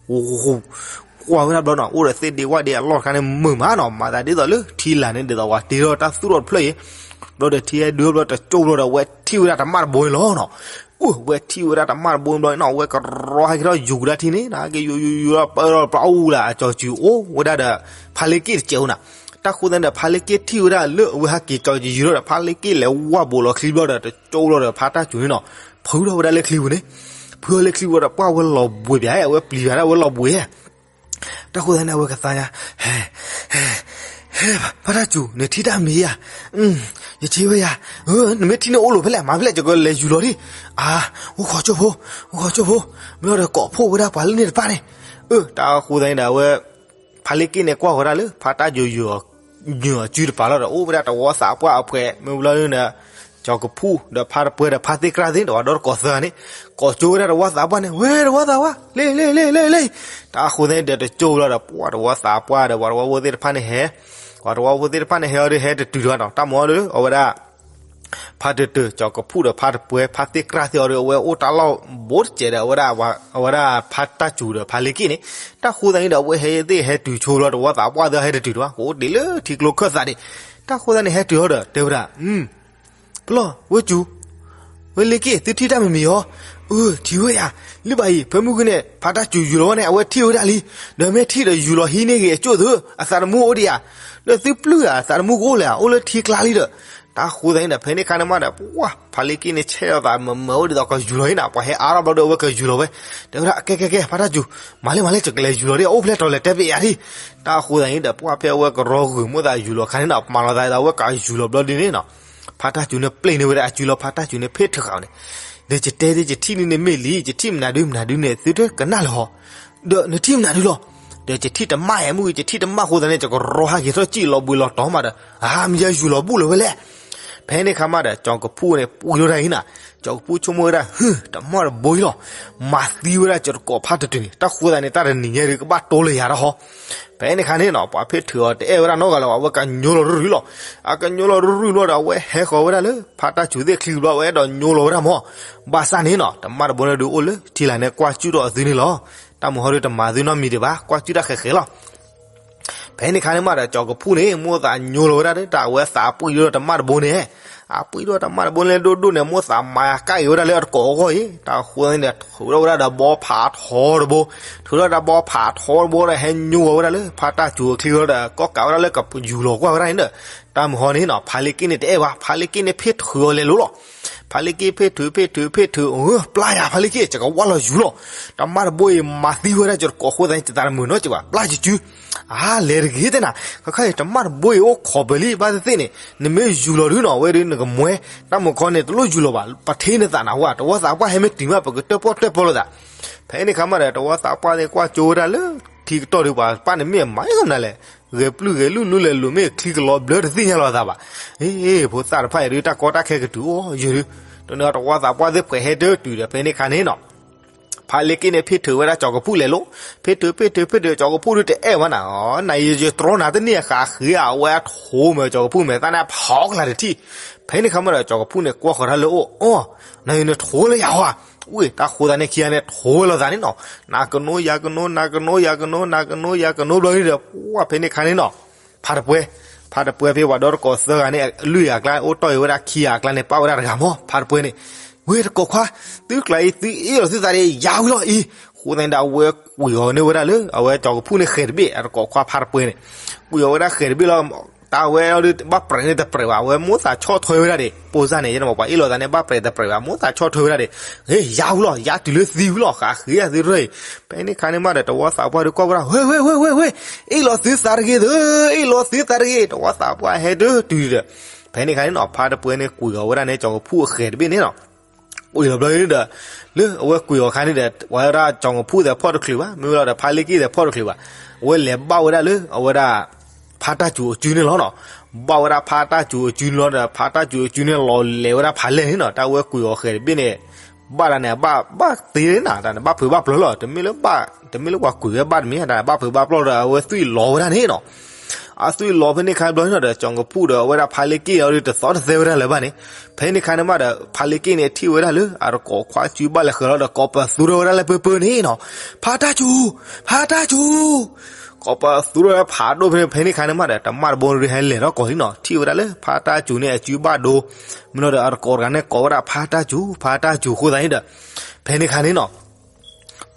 ဝူၤ ကွၢ်ဝဲဒၣ်ဘျီနီၤ အိၣ်ဒီးသ့ၣ်ဒ့ဝၣ်ဒ့အလီၢ်တခါန့ၣ် မုာ်မးနီၤ, မၤသးဒ်သိးလၢထံလာ်န့ၣ် ဒ်သိးပှၤတ့ထီၣ်တၢ်သူၣ်ထီၣ်တဖျၢၣ်အံၤ, ဘျီဒီးထံဟဲဒုးထီၣ်ဘျီ တကၠိဘျီဒီး အဝဲထံၣ်ဝဲဒၣ်တၢ်မၣ်တဘိန့ၣ်လီၤနီၤ, အဝဲထံၣ်ဝဲဒၣ်တၢ်မၣ်တဘိန့ၣ်ဘျီနီၤ အဝဲကရီဟဲက့ၤထီၣ်ယူၤကဒါထံန့ၣ် ဟဲက့ၤယူၤယူၤယူၤဒီး ပၢၢ်ထီၣ်ပျီအူလၢအကၠီၤစုၤအိၣ်ဝဲဒၣ်ဒီး ဖါလ့က့ၢ်တစဲးအိၣ်နၤ, တၢ်ဃိသတးန့ၣ်ဒီး ဖါလ့က့ၢ်ထံၣ်ဝဲဒၣ်လၢအဝဲဟဲက့ၤကၠီၤယံၤယံၤထီၣ်ဒီး ဖါလ့က့ၢ်လဲၤဝၢ်ဘိးလီၤချံဘျီဒီး တကၠိဘျီဒီး ဖါတၢ်စူၤန့ၣ်နီၤ, ဖုထီၣ်ဝဲဒၣ်လၢချံပူၤန့ၣ်, ဖုထီၣ်လၢချံပူၤဒီး ပှၢ်ဝဲလီၤဘှံးပၠး အဝဲပျံၤပၠးဒၣ်ဝဲလီၤဘှံး တၢ်ဃိသတးန့ၣ် အဝဲကသါညါ, ဟဲ, ဟဲ, ဟဲ, ဖါတၢ်စူၤ နထံၣ်တၢ်မံၤဧါ, ယထံၣ်ဝဲယၤ, နမ့ၢ်ထံၣ်န့ၣ်အိၣ်လိာ်ဖဲလဲၣ် မၤဖဲလဲၣ် ယကလဲၤယူၤလီၤဒံး, အါ, အိၣ်ခိးကၠိဖိ, အိၣ်ခိးကၠိဖိ, မ့ၢ်ဒီးကိးဖှိၣ်ဝဲဒၣ်ပှၤလၢန့ၣ်တဖၣ်န့ၣ်, တၢ်ဃိသတးန့ၣ်ဒီး အဝဲ ဖါလ့က့ၢ်န့ၣ်ကွၢ်ဃီၤဒၣ်လၢ ဖါတၢ်စူၤ ယူၤအစုတပၤလီၤဒီး အိၣ်ဝဲဒၣ်တဝီသးပှၢ်အဖှဲး မ့ၢ်ဘျီန့ၣ်ဒီး ကၠီၤကဖူၣ်ဒီးဖါတပှဲၤဒီးဖါသ့ၣ်ကြၢ်သ့ၣ် တဝၤဒီတကိးသၢဂၤန့ၣ် ကိးကၠိဝဲဒၣ်တဝီသးပှၢ်န့ၣ် ဝဲတဝီသးပှၢ် လ့ လ့ လ့ လ့ လ့ တၢ်ဃိသတးန့ၣ်ဒီးတကၠိလီၤဒီး ပှၤတဝီသးပှၢ်ဒီး ပှၤတဝီဖိသ့ၣ်တဖၣ်န့ၣ်ဟဲ, ပှၤတဝီဖိသ့ၣ်တဖၣ်န့ၣ်ဟဲအီၤဒီး ဟဲတတုၤတဝၤနီၤ တၢ်မၤအီၤဒီး အဝဲဒၣ် ဖါတတုၤ ကၠီၤကဖူၣ်ဒီးဖါတပှဲၤ ဖါသ့ၣ်ကြၢ်သ့ၣ်အီၤဒီး အဝဲအိၣ်တၢ်လီၢ်ဘူးတစဲးဒီး အဝဲဒၣ် အဝဲဒၣ်ဖါတၢ်စူၤဒီးဖါလ့က့ၢ်န့ၣ်, တၢ်ဃိသတးန့ၣ်ဒီး အဝဲဟဲသ့ၣ်ဟဲတုၤဆိဘျီ တဝီသးပှၢ်သ့ၣ်ဟဲတတုၤတဝၤ ကအိၣ်တ့ၢ်လၢထံကျိခၢၣ်သးဒံး, တၢ်ဃိသတးန့ၣ် ဟဲတုၤအီၤဒီး တဲဝဲဒၣ် ပလီၢ် ဝဲစူၤ ဝဲလ့က့ၢ် သုထံၣ်တၢ်မ့ၢ်မ့ၢ်ဧါ, အၢ ထံၣ်ဝဲယၤ, လၢဘၣ်အံၤ ဖဲမုၢ်ဂီၤန့ၣ် ဖါတၢ်စူၤယူၤလီၤဝဲန့ၣ် အဝဲထံၣ်ဝဲဒၣ်လံ, ဒီးမ့ၢ်ထံၣ်ဒီးယူၤလီၤဟံးန့ၢ်ဂ့ၤအကၠိၣ်သု, အသးသမူအိၣ်ဒံးဧါ, ဒီးသုပျုၢ်ဧါ အသးသမူကအိၣ်လဲၣ် အိၣ်လၢထံကျါလံဒီး, တၢ်ဃိသတးန့ၣ်ဒီး ဖဲန့ၣ်ခါန့ၣ်မးဒီး ပှၢ် ဖါလ့က့ၢ်န့ၣ် ဆဲးလီၤသးမုာ်မုာ်အိၣ်ဒ်သိးကယူၤလီၤဟံးနၤ ပှၤဟဲအါထီၣ်ဘျီဒီး အဝဲကယူၤလီၤဝဲ, တဲဝဲဒၣ် ကဲကဲကဲ ဖါတၢ်စူၤ မၤလံမၤလံ ယကလဲၤယူၤလီၤဒံး အိၣ်ဖျဲၣ်တီၤလဲၤတဲပယၤဒံး, တၢ်ဃိသတးန့ၣ်ဒီး ပှၢ်ဖဲအဝဲကရီဂုာ်မိၣ်သးယူၤလီၤခါန့ၣ်နီၤ မၤလီၤသးဒ်သိးအဝဲကယူၤလီၤဘျီဒ်န့ၣ်နီၤ ဖါတၢ်စူၤန့ၣ် ပျ့ၤန့ၢ်ဝဲဒၣ်အစုလီၤ ဖါတၢ်စူၤန့ၣ် ဖ့ၣ်ထုးဃာ်အီၤန့ၣ်, ဒီးယတဲဒ်ယထံၣ်န့ၣ်န့ၣ်မ့ၢ်လံ ယထံၣ်မနုၤဒုမနုၤဒုန့ၣ် သုတကနၣ်လၢၤဟီ, ဒီးနထံၣ်မနုၤဒုလီၤ, ဒီးယထံၣ်တမၣ်ယဲမုၢ် ယထံၣ်တမၣ်ဃိသတးန့ၣ် ယကရီဟဲက့ၤထီၣ်စံၣ်လီၤဘှံးလီၤတီၤမးဒီး, အါ မ့ၢ်ယဲယူၤလီၤဘူၣ်လၢၤဝဲလဲၣ် ဖဲန့ၣ်ခါမးဒီး ကၠီၤကဖူၣ်န့ၣ် ပှံၤထီၣ်တၢ်အံၤနၤ, ကၠီၤကဖူၣ်ဆိကမိၣ်ဝဲဒၣ် ဟု တမၣ်တဘိအံၤလီၤ, မၤသံဝဲဒၣ်ကၠီၤတကိးဖါတတုၤန့ၣ် တၢ်ဃိသတးန့ၣ် တၢ်တနံၤညါဒုးကဘၣ်တိလၢယၤတၢ်ဟီ, ဖဲန့ၣ်ခါန့ၣ်နီၤ ပှၤဖ့ၣ်ထုးအီၤတအဲၣ်ဝဲဒၣ်နီတဂၤလၢၤဘၣ် အဝဲကညိလီၤရုၢ်ရုၢ်လီၤ, အကညိလီၤရုၢ်ရုၢ်လီၤဒီး အဝဲဟဲဃီၤဝဲဒၣ်လၢ ဖါတၢ်စူၤသ့ၣ်ချံဘျီ အဝဲအဲၣ်ဒိးညိလီၤဝဲဒၣ်မး, ဘၣ်ဆၣ်န့ၣ်နီၤ တမၣ်တဘိန့ၣ်ဒုးအိၣ်လၢထံလာ်န့ၣ် ကွၢ်စူၣ်ထီၣ်အသုန့ၣ်လီၤ, တၢ်မုာ်ဟီဒုးတမၤသုနီတမံၤဒံးဘၣ် ကွၢ်စူၣ်တၢ်ဃဲးဃဲးလီၤ ဖဲန့ၣ်ခါန့ၣ်မးဒီး ကၠီၤကဖူၣ်န့ၣ် မိၣ်သးညိလီၤဝဲဒၣ်ဒီး တၢ်အဝဲသးပှံၤဒီးတမၣ်တဘိန့ၣ်, အပှ့ၤဒီးတၢ်မၢ်တဘိလၢဒိၣ်ဒိၣ်န့ၣ် မိၣ်သးမၤကၣ်အံၤဝဲဒၣ်လၢအတကိးအဂီၢ်အံၤ, တၢ်ဃိသတးန့ၣ်ဒီး ထုးထီၣ်ဝဲဒၣ်ဒီးဘီဖးထီတဘိ, ထုးထီၣ်ဒီးဘီဖးထီတဘိဒီး ဟဲညိဝဲဒၣ်လၢဖါတၢ်စူၤအချံလီၤဒီး ကိးကးဝဲဒၣ်လၢကယူၤလီၤကွၢ်ဝဲဒၣ်န့ၣ်ဒီး, တၢ်မုၢ်ဟီန့ၣ်နီၤ ဖါလ့က့ၣ်န့ၣ်တအဲၣ်ဘၣ်, ဖါလ့က့ၣ်န့ၣ်ဖ့ၣ်ထုးအီၤလဲၤလိၤလီၤ. ဖါလ့က့ၣ်ဖ့ၣ်ထုး ဖ့ၣ်ထုး ဖ့ၣ်ထုး, အၢ ပျၢ်ယၤ ဖါလ့က့ၣ် ယကဝၢ်လီၤယူၤလီၤ. တၢ်မၢ်တဘိအံၤမၤသံဝဲဒၣ်ယတကိးအဃိသတးန့ၣ် ယသးတမုာ်နီတစဲးဘၣ်, ပျၢ်ယစု အါ လဲၤတဂ့ၤသ့ၣ်နၤ, ခဲခါအံၤ တၢ်မၢ်တဘိအံၤအိၣ်ခိးပလံဘၣ်သ့ၣ်သ့ၣ်န့ၣ်, နမ့ၢ်ယူၤလီၤဒုးနီၤ အဝဲဒုးနကမှဲ, တၢ်မုၢ်ခီန့ၣ် တလိၣ်ယူၤလီၤဘၣ်, ပထ့နသးနၤဝဲ, တဝီသးပှၢ်ဟဲမ့ၢ်တုၤမး ပကတၢၣ်ပီၣ်တၢၣ်ပီၣ်လိာ်သး. ဖဲန့ၣ်ခါမးဒီး တဝီသးပှၢ်သ့ၣ်ကွၢ်ကၠိဝဲဒၣ်လၢ ထံကတီၢ်ဒီး ပှၤပၢ်န့ၣ်မ့ၢ်မၤအံၤကမနၤလဲၣ်, ဂဲၤပျုၢ်ဂဲၤလူၢ်လူၢ်လဲၤလူၤ မ့ၢ်ချံကလီဘျၢတသ့ၣ်ညါလီၤသးဘၣ်. အ့ ဖိသၣ်တဖၣ်အံၤဒုး တၢ်ကီတၢ်ခဲကတုၤအိၣ်ယုၤဒုး, တန့ၣ်တဝီသးပှၢ်သ့ၣ်ပှဲၤဟဲတတုၤဒီး ဖဲန့ၣ်ခါန့ၣ်နီၤ ဖါလ့က့ၣ်န့ၣ် ဖ့ၣ်ထုးဝဲဒၣ်ကၠီၤကဖူၣ်လဲၤလိၤ, ဖ့ၣ်ထုး ဖ့ၣ်ထုး ဖ့ၣ်ထုး ကၠီၤကဖူၣ်ဒုးတအဲၣ်ဘၣ်နၤ, နယတြီနၤတန့ၢ်အဃးဃ့ဧါ, အဝဲအထိးမ့ၢ်ကၠီၤကဖူၣ်မဲာ်သၣ်န့ၣ် ဖီကလၤတထံၣ်. ဖဲန့ၣ်ခါမးဒီး ကၠီၤကဖူၣ်န့ၣ် ကွၢ်ဃီၤတၢ်လၢအိၣ်, အီ နယနထိးလၢယၤဧါ, ဝ့ၢ် တၢ်ဃိသတးန့ၣ် ခံဂၤန့ၣ် ထိးဝဲလိာ်သးန့ၣ်နီၤ, နကနိယၤကနိ နကနိယၤကနိ နကနိယၤကနိ ဘျီန့ၣ်ဒီး ပှၢ် ဖဲန့ၣ်ခါန့ၣ်နီၤ ဖါတပှဲၤ, ဖါတပှဲၤဖဲပှၤဒီတကိးသၢဂၤန့ၣ် လွံၢ်ဂၤအကျါ အိၣ်တီၢ်အံၤဝဲဒၣ်ခံဂၤအကျါန့ၣ် ပၣ်ဝဲဒၣ်တဂၤမး ဖါတပှဲၤန့ၣ်, ဝ့ၢ် တကိးခွါ, သုကျါအံၤ သုအ့ၣ်လီၤသုသးဒီးယၤဝံၤလီၤအံၤ, အဃိသတးန့ၣ်ဒီး အဝဲကွံာ်အီၤန့ၢ်ဝဲဒၣ်လၢ အဝဲကၠီၤကဖူၣ်န့ၣ်ဃဲၤတဘ့ၣ်, အတကိးခွါဖါတပှဲၤန့ၣ်, ကွံာ်အီၤဝဲဒၣ်ဃဲၤတဘ့ၣ်လီၤ, တၢ်ဝဲဒုး ဘၣ်ပြဲးန့ၣ်တပြဲးဘၣ်, အဝဲမိၣ်သးဆီၣ်ထွဲဝဲဒၣ်ဒံး, ပိၢ်စၢ်န့ၣ် ယဲန့ၣ်မ့ၢ်ပှၤအ့ၣ်လိာ်သးန့ၣ် ဘၣ်ပြဲးတပြဲးဘၣ်, မိၣ်သးဆီၣ်ထွဲဝဲဒၣ်ဒံး, ဟ့ၣ် ယၤဝံၤလီၤ, ယၤတုၤလၢသံဝံၤလီၤ, ဃးဃ့ယၤသုတရၢၢ်အံၤ, ဖဲန့ၣ်ခါန့ၣ်မးဒီး တဝီသးပှၢ်ဒုးကွၢ်ဝဲဒၣ်, ဝ့ၢ် ဝ့ၢ် ဝ့ၢ် ဝ့ၢ်, အ့ၣ်လီၤသုသးတဂ့ၤသၢ, အ့ၣ်လီၤသုသးတဂ့ၤ, တဝီသးပှၢ်ဟဲတတုၤဒီး, ဖဲန့ၣ်ခါန့ၣ်နီၤ ဖါတပှဲၤန့ၣ် ကွံာ်အီၤဝဲဒၣ်န့ၣ် ကၠီၤကဖူၣ်အဃဲၤတဘ့ၣ်န့ၣ်နီၤ, ကွံာ်လီၤဘျီန့ၣ်ဒီး, လၢအဝဲကွံာ်အီၤခါန့ၣ်ဒီး ဝဲဒၣ်ကၠီၤကဖူၣ်သဲးဖီၣ်တချုးဘၣ်, မ့ၢ်ဝဲလီၤဒီး ဖါလ့က့ၣ်သဲးဖီၣ်တချုးဘၣ်, အဝဲလဲၤဘၣ်ဝဲဒၣ်လၢ အဝဲဒၣ် ဖါတၢ်စူၤအစုန့ၣ်လီၤနီၤ, ဘၣ်ဝဲဒၣ်ဖါတၢ်စူၤအစုန့ၣ်လီၤဒီး ဖါတၢ်စူၤအစုန့ၣ် လီၤလဲၤဝဲဒၣ်ဖးလဲၢ်န့ၣ်နီၤ, တၢ်ဝဲကွံာ်အီၤဃဲၤတဘ့ၣ်န့ၣ်, ဘၣ်တၢ်န့ၣ် ဘၣ် ဘၣ်သ့န့ၣ်နီၤ, တၢ်န့ၣ် ဘၣ်ဖုးဘၣ်ပျီၤလီၤ, တမ့ၢ်လၢ တမ့ၢ်လၢပှၤကွံာ်ဝဲဘၣ်တမံၤ, တၢ်န့ၣ် ဘၣ်ဖုးဘၣ်ပျီၤဒီး အဝဲသွံၣ်လီၤဝဲဒၣ်န့ၣ်နီၤ အသွံၣ်လီၤဖဲန့ၣ်ခါဘျီန့ၣ်ဒီး ကၠီၤကဖူၣ်ဒီးအဝဲဒၣ်ဖါလ့က့ၣ်အံၤဒီး တသီတသဲဝဲဒၣ်လၢၤဘၣ်န့ၣ်, ဖဲန့ၣ်ခါန့ၣ်မးဒီး ဖါလ့က့ၣ်န့ၣ်ထံၣ်ဝဲဒၣ်လၢ အတကိးခွါစုဘၣ်လဲၤဃဲၤလီၤဒီး ကိးပသူထီၣ်ဝဲဒၣ်လၢပၢပၢန့ၣ်နီၤ, ဖါတၢ်စူၤ, ဖါတၢ်စူၤ, ကိးပသူထီၣ်ဝဲဖးဒိၣ်ဖဲန့ၣ်, ဖဲန့ၣ်ခါန့ၣ်မးဒီး တၢ်မၢ်တဘိန့ၣ်ဒုးဟဲလဲၤထီၣ်ကီးလံနီၤ, ထံၣ်ဝဲဒၣ်လၢ ဖါတၢ်စူၤန့ၣ်အစုဘၣ်ဒိ, မ့ၢ်လီၤဒီးအတကိးတဂၤန့ၣ်ကိးဝဲဒၣ်ဖါတၢ်စူၤ, ဖါတၢ်စူၤအဃိသတးန့ၣ်ဒီး, ဖဲန့ၣ်ခါန့ၣ်နီၤ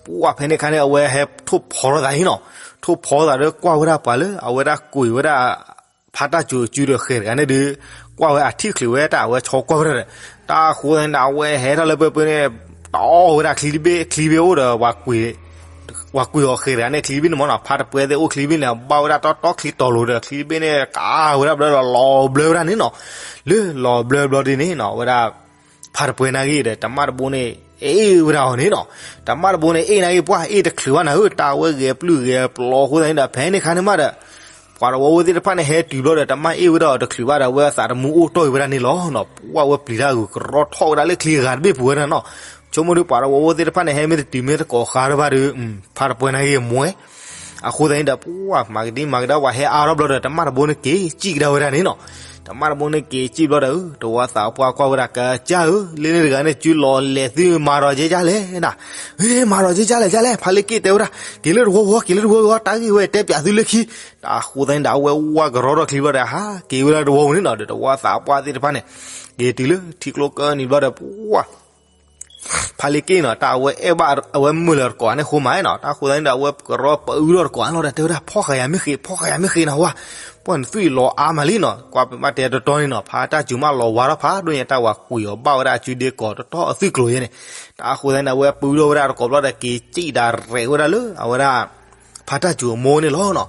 ပှၢ် ဖဲန့ၣ်ခါန့ၣ် အဝဲဟဲထိၣ်ဖီထီၣ်သးန့ၣ်နီၤ, ထိၣ်ဖီထီၣ်သးဒီးကွၢ်ဝဲဒၣ်ပှၤလၢအဝဲဒၣ်ကွံာ်ဝဲဒၣ် ဖါတၢ်စူၤအစုဒီးဃဲၤတဂၤန့ၣ်ဒီး, ကွၢ်ဝဲအထံၣ်ချုးဝဲတၢ်အဝဲဆီကွၢ်ဝဲဒၣ်ဒီး, တၢ်အဃိသတးန့ၣ်ဒီး အဝဲဟဲထီၣ်လၢပၢပၢန့ၣ်, တီၢ်ဝဲဒၣ်ချံတဘ့ၣ်, ချံတဘ့ၣ်အိၣ်ဒီး ပှၤကွံာ်အီၤဃဲၤတဂၤန့ၣ် ချံတဘ့ၣ်န့ၣ်မ့ၢ်နီၤ, ဖါတပှဲၤသ့ၣ်အိၣ်ချံတဘ့ၣ်န့ၣ် ဘၣ်ဝဲဒၣ်တီတီချံတီၤလိၤဒီး ချံတဘ့ၣ်န့ၣ် ကးဝဲဒၣ်ဘျီဒီးလီၤဘျၢဝဲဒၣ်န့ၣ်နီၤ, လၢလီၤဘျၢဘျီဒ်န့ၣ်နီၤ အဝဲဒၣ် ဖါတပှဲၤနာ်က့ဒီး တၢ်မၢ်တဘိန့ၣ် အ့ၣ်ဝဲဒၣ်အီၤန့ၣ်နီၤ, တၢ်မၢ်တဘိန့ၣ် အ့ၣ်နာ်က့ ပှၢ် အ့ၣ်တချုးဘၣ်နၤဧၢ, တၢ်ဝဲဂဲၤပျုၢ်ဂဲၤပျီအဃိသတးန့ၣ်ဒီး ဖဲန့ၣ်ခါန့ၣ်မးဒီး ပှၤတဝီဖိသ့ၣ်တဖၣ်န့ၣ် ဟဲတုၤဘျီဒီး တၢ်မၢ်အ့ၣ်ဝဲဒၣ်အီၤတချုးဘၣ်ဒီး အဝဲအသးတမူအိၣ်တီၢ်အံၤဝဲဒၣ်န့ၣ်လီၤနီၤ, ပှၢ် အဝဲပျံၤတၢ်ဂုာ်ကရီထီၣ်ဝဲဒၣ်လၢချံအဂၤတဘ့ၣ်ပူၤဝဲဒၣ်နီၤ, ဆိကမိၣ်ဒုး ပှၤတဝီဖိသ့ၣ်တဖၣ်န့ၣ် ဟဲမ့ၢ်တတုၤမ့ၢ်တကိးဃါတဘၣ်ဒီး ဖါတပှဲၤနာ်က့မွဲ အဃိသတးန့ၣ်ဒီး ပှၢ် မၤကဒံမၤကဒါ ပှၤဟဲအါထီၣ်ဘျီဒီး တၢ်မၢ်တဘိန့ၣ်က့ၤစံၣ်ကဒါဝဲဒၣ်န့ၣ်နီၤ, တၢ်မၢ်တဘိန့ၣ်က့ၤစံၣ်ဘျီဒီး တဝီသးပှၢ်ကွၢ်ဝဲဒၣ် ကစၢ်ဧၢ, လၢန့ၣ်တဂၤန့ၣ် စုလီၤလဲၤသုမၤဒီးကဲကၢ်လဲၣ်နၤ, မၤဒီးကဲကၢ်လဲၣ်ကၢ်လဲၣ်, ဖါလ့က့ၣ်တဲဝဲဒၣ် က့ၤလၢတဝီဝီ က့ၤလၢတဝီဝီ တၢ်ဂ့ၢ်ဝဲတဲပၠးသုလၢခံ, တၢ်အဃိသတးန့ၣ်ဒီး အဝဲဝါကရီထီၣ်ချံဘျီဒီး ဟးက့ၤဝဲဒၣ်တဝီဝီန့ၣ်နီၤ, ဒီးတဝီသးပှၢ်သ့ၣ်တဖၣ်န့ၣ် က့ၤတုၤလၢထံကျိကၢနံၤဘျီဒီး ပှၢ် ဖါလ့က့ၣ်နီၤ တၢ်အဝဲအဲၣ်ဘၣ်အဝဲမုာ်လၢတကိးန့ၣ်ဃိမးနီၤ, တၢ်အဃိသတးန့ၣ်ဒီး အဝဲကရီပအုထီၣ်တကိးလီၤဒီး တဲဝဲဒၣ် ဖီၣ်ဃာ်ယၤမ့ၢ်ဃ့ ဖီၣ်ဃာ်ယၤမ့ၢ်ဃ့နၤဝါ, ပှၢ် နသွံၣ်လီၤအါမးလံနီၤ, ကွၢ်ပမ့ၢ်တဲတတီန့ၣ်နီၤ ဖါတၢ်စူၤမးလီၤဝါထီၣ်ဖးဒိၣ်ညါ တၢ်ဝၤကွံာ်အီၤဘၣ်ဝဲဒၣ်အစုဒ့ကီးတတီအသွံၣ်ကျိၤယဲန့ၣ်, တၢ်အဃိသတးန့ၣ် အဝဲပုထီၣ်ဝဲဒၣ်တကိးဘျီဒီး က့ၤစံၣ်ဒၣ်ရဲၣ်ဝဲဒၣ်လၢ အဝဲဒၣ် ဖါတၢ်စူၤအမိၢ်န့ၣ်လီၤနီၤ,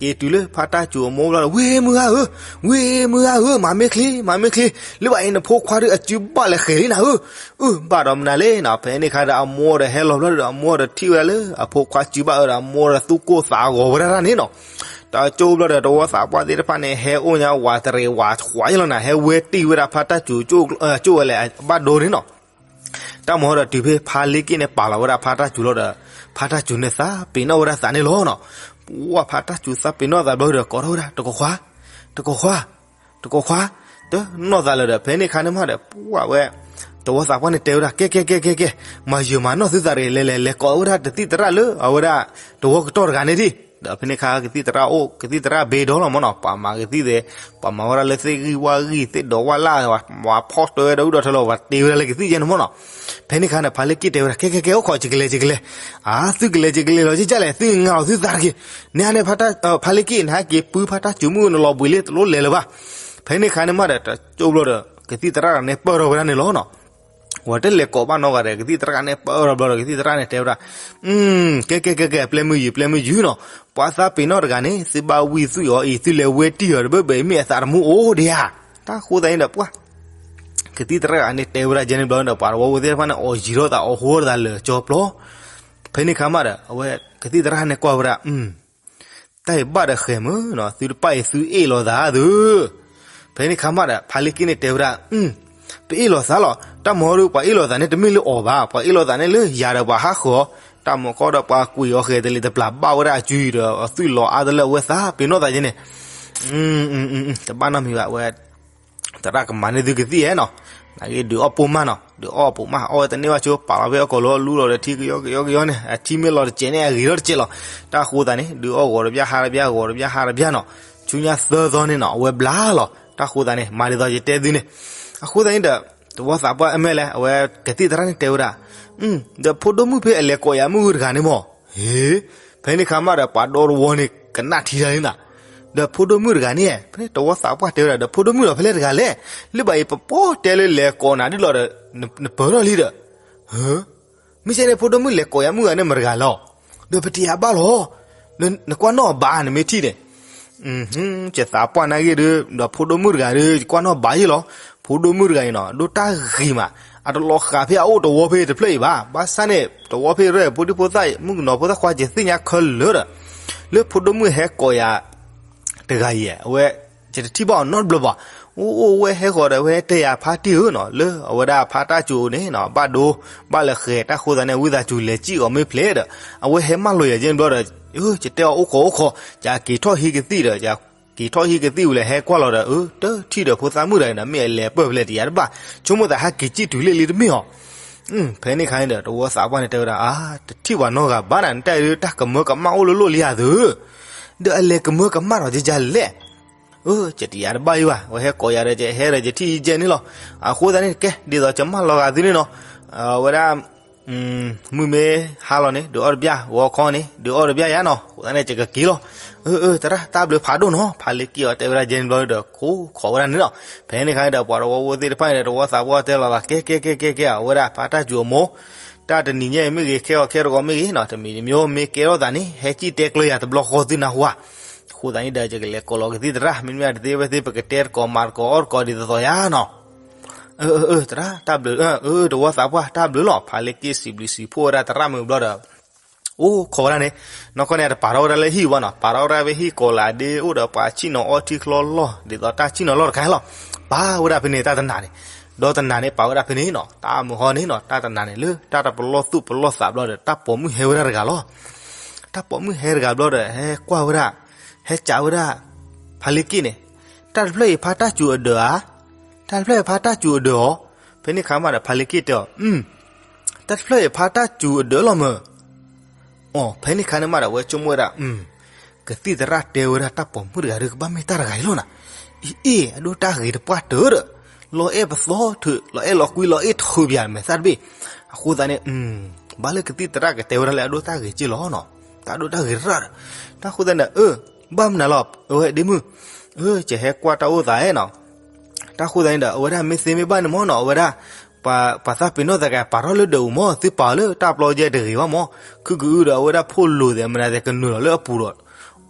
က့ၤတုၤလၢဖါတၢ်စူၤအမိၢ်ဘျီဒီး ဝ့ၢ်မုၢ်ဂၤဧၢ, ဝ့ၢ်မုၢ်ဂၤဧၢ, မၤမ့ၢ်ချ့ မၤမ့ၢ်ချ့, လၢဘၣ်အံၤနဖိခွါဒုးအစုဘၣ်လဲၤဃဲၤလံနၤဧၢ, အၢ ဘၣ်ဒီးမနုၤလဲၣ်နီၤ, ဖဲန့ၣ်ခါဒီးအမိၢ်ဒီးဟဲလီၤဘျီဒီး အမိၢ်ဒီးထံၣ်ဝဲဒၣ်လၢအဖိခွါစုဘၣ်အၢဒီး အမိၢ်ဒီးသူၣ်ကိၢ်သးဂီၤဝဲဒၣ်န့ၣ်နီၤ, တၢ်ကၠိဘျီဒီး တဝီသးပှၢ်သ့ၣ်တဖၣ်န့ၣ် ဟဲအိၣ်ညါဝးတရံးဝးဃွးယလီၤနၤ, ဟဲဝဲတံၢ်ဝဲဒၣ်ဖါတၢ်စူၤ ကၠိၣ်ဝဲလဲၣ် အဘၣ်ဒိန့ၣ်နီၤ တၢ်မၤဒီးတုၤဖဲဖါလ့က့ၣ်န့ၣ် ပာ်လီၤဝဲဒၣ်ဖါတၢ်စူၤလီၤဒီး ဖါတၢ်စူၤန့ၣ်သးပ့ၤနီၣ်ဝဲဒၣ်သးန့ၣ်လီၤနီၤ. ပှၢ်ဖါတၢ်စူၤသးပ့ၤနီၣ်သးဘျီဒီး ကိးထီၣ်ဝဲဒၣ် တကိးခွါ, တကိးခွါ, တကိးခွါ, တနီၢ်သးလၢၤဒီး ဖဲန့ၣ်ခါန့ၣ်မးဒီး ပှၢ်ဝဲ တဝီသးပှၢ်န့ၣ်တဲဝဲဒၣ် ကဲ ကဲ ကဲ ကဲ ကဲ, မၤယုာ်မၤနီၢ်သုသးတဂ့ၤ လဲၤ လဲၤ လဲၤကိးဝဲဒၣ်တသံၣ်သရၣ်လၢအဝဲဒၣ် တဝီကတီၢ်တဂၤန့ၣ်ဒံး ဒီးဖဲန့ၣ်ခါကသံၣ်သရၣ်အိၣ် ကသံၣ်သရၣ်ဘ့ဒီလီၤမၢ်နီၤ, ပှၤမၤကသံၣ်သဲး ပှၤမၤဝဲဒၣ်လၢသ့ၣ်ဂံၢ်ဝၣ်ဂံၢ် သ့ၣ်ဒီးဝၣ်လၢ် ပှၤဖီၣ်တၢ်ဝဲဒီး အုၣ်ဒီးထၢလီၤ ပှၤတ့ဝဲဒၣ်လၢကသံၣ်ယဲန့ၣ်မၢ်နီၤ. ဖဲန့ၣ်ခါန့ၣ် ဖါလ့က့ၣ်တဲဝဲဒၣ် ကဲကဲကဲ အိၣ်ခိး ယကလဲၤ ယကလဲၤ. အါ သုကလဲၤ ယကလဲၤလီၤ ကလဲၤ သုငါလီၤသုသးတက့ၢ်. နဟါန့ၣ် ဖါလ့က့ၣ် နဟဲက့ၤပုၢ်ဖါတၢ်စူၤမုၣ် နလီၤဘှံးလံ တလိၣ်လဲၤလၢၤဘၣ်. ဖဲန့ၣ်ခါန့ၣ်မးဒီး တကၠိဘျီဒီး ကသံၣ်သရၣ်န့ၣ်ပၢၢ်ထီၣ်ဝဲဒၣ်န့ၣ်လီၤနီၤ. ဝဲတလဲၤကိးဘၣ်နီတဂၤဒီး ကသံၣ်သရၣ်န့ၣ်ပၢၢ်ထီၣ်ဘျီဒီး ကသံၣ်သရၣ်န့ၣ်တဲဝဲဒၣ်, ကဲကဲကဲကဲ ပျဲမုၢ်ယုာ် ပျဲမုၢ်ယုာ်နီၤ, ပှၤသးပ့ၤနီၣ်တဂၤန့ၣ် သုဘၣ်ဝံၣ်သွံၣ်အီၤအံၤ သုလဲၤဝဲတံၢ်အီၤတဘၣ်ဘၣ် မ့ၢ်အသးတမူအိၣ်ဒံးဧါ. တၢ်ဃိသတးန့ၣ်ဒီး ပှၤ ကသံၣ်သရၣ်တဂၤန့ၣ် တဲဝဲဒၣ်ကဲန့ၣ်ဘျီဒီး ပှၤတဝီဖိသ့ၣ်တဖၣ်န့ၣ် အီၣ်ယံၤထီၣ်သး အီၣ်ဟူထီၣ်သးလၢာ်ကၠီပျီ. ဖဲန့ၣ်ခါမးဒီး အဝဲကသံၣ်သရၣ်န့ၣ်ကွၢ်ဝဲဒၣ်, တၢ်အံၤဘၣ်ဒီးဃဲၤမုၢ်နီၤ, သုတပၣ်အံၤ သုအ့ၣ်လိာ်သးသု. ဖဲန့ၣ်ခါမးဒီး ဖါလ့က့ၣ်န့ၣ်တဲဝဲဒၣ်, ပအ့ၣ်လိာ်သးလီၤ. တၢ်မၤဒီး ပှၤအ့ၣ်လိာ်သးန့ၣ် တမ့ၢ်လၢအီၤဘၣ်, ပှၤအ့ၣ်လိာ်သးန့ၣ်လၢယၤဒီးပှၤဟးဃုာ်အီၤ, တၢ်မၤခီဒီးပှၤကွံာ်အီၤဃဲၤတလံၤတပျၢ် ဘၣ်ဝဲဒၣ်အစုအံၤဒီး အသွံၣ်လီၤအါတလၢအဝဲသးပ့ၤနီၣ်သးကဲန့ၣ် တဘၣ်နီတမံၤဘၣ်ဝဲ သရၣ်ကမၤန့ၢ်သုကသံၣ်ဧါနီၤ. နာ်က့ဒုးအီၣ်ပိာ်မၢ်နီၤ, ဒုးအီၣ်ပိာ်မၢ် အီၣ်ဝဲတန့ၢ်ဘၣ်ဆိ ပာ်လီၤဖဲအကိာ်လီၤ လူလီၤဒီးထံကယီကယီကယီန့ၣ် အထံမ့ၢ်လီၤတစဲးန့ၣ် အဂ့ၤထီၣ်တစဲးလီၤ. တၢ်ဃိသတးန့ၣ် ဒုးအီၣ်ဂီၤတဘျၣ်ဟါတဘျၣ် ဂီၤတဘျၣ်ဟါတဘျၣ်နီၤ. ဆူညါသၢသီန့ၣ်နီၤ အဝဲဘျါလီၤ. တၢ်ဃိသတးန့ၣ် မၤဒ်သိးယတဲသုန့ၣ်. အဃိသတးန့ၣ်ဒီး သဝီသးပှၢ်အမဲာ်လဲၣ် အဝဲကသံၣ်သရၣ်န့ၣ်တဲဝဲဒၣ်, ဒီးဖိဒိၣ်မုၣ်ဖဲအလဲၤကိးယၤမုၣ်ဂုၢ်တဂၤန့ၣ်မး, ဟ့ ဖဲန့ၣ်ခါမးဒီး ပှၤဒီတဝီန့ၣ် ကနၣ်ထံတၢ်န့ၣ်နၤ, ဒီးဖိဒိၣ်မုၣ်တဂၤန့ၣ် ဖဲန့ၣ်သဝီသးပှၢ်တဲဝဲဒၣ် ဒီးဖိဒိၣ်မုၣ်ဒီးဖဲလဲၣ်တဂၤလဲၣ်, လၢဘၣ်အံၤပပီၢ်တဲလၢလဲၤကိးနၤဒ်လီၤဒီး နပၢၢ်ထီၣ်လံဒီး, မ့ၢ်ကဲန့ၣ် ဖိဒိၣ်မုၣ်လဲၤကိးယၤမုၣ်ဂၤန့ၣ်မတဂၤလီၤ, ဒီးပတယၤဘၣ်လီၤ, နကွၢ်နီၣ်အဘၣ်နမ့ၢ်ထံၣ်န့ၣ် ယသးပှၢ်နာ်ဂ့ၢ်ဒီး ဒီးဖိဒိၣ်မုၣ်တဂၤဒီး ယကွၢ်နီၣ်ဘၣ်ယ့ၢ်လီၤ. ဖိဒိၣ်မုၣ်တဂၤအံၤနီၤ ဒိၣ်တၢ်ဂ့ၤမး, အတလီၤဃာ်ဖဲအအိၣ်တဝီဖဲတဖျၢၣ်အံၤဘၣ်. ဘၣ်ဆၣ်န့ၣ် တဝီဖဲရဲၣ် ဖိဒံဖိသၣ် မုၣ်ကနီၤဖိသၣ်ခွါ ယသ့ၣ်ညါခဲလၢာ်ဒီး လၢဖိဒိၣ်မုၣ်ဟဲကိးယၤ တဂၤအံၤ အဝဲ ယတထံၣ်ဘၣ်အီၤနီတဘျီဘၣ်. အိၣ်အိၣ်ဝဲဟဲဃီၤဒီး ဝဲဟဲတဲယၤဖါတံၢ်ဧၢနီၤ လၢအဝဲဒၣ်ဖါတၢ်စူၤန့ၣ်နီၤ ဘၣ်ဒိ ဘၣ်လဲၤဃဲၤတၢ်ဃိသးန့ၣ် ဝံသးစူၤလဲၤစံၣ်အီၤမ့ၢ်ဖျဲးဒီး အဝဲဟဲမၢလီၤယၤကဲန့ၣ်ဘျီဒီး ယတဲအီၤအိၣ်ခိးအိၣ်ခိး ယက့ၤထီၣ်ဟံးကသံၣ်ဒီး ယက့ၤထီၣ်ဟံးကသံၣ်ဝံၤလဲၤဟဲကွၢ်လီၤဒီး တထံၣ်ဒီးဖိသၣ်မုၣ်တဂၤအံၤနီၤ မ့ၢ်အလဲၤပၢၢ်ဖဲလဲၣ်တယၤတဘၣ် ဆိကမိၣ်သးဟဲက့ၤစံၣ်တုၤလံလံတမ့ၢ်အီၤ ဖဲန့ၣ်ခါန့ၣ်ဒီး တဝီသးပှၢ်န့ၣ်တဲဝဲဒၣ် အါ တထံၣ်ပှၤနီတဂၤဘၣ်နၤ နတၢ်အံၤတၢ်ကမၢကမၣ်အိၣ်လိၤလိၤလံဧါသု, ဒီးအလဲၤကမၢကမၣ်ဒီးယဲယၤလဲၣ်. အၢ ယတယၤတဘၣ်အံၤဘၣ် ဝဲဟဲကိးယၤဒီး ယဟဲဒီးယထံၣ်ယဲန့ၣ်လီၤ. အဃိသတးန့ၣ် ကဲ ဒ်သိးယမၢလီၤဂာ်သုန့ၣ်နီၤ အဝဲဒၣ် မုၢ်မ့ၢ်ဟါလီၤန့ၣ် ဒုးအီၣ်တဘျၣ် ဂီၤခီန့ၣ် ဒုးအီၣ်တဘျၣ်ယၤနီၤ အဃိသတးန့ၣ် ယကက့ၤလီၤ. အၢ အၢ သရၣ် တၢ်ဘျုးဖးဒိၣ်နီၤ ဖါလ့က့ၣ်အီၤတဲဝဲဒၣ်ယဲန့ၣ်ဘျီဒီး ခိးခိးဝဲဒၣ်န့ၣ်လီၤ. ဖဲန့ၣ်ခါန့ၣ်ဒီး ပှၤတဝီဖိသ့ၣ်တဖၣ်န့ၣ်ဒီး တဝီသးပှၢ်တဲလီၤသး ကဲ ကဲ ကဲ ကဲ ကဲ အဝဲဒၣ်ဖါတၢ်စူၤအမိၢ် တၢ်တနံၤညါအံၤမ့ၢ်ဂ့ၤ ခဲဂီၤခဲတဂီၤမ့ၢ်ဂ့ၤနီၤ တမံၤတမံၤမ့ၢ်ကဲထီၣ်သးန့ၣ် ဟဲစံၣ်တဲကျၢၤယၤတဘျီဃီသုနၢ်ဟူဧါ. အဃိသတးန့ၣ်ဒီး ယကလဲၤကိးလီၤကသံၣ်သရၣ် မ့တမ့ၢ်တသ့ဝဲသ့ၣ် ပကတဲတကိးမၤတကိးအီၣ်တကိးဒ်သိးသိးယၤနီၤ. အၢ အၢ သရၣ် တၢ်ဘျုး အၢ တဝီသးပှၢ် တၢ်ဘျုးလီၤ. ဖါလ့က့ၣ်စံးဘျုးစံးဖှိၣ်ဝဲဒၣ်သရၣ်မုၣ်ဘျီဒီး အိၣ်ခိးဝဲဒၣ်န့ၣ် နီၢ်ကီၢ်န့ၣ် အတပာ်ထီၣ်ဝဲဒၣ်လၢဟံၣ်ဘၣ်နီၤ ပာ်ထီၣ်ဝဲဒၣ်ဖဲဟံၣ်ကိးလၢဒ့အိၣ်ဒီးပှၤဆံၣ်နီၤအီထံချီလီၢ် ဒ်သိးတၢ်ဆံၣ်နီၤလီၢ်တခါလီၤ. ပာ်ဝဲဒၣ်ဖဲန့ၣ် တၢ်တနၤန့ၣ် ဒီးတနၤန့ၣ် ပာ်ဝဲဒၣ်ဖဲန့ၣ်နီၤ တၢ်မုၢ်ဟီန့ၣ်နီၤ တၢ်တနၤန့ၣ် လၢတၢ်တပလီၢ်သူၣ်ပလီၢ်သးဘျီဒီး တၢ်ပိာ်မုၣ်ဟဲဝဲဒၣ်တဂၤလီၤ. တၢ်ပိာ်မုၣ်ဟဲတဂၤဘျီဒီး ဟဲကွၢ်ဝဲဒၣ် ဟဲကးဝဲဒၣ် ဖါလ့က့ၣ်န့ၣ် တၢ်တဖျၢၣ်အံၤဖါတၢ်စူၤအဒၢးဧါ တၢ်တဖျၢၣ်အံၤဖါတၢ်စူၤအဒၢးဧါ. ဖဲန့ၣ်ခါမးဒီး ဖါလ့က့ၣ်တဲအီၤ တၢ်တဖျၢၣ်အံၤဖါတၢ်စူၤအဒၢးလီၤမၢ်. အိ ဖဲန့ၣ်ခါန့ၣ်မးဒီး အဝဲဆိကမိၣ်ဝဲဒၣ် ကသံၣ်သရၣ်တဲဝဲဒၣ်တၢ်ပိာ်မုၣ်တဂၤဒီး ကဘၣ်မ့ၢ်တၢ်တဂၤအံၤလီၤနၤ. အ့ အ့ အဒိၣ်တၢ်ဂ့ၤတပှၢ်တၢၢ်ဒီး လီၤအဲၣ်ပသီထုး လီၤအဲၣ်လီၤကွံ လီၤအဲၣ်ထုးပယၤမဲာ်သၣ်တဘ့ၣ်. အဃိသတးန့ၣ် ဘၣ်လၢကသံၣ်သရၣ်ကတဲဝဲဒၣ်လၢအဒိၣ်တၢ်ဂ့ၤက့ၢ်လီၤနီၤ. တၢ်ဒိၣ်တၢ်ဂ့ၤတရၣ်ဒီး တၢ်ဃိသတးန့ၣ် အၢ ဘၣ်မနုၤလီၤ အဝဲဒ့မုၣ် အၢ ယဟဲကွၢ်တၢ်အိၣ်သးနီၤ. တၢ်ဃိသတးန့ၣ်ဒီး အဝဲဒၣ်မ့ၢ်သ့မ့ၢ်ဘၣ်န့ၣ်မၢ်နီၤ အဝဲဒၣ် ပှၤသးပ့ၤနီၣ်သးက ပာ်ထီၣ်လၢဒၢးပူၤမၢ် သုပာ်အီၤလၢတၢ်ပျီယဲတဂ့ၤဘၣ်မၢ် ခုကအုဒီးအဝဲဒၣ်ဖိလိာ်သဲးမနုၤသဲးကနုာ်လီၤလၢအပူၤဒီး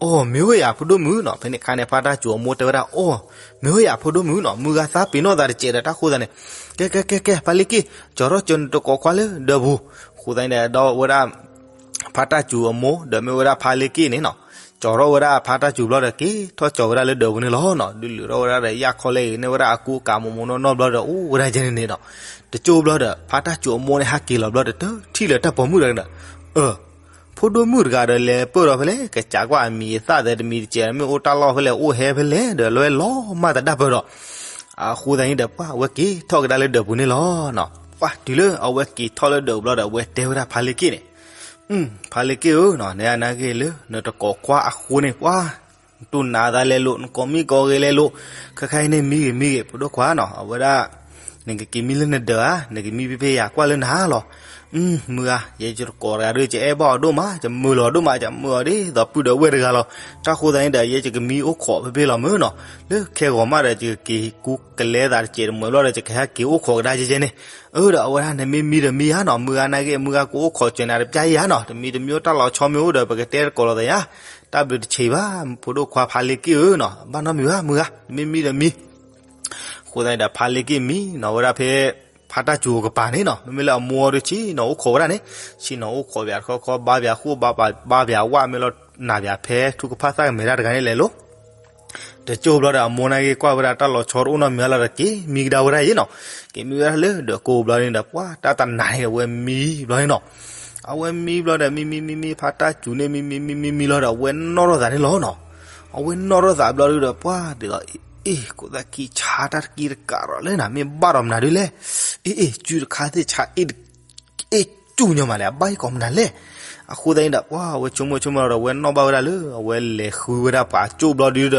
အိ မ့ၢ်ဝဲယၤဖိဒိၣ်မုၣ်နီၤ. ဖဲန့ၣ်ခါန့ၣ် ဖါတၢ်စူၤအမိၢ်တဲဝဲဒၣ် အိ မ့ၢ်ဝဲယၤဖိဒိၣ်မုၣ်နီၤ မုၢ်ဂၤသးပ့ၤနီၣ်သးတစဲးဒီးတၢ်ဃိသတးန့ၣ် ကဲ ကဲ ကဲ ကဲ ဖါလ့က့ၣ် ကၠီထီၣ်ကၠီနတကိးခွါလၢဒၢးပူၤ. အဃိသတးန့ၣ်ဒီး အဝဲဒၣ် ဖါတၢ်စူၤအမိၢ် ဒီးမ့ၢ်ဝဲဒၣ်ဖါလ့က့ၣ်န့ၣ်နီၤ ကၠီထီၣ်ဝဲဒၣ်ဖါတၢ်စူၤဘျီဒီး က့ၤထီၣ်ကၠီဝဲဒၣ်လၢဒၢးပူၤန့ၣ်လီၤနီၤ. ဒုးလုာ်ထီၣ်ဝဲဒၣ်ဒီး ယၣ်ခီလဲၣ်ဂ့ၤန့ၢ်ဝဲဒၣ်အကူအကၤမိၢ်မိၢ်နီၢ်နီၢ်ဘျီဒီး အိၣ်ဝဲဒၣ်ယဲန့ၣ်န့ၣ်ဒီး တကၠိဘျီဒီး ဖါတၢ်စူၤအမိၢ်န့ၣ် ဟးက့ၤလီၤဘျီဒီး တထံၣ်လၢၤတၢ်ပိာ်မုၣ်တဂၤန့ၣ်ဒီး အၢ ဖိဒိၣ်မုၣ်တဂၤဒီး လဲၤပၢၢ်ဒီးဖဲလဲၣ် ကစးကွၢ်အမံၤအသၣ်သဲးတမံၤတစဲး မ့ၢ်အိၣ်တၢ်လီၢ်ဖဲလဲၣ် အိၣ်ဟဲဖဲလဲၣ်ဒီး လဲၤဝဲလီၤမၢ်သဒၣ်ပၢၢ်ဒီး အဃိသတးန့ၣ်ဒီး ပှၢ်အဝဲက့ၤထီၣ်ကဒါလၢဒၢးပူၤန့ၣ်လီၤနီၤ. ပှၢ်တုၤလၢအဝဲက့ၤထီၣ်လၢဒၢးပူၤဘျီဒီး အဝဲတဲဝဲဒၣ်ဖါလ့က့ၣ်န့ၣ် ဖါလ့က့ၣ်ဧၢနီၤ, နနာ်က့ၤလၢ နတကိးကွၢ်အဃိန့ၣ် ပှၤ နတူၢ်နးသးလဲၤလိာ် နကိးမံကိးဂ့ၤလဲၤလိာ်, ခဲခါအံၤန့ၣ်မံဂ့ၤမံဂ့ၤ ဖိဒိၣ်ခွါနီၤ, အဝဲဒၣ် နကက့ၤမံလၢနဒၢးဧါ, နကမံဖဲဖဲယၤကွၢ်လၢနၤလီၤ. မုၢ်ဂၤ ယဲယတကိးတဂၤဒီး ယအဲၣ်ဘၣ်အီၤဒိၣ်မး, ယမုာ်လီၤဒိၣ်မး, ယမုာ်အီၤဒ်သိးပုၢ်ဒီးဝဲၢ်တဂၤလီၤ. တၢ်ဃိသတးန့ၣ်ဒီး ယဲယကမံအိၣ်ခိးဖဲဖဲလီၤမုၢ်နီၤ, လၢခဲဂီၤမးဒီး ယကက့ၤကူကလဲသးတစဲးတမှဲးဘျီဒီး ယကဟဲက့ၤအိၣ်ခိးကဒါယဲယဲန့ၣ် အၢဒီးအဝဲဒၣ် နမ့ၢ်မံဒီးမံဧါနီၤ, မုၢ်ဂၤနာ်က့ၤ မုၢ်ဂၤကအိၣ်ခိးစၢၤနၤတပျၢ်ယၤနီၤ, တမံတမံတၢ်လီၤဆီမ့ၢ်အိၣ်ဒီး ပကတဲတကိးလီၤသးယၤ, တၢ်ဘျုးတဆံးဘၣ် ဖိဒိၣ်ခွါဖါလ့က့ၣ်ဧၢနီၤ, ဘၣ်နီတမံၤဘၣ် မုၢ်ဂၤ နမ့ၢ်မံဒီးမံ. အဃိသတးန့ၣ်ဒီးဖါလ့က့ၣ်မံနီၤဝဲဒၣ်ဖဲ ဖါတၢ်စူၤအကပၤန့ၣ်နီၤ, မ့မ့ၢ်လၢအမိၢ်အီၤဒီးဆ့ၣ်နီၤအိၣ်ခိးဝဲဒၣ်န့ၣ်, ဆ့ၣ်နီၤအိၣ်ခိးဘၣ်တခီခီ ဘါဘၣ်ဃိၣ် ဘါဘၣ်ဝၣ် မ့ၢ်လီၤနၤဘၣ်ဖဲ ထူကဖၣ်သၣ်ကမဲာ်တၢ်တဂၤန့ၣ်လဲၤလိၤ တကၠိၢ်ဘျီဒီး အမိၢ်နာ်က့ၤကွၢ်ဝဲဒၣ်တၢ်လီၤဆီတအိၣ်နီတမံၤလီၤဒီး က့ၤမံကဒါဝဲဒၣ်ယဲနီၤ, က့ၤမံဝဲဒၣ်လၢဒီးကိးဘျီန့ၣ်ဒီး ပှၤတၢ်တနၤန့ၣ်ဒီး အဝဲမံဘျီန့ၣ်နီၤ, အဝဲမံဘျီဒီး မံမံမံမံ ဖါတၢ်စူၤန့ၣ် မံမံမံမံမံလီၤဒီး အဝဲနီၣ်ထီၣ်သးန့ၣ်လီၤနီၤ, အဝဲနီၣ်ထီၣ်သးဘျီဒီး ပှၤဒ်သိး အ့ၣ် ကိးသးကံဆါတၢ်တကံတကးဒီးလၢနၤ မ့ၢ်ဘၣ်ဒီးမနုၤဒ်လဲၣ်, အ့ၣ်အ့ၣ် စုတခါသ့ၣ်ဆါ အ့ၣ် အ့ၣ် စူၣ်ညီမးလဲၣ် အဘၣ်အံၤကိးမနုၤလဲၣ်. အဃိသတးန့ၣ်ဒီး ပှၤအဝဲဆိကမိၣ်ဆိကမးလီၤဒီး အဝဲနီၣ်ဘၣ်ဝဲဒၣ်လၢ အဝဲလဲၤဃုဝဲဒၣ်ပှၤကၠိၣ်ဘျီဒုဒီး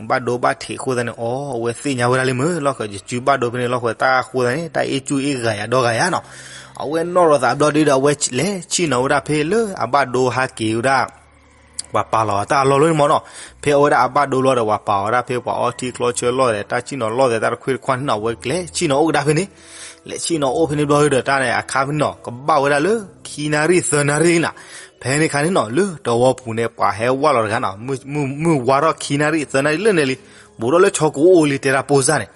ဘၣ်ဒိဘၣ်ထံးအဃိသတးန့ၣ် အီ အဝဲသ့ၣ်ညါဝဲဒၣ်လံမုၢ် လီၢ်ဃၢၤယစုဘၣ်ဒိဖဲန့ၣ် လီၢ်ဃၢၤတၢ်အဃိသတးန့ၣ် တၢ်အ့ၣ်စူၣ်အ့ၣ်ဂၤယၤဒီဂၤယၤနီၤ, အဝဲနီၣ်ထီၣ်သးဘျီဒုဒီး အဝဲလဲၤဆ့ၣ်နီၤဝဲဒၣ်ဖဲလၢအဘၣ်ဒိဟးက့ၤဝဲဒၣ် ပှၤပာ်လီၤတၢ်အလီၢ်လီၤန့ၣ်မးနီၤ, ဖဲအဝဲဒၣ်အဘၣ်ဒိဘျီဒီး ပှၤပာ်အီၤဒၣ်ဖဲပှၤအီထံကျီဆၢလီၢ်သဲး တၢ်ဆ့ၣ်နီၤလီၢ်သဲး တၢ်တခွ့တခွါန့ၣ်နီၤ, အဝဲလဲၤဆ့ၣ်နီၤအိၣ်ကဒါဖဲန့ၣ်, လဲၤဆ့ၣ်နီၤအိၣ်ဖဲန့ၣ်ဘျီဒီး တၢ်န့ၣ်အခါဖဲန့ၣ်နီၤ ကဘၣ်ဝဲဒၣ်လၢ ခံနၣ်ရံၣ်သၢနၣ်ရံၣ်နၤ, ဖဲန့ၣ်ခါန့ၣ်နီၤ လၢတဝီပူၤန့ၣ် ပှၤဟဲဝၢ်လီၤတဂၤနီၤ, မုၢ်ဝါထီၣ်ခံနၣ်ရံၣ်သၢနၣ်ရံၣ်လၢန့ၣ်လံ, ဘူးထီၣ်လၢဆီကိအိၣ်လံ တဲဒၣ်ပိၢ်စၢ်န့ၣ်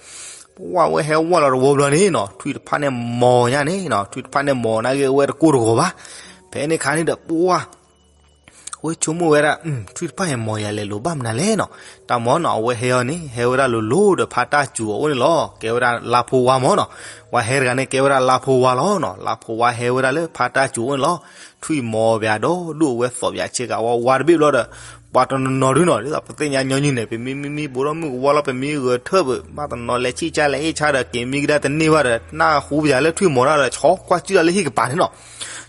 ပှၤဝဲဟဲဝၢ်လီၤတဝီဘျီန့ၣ်နီၤ ထွံၣ်တဖၣ်န့ၣ်မီၤညါန့ၣ်နီၤ, ထွံၣ်တဖၣ်န့ၣ်မီၤနာ်က့ၤ အဝဲတကိၢ်တဂီၤဘၣ်. ဖဲန့ၣ်ခါန့ၣ်ဒီး ပှၤ အဝဲဆိကမိၣ်ဝဲဒၣ် ထွံၣ်တဖၣ်အံၤမီၤယၤလဲၤလိၤဘၣ်မနုၤလဲၣ်နီၤ, တၢ်မၤနီၤ အဝဲဟဲအီၤန့ၣ် ဟဲဝဲဒၣ်လိၤလိၤဒီးဖါတၢ်စူၤအအိၣ်န့ၣ်လီၤ, ကဲဝဲဒၣ်လါဖိဝါမးနီၤ, ပှၤဟဲတဂၤန့ၣ် ကဲဝဲဒၣ်လါဖိဝါလီၤနီၤ, လါဖိဝါဟဲဝဲဒၣ်လၢဖါတၢ်စူၤအအိၣ်န့ၣ်လီၤ, ထွံၣ်မီၤဘၣ်ဒီး ဒိၣ်အဝဲသီၣ်ဘၣ်ဆ့ကၤဝါဝါတဘ့ၣ်ဘျီဒီး ပှၤတနီၤနီၤဒုနီၤ ဒ်သိးပသ့ၣ်ညါညီနုၢ်န့ၣ် ပမ့ၢ်မံမံဘူးထီၣ်မုၢ်ကဝီၤလီၤ ပမ့ၢ်ဂဲၤထၢၣ်ပ ဘၣ်တနီၤလဲၤဆံၣ်ကၢ်လဲၤအ့ၣ်ဆါဒီး က့ၤမံကဒါတန့ၢ်ဘၣ်ဒီး နၢ်ဟူပယၤလၢထွံၣ်မီၤတၢ်ဒီး ဆီကွၢ်စုၣ်တၢ်လၢဟံၣ်ကပၤန့ၣ်နီၤ,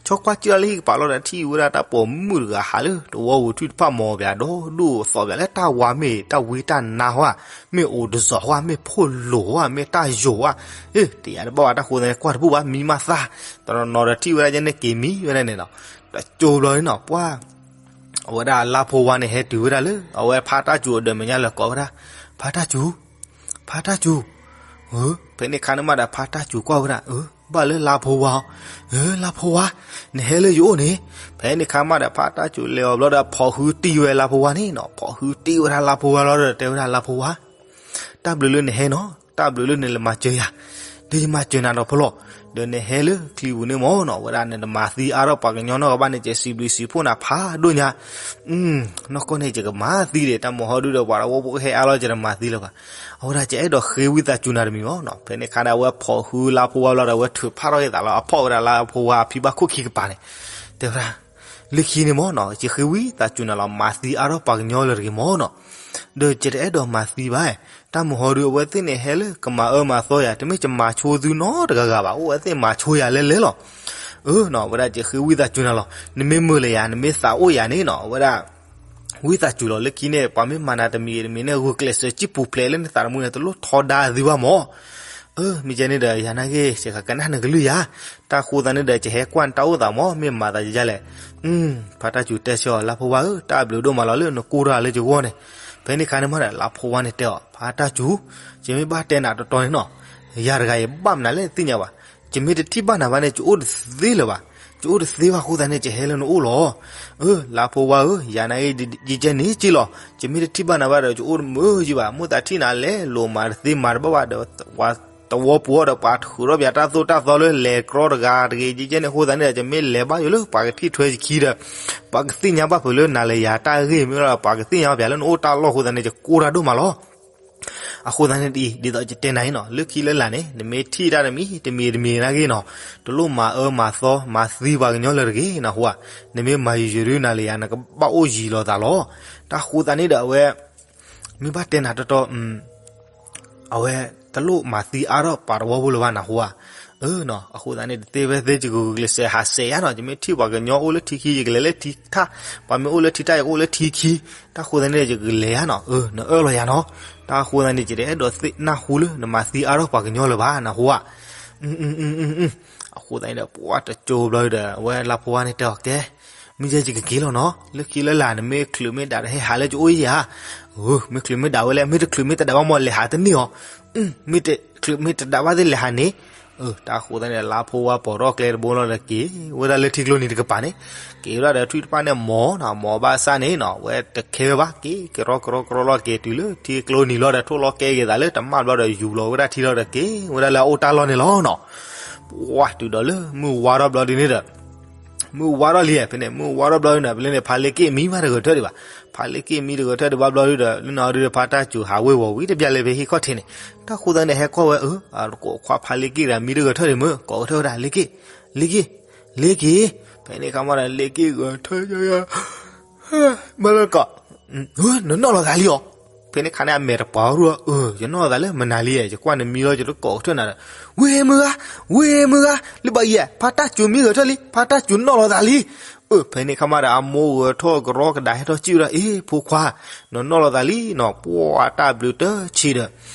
ဆီကွၢ်စုၣ်တၢ်လၢဟံၣ်ကပၤလီၤဒီး ထံၣ်ဝဲဒၣ်တၢ်ပိာ်မုၣ်တဂၤဟးလၢတဝီပူၤ ထွံၣ်တဖၣ်မီၤဘၣ်ဒီး ဒိၣ်သီၣ်ဘၣ်လၢတၢ်ဝါ မ့ၢ်တၢ်ဝံတၢ်နါဧါ, မ့ၢ်အိၣ်တစီၤဧါ, မ့ၢ်ဖိၣ်လိာ်ဧါ, မ့ၢ်တၢ်ယိာ်ဧါ, အ့ တယာ်တဘၣ်ဘၣ်တၢ်ဃိသတးန့ၣ် ကွၢ်တဘူၣ်ဘၣ် မံမးသး, တနီၤနီၤဒီးထံၣ်ဝဲဒၣ်ယဲန့ၣ်က့ၤမံဝဲဒၣ်န့ၣ်နီၤ, ဒီးကၠိဘျီန့ၣ်နီၤ ပှၤ အဝဲဒၣ်လါဖိဝါန့ၣ် ဟဲတုၤဝဲဒၣ်လၢ အဝဲဖါတၢ်စူၤအဒၢးမဲာ်ညါလၢကိးဝဲဒၣ်, ဖါတၢ်စူၤ, ဖါတၢ်စူၤ, ဖဲန့ၣ်ခါန့ၣ်မးဒီး ဖါတၢ်စူၤကွၢ်ဝဲဒၣ် အၢ ဘၣ်လၢလါဖိဝါ, အၢ လါဖိဝါ, နဟဲလၢယအိၣ်န့ၣ်, ဖဲန့ၣ်ခါမးဒီး ဖါတၢ်စူၤလဲၤအီၤဘျီဒီး ဖိးဟုတံၢ်ဝဲလါဖိဝါန့ၣ်နီၤ, ဖိးဟုတံၢ်ဝဲဒၣ်လါဖိဝါလီၤဒီး တဲဝဲဒၣ်လါဖိဝါ တၢ်ဘျုးလၢနဟဲနီၤ, တၢ်ဘျုးလၢနလဲၤမၤစၢၤယၤ, ဒီးယမၤစၢၤနၤဒီးဖဲလဲၣ်, ဒီးနဟဲလၢချံပူၤန့ၣ်မ့ၢ်နီၤ ဝဲဒၣ်နတမၤသံအါထီၣ်ပှၤကညီနီတဂၤဘၣ်န့ၣ် ယစံးဘျုးစံးဖှိၣ်နၤဖးဒိၣ်ညါ, နီၢ်ကီၢ်န့ၣ် ယကမၤသံဒီး တၢ်မုၢ်ဟီဒုဒီး ပှၤတဝီဖိကဟဲအါလီၤ ယတမၤသံလၢၤဘၣ်, အဝဲဒၣ်ယအဲၣ်ဒိးဃ့ဝံသးစူၤနၤတမံၤမ့ၢ်နီၤ, ဖဲန့ၣ်ခါဒီး အဝဲဖိးဟုလါဖိဝါလီၤဒီး အဝဲထုးဖးထီၣ်က့ၤသးလီၤ အဖီၣ်ဝဲဒၣ်လါဖိဝါအဖံဘၣ်ခိၣ်ခံကပၤန့ၣ်, တဲဝဲဒၣ် လၢခံန့ၣ်မ့ၢ်နီၤ ယဃ့ဝံသးစူၤနၤလီၤ မၤသံအါထီၣ်ပှၤကညီလၢတဂ့ၤမ့ၢ်နီၤ, ဒီးယတအဲၣ်ဒိးမၤသံဘၣ်, တၢ်မုၢ်ဟီဒုအဝဲသ့ၣ်န့ၣ်ဟဲလၢကမၤအၢမၤသီယၤ တမ့ၢ်ယမၤဆိသုနီတဂၤဂၤဘၣ် အိၣ်ဝဲသ့ၣ်မၤဆိယၤလဲၣ်လဲၣ်လီၤ, အၢနီၤ အဝဲဒၣ်ယဃ့ဝံသးစူၤနၤလီၤ နမ့ၢ်မုာ်လၢယၤ နမ့ၢ်သးအိၣ်ယၤန့ၣ်နီၤ အဝဲဒၣ် ဝံသးစူၤလီၤ လၢခံန့ၣ် ပှၤမ့ၢ်မၤနၤတမံၤဂ့ၤတမံၤန့ၣ် ဂုာ်ကျဲးစၢးစံၣ်ပူၤဖျဲးလၢနသးတမူန့ၣ် တလိၣ်ထီဒါသုဘၣ်မ့ၢ် အၢ မ့ၢ်ကဲန့ၣ်ဒီး ယၤနာ်က့ ယကကနၣ်နကလုၢ်ယၤ, တၢ်ဃိသတးန့ၣ်ဒီး ယဟဲကွၢ်နတၢ်အိၣ်သးမ့ၢ် မ့ၢ်မၤသးယၤလဲၣ်, ဖါတၢ်စူၤတဲဆၢအီၤ လါဖိဝါဧၢ တၢ်ဘျုးဒိၣ်မးလီၤလၢနကိၢ်တၢ်လၢယဂီၢ်န့ၣ်, ဖဲန့ၣ်ခါန့ၣ်မးဒီး လါဖိဝါန့ၣ်တဲအီၤ ဖါတၢ်စူၤ, ယမ့ၢ်ဘၣ်တဲနၤတတီၤန့ၣ်နီၤ, ယၤတဂၤယဘၣ်မနုၤလဲၣ်သ့ၣ်ညါဘၣ်, ယမ့ၢ်တထံၣ်ဘၣ်နၤဘၣ်န့ၣ် ယအိၣ်တသ့လၢၤဘၣ်, ယအိၣ်တသ့ဘၣ်ဃိသတးန့ၣ် ယဟဲလၢနအိၣ်လီၤ, အၢ လါဖိဝါဧၢ ယၤနာ်က့ ယကဲန့ၣ်က့လီၤ, ယမ့ၢ်တထံၣ်ဘၣ်နၤဘၣ်ဒီး ယအိၣ်တမုာ်ယဘၣ်, မိၢ်သးထံၣ်နၤလဲၤလိာ်မၤတသ့မၤတဘၣ်ဘၣ်ဒီး ပှၤတဝီပူၤအီၤဒီး ပှၤတဃုာ်ထီၣ်ပယၤတၢ်သိၣ်တၢ်သီလၢလဲၤကြီတဂၤတဂ့ၤ ယကဲန့ၣ်အဃိသတးန့ၣ်ဒီး ယမ့ၢ်လဲၤဘၣ်ယိၣ်လၢပှၤကထံၣ်ထွဲယခံဒီး ပှၤကသ့ၣ်ညါဘၣ်ဖုးလၢနၤလၢယၤတၢ်ဂ့ၢ်မ့ၢ်ဒီး ပှၤကသ့ၣ်ညါဘၣ်ပျးလၢနအိၣ်တၢ်လီၢ်အဃိသတးန့ၣ် ယကိၢ်တၢ်ဒိၣ်မးလီၤ. အဃိသတးန့ၣ်ဒ်အံၤ ဒ်သိးယတဲနၤအံၤနီၤ လၢခံလၢလာ်န့ၣ် နမ့ၢ်ထံၣ်တၢ်တမံၤ တမံၤတမံၤနာ်က့နီၤ တလိၣ်မၤအၢမၤသီ မၤသံပှၤကညီလၢတဂ့ၤနၢ်ဟူဧါ, နမ့ၢ်မၤယံာ်ယံာ်ဒုးနၤလၢယၤ နကဘၣ်အိၣ်ယံၤလီၤသးလီၤ. တၢ်ဃိသတးန့ၣ်ဒီးအဝဲ မ့ၢ်ဘၣ်တဲနၤတီတီ အဝဲတလိၣ်မၤသံအါထီၣ်ပှၤတဝီဖိလၢၤဘၣ်နၢ်ဟူဧါ, အဃိသတးန့ၣ် တသ့ဖဲသ့ ယကဂုာ်ကျဲးစၢးဟးစဲးယါနီၤ, ယမ့ၢ်ထံၣ်ပှၤကညီအိၣ်လၢထံခံ ယကလဲၤလၢထံထၣ်, ပှၤမ့ၢ်အိၣ်လၢထံတၢ် ယကအိၣ်လၢထံခံ, တၢ်ဃိသတးန့ၣ် ယကလဲၤယါနီၤ, နအၢၣ်လီၤယၤနီၤ, တၢ်ဃိသတးန့ၣ် ယတအဲၣ်ဒိးသ့ၣ်နၢ်ဟူလၢ နမၤသံအါထီၣ်ပှၤကညီလၢၤဘၣ် နဟူဧါ အဃိသတးန့ၣ်ဒီး ပှၤတကၠိဘျီဒီး အဝဲလါဖိဝါန့ၣ်တဲအီၤ ကဲ, မ့ၢ်ယဲယကက့ၤလီၤနီၤ, လၢခံလၢလာ် နမ့ၢ်ချုးမ့ၢ်ဒးဒီးဟဲဟးလၢယအိၣ်ယဲဧါ, မ့ၢ်ချုးမ့ၢ်ဒးဝဲလဲၣ်, မ့ၢ်တချုးမ့ၢ်တဒးဘၣ်မ့ၢ်လဲၤဟးတန့ၢ်အီၤ, မ့ၢ်တချုးမ့ၢ်တဒးဘၣ်သ့ၣ်လဲၤဟးန့ၣ်, တၢ်ဃိသတးန့ၣ် လါဖိဝါပိာ်ထီၣ်ကျဲတဘိလီၤဒီးက့ၤဝဲဒၣ်လၢထံကျိနံၤတကပၤန့ၣ်, က့ၤဝဲဒၣ်ဒီးထွံၣ်တဖၣ်န့ၣ်မီၤနီၤ, မီၤဘၣ်ဆၣ်န့ၣ်နီၤ အဝဲတခဲဝဲဘၣ်, က့ၤကရီကရီကရီလီၤက့ၤတုၤလၢထံကျိနံၤလီၤဒီး ထိၣ်လီၤကဲက့ၤသးလၢတမၣ်ဘျီဒီး ယူၤလီၤဝဲဒၣ်ထံလီၤဒီးက့ၤဝဲဒၣ်လၢအအိၣ်တၢ်လီၢ်န့ၣ်လီၤနီၤ. ပှၤတုၤဒီးလၢမုၢ်ဝါထီၣ်ဘျီဒ်န့ၣ်ဒီး မုၢ်ဝါထီၣ်လံ, ဖဲန့ၣ် မုၢ်ဝါထီၣ်ဘျီန့ၣ် ဖဲန့ၣ် ဖါလ့က့ၣ်မံဘၣ်တဂဲၤထၢၣ်ဒံးဘၣ်, ဖါလ့က့ၣ်မံတဂဲၤထၢၣ်ဒံးဘၣ်ဘျီဒီး လၢနီၤဒုဒီး ဖါတၢ်စူၤဟးဝ့ၤဝီၤဝံၤတဘျီလၢဖဲဟံၣ်ခီၣ်ထံးန့ၣ်, တၢ်ဃိသတးန့ၣ် ဟဲကွၢ်ဝဲ အကိးခွါ ဖါလ့က့ၣ်တဂၤမံတဂဲၤထၢၣ်ဒံးမ့ၢ် ကိးဂဲၤထၢၣ်ဝဲဒၣ် လ့က့ၣ်, လ့က့ၣ်, လ့က့ၣ်, ဖဲန့ၣ်ခါမးဒီး လ့က့ၣ်ဂဲၤထၢၣ် မ့ၢ်လၢကိး နနီၣ်လီၤသးလံအီၤ, ဖဲန့ၣ်ခါန့ၣ် အမဲာ်တပှၤအီၤဒုဒီး ယနီၣ်လီၤသးလၢမနုၤလံ, ယကွၢ်နမံလီၤ ယတကိးဂဲၤထၢၣ်နၤဒီး, ဝ့ၢ်မုၢ်ဂၤ, ဝ့ၢ်မုၢ်ဂၤ, လၢဘၣ်ယဲ, ဖါတၢ်စူၤမံဂဲၤထၢၣ်လံ, ဖါတၢ်စူၤနီၣ်လီၤသးလံ. ဖဲန့ၣ်ခါမးဒီး အမိၢ်ဂဲၤထီၣ်ကရီကဒါဟဲထီၣ်စံၣ်ဝဲဒၣ်, အ့ ဖိခွါ, နနီၣ်လီၤသးလံနီၤ, ပှၤတၢ်ဘျုးတဆံးဒီး,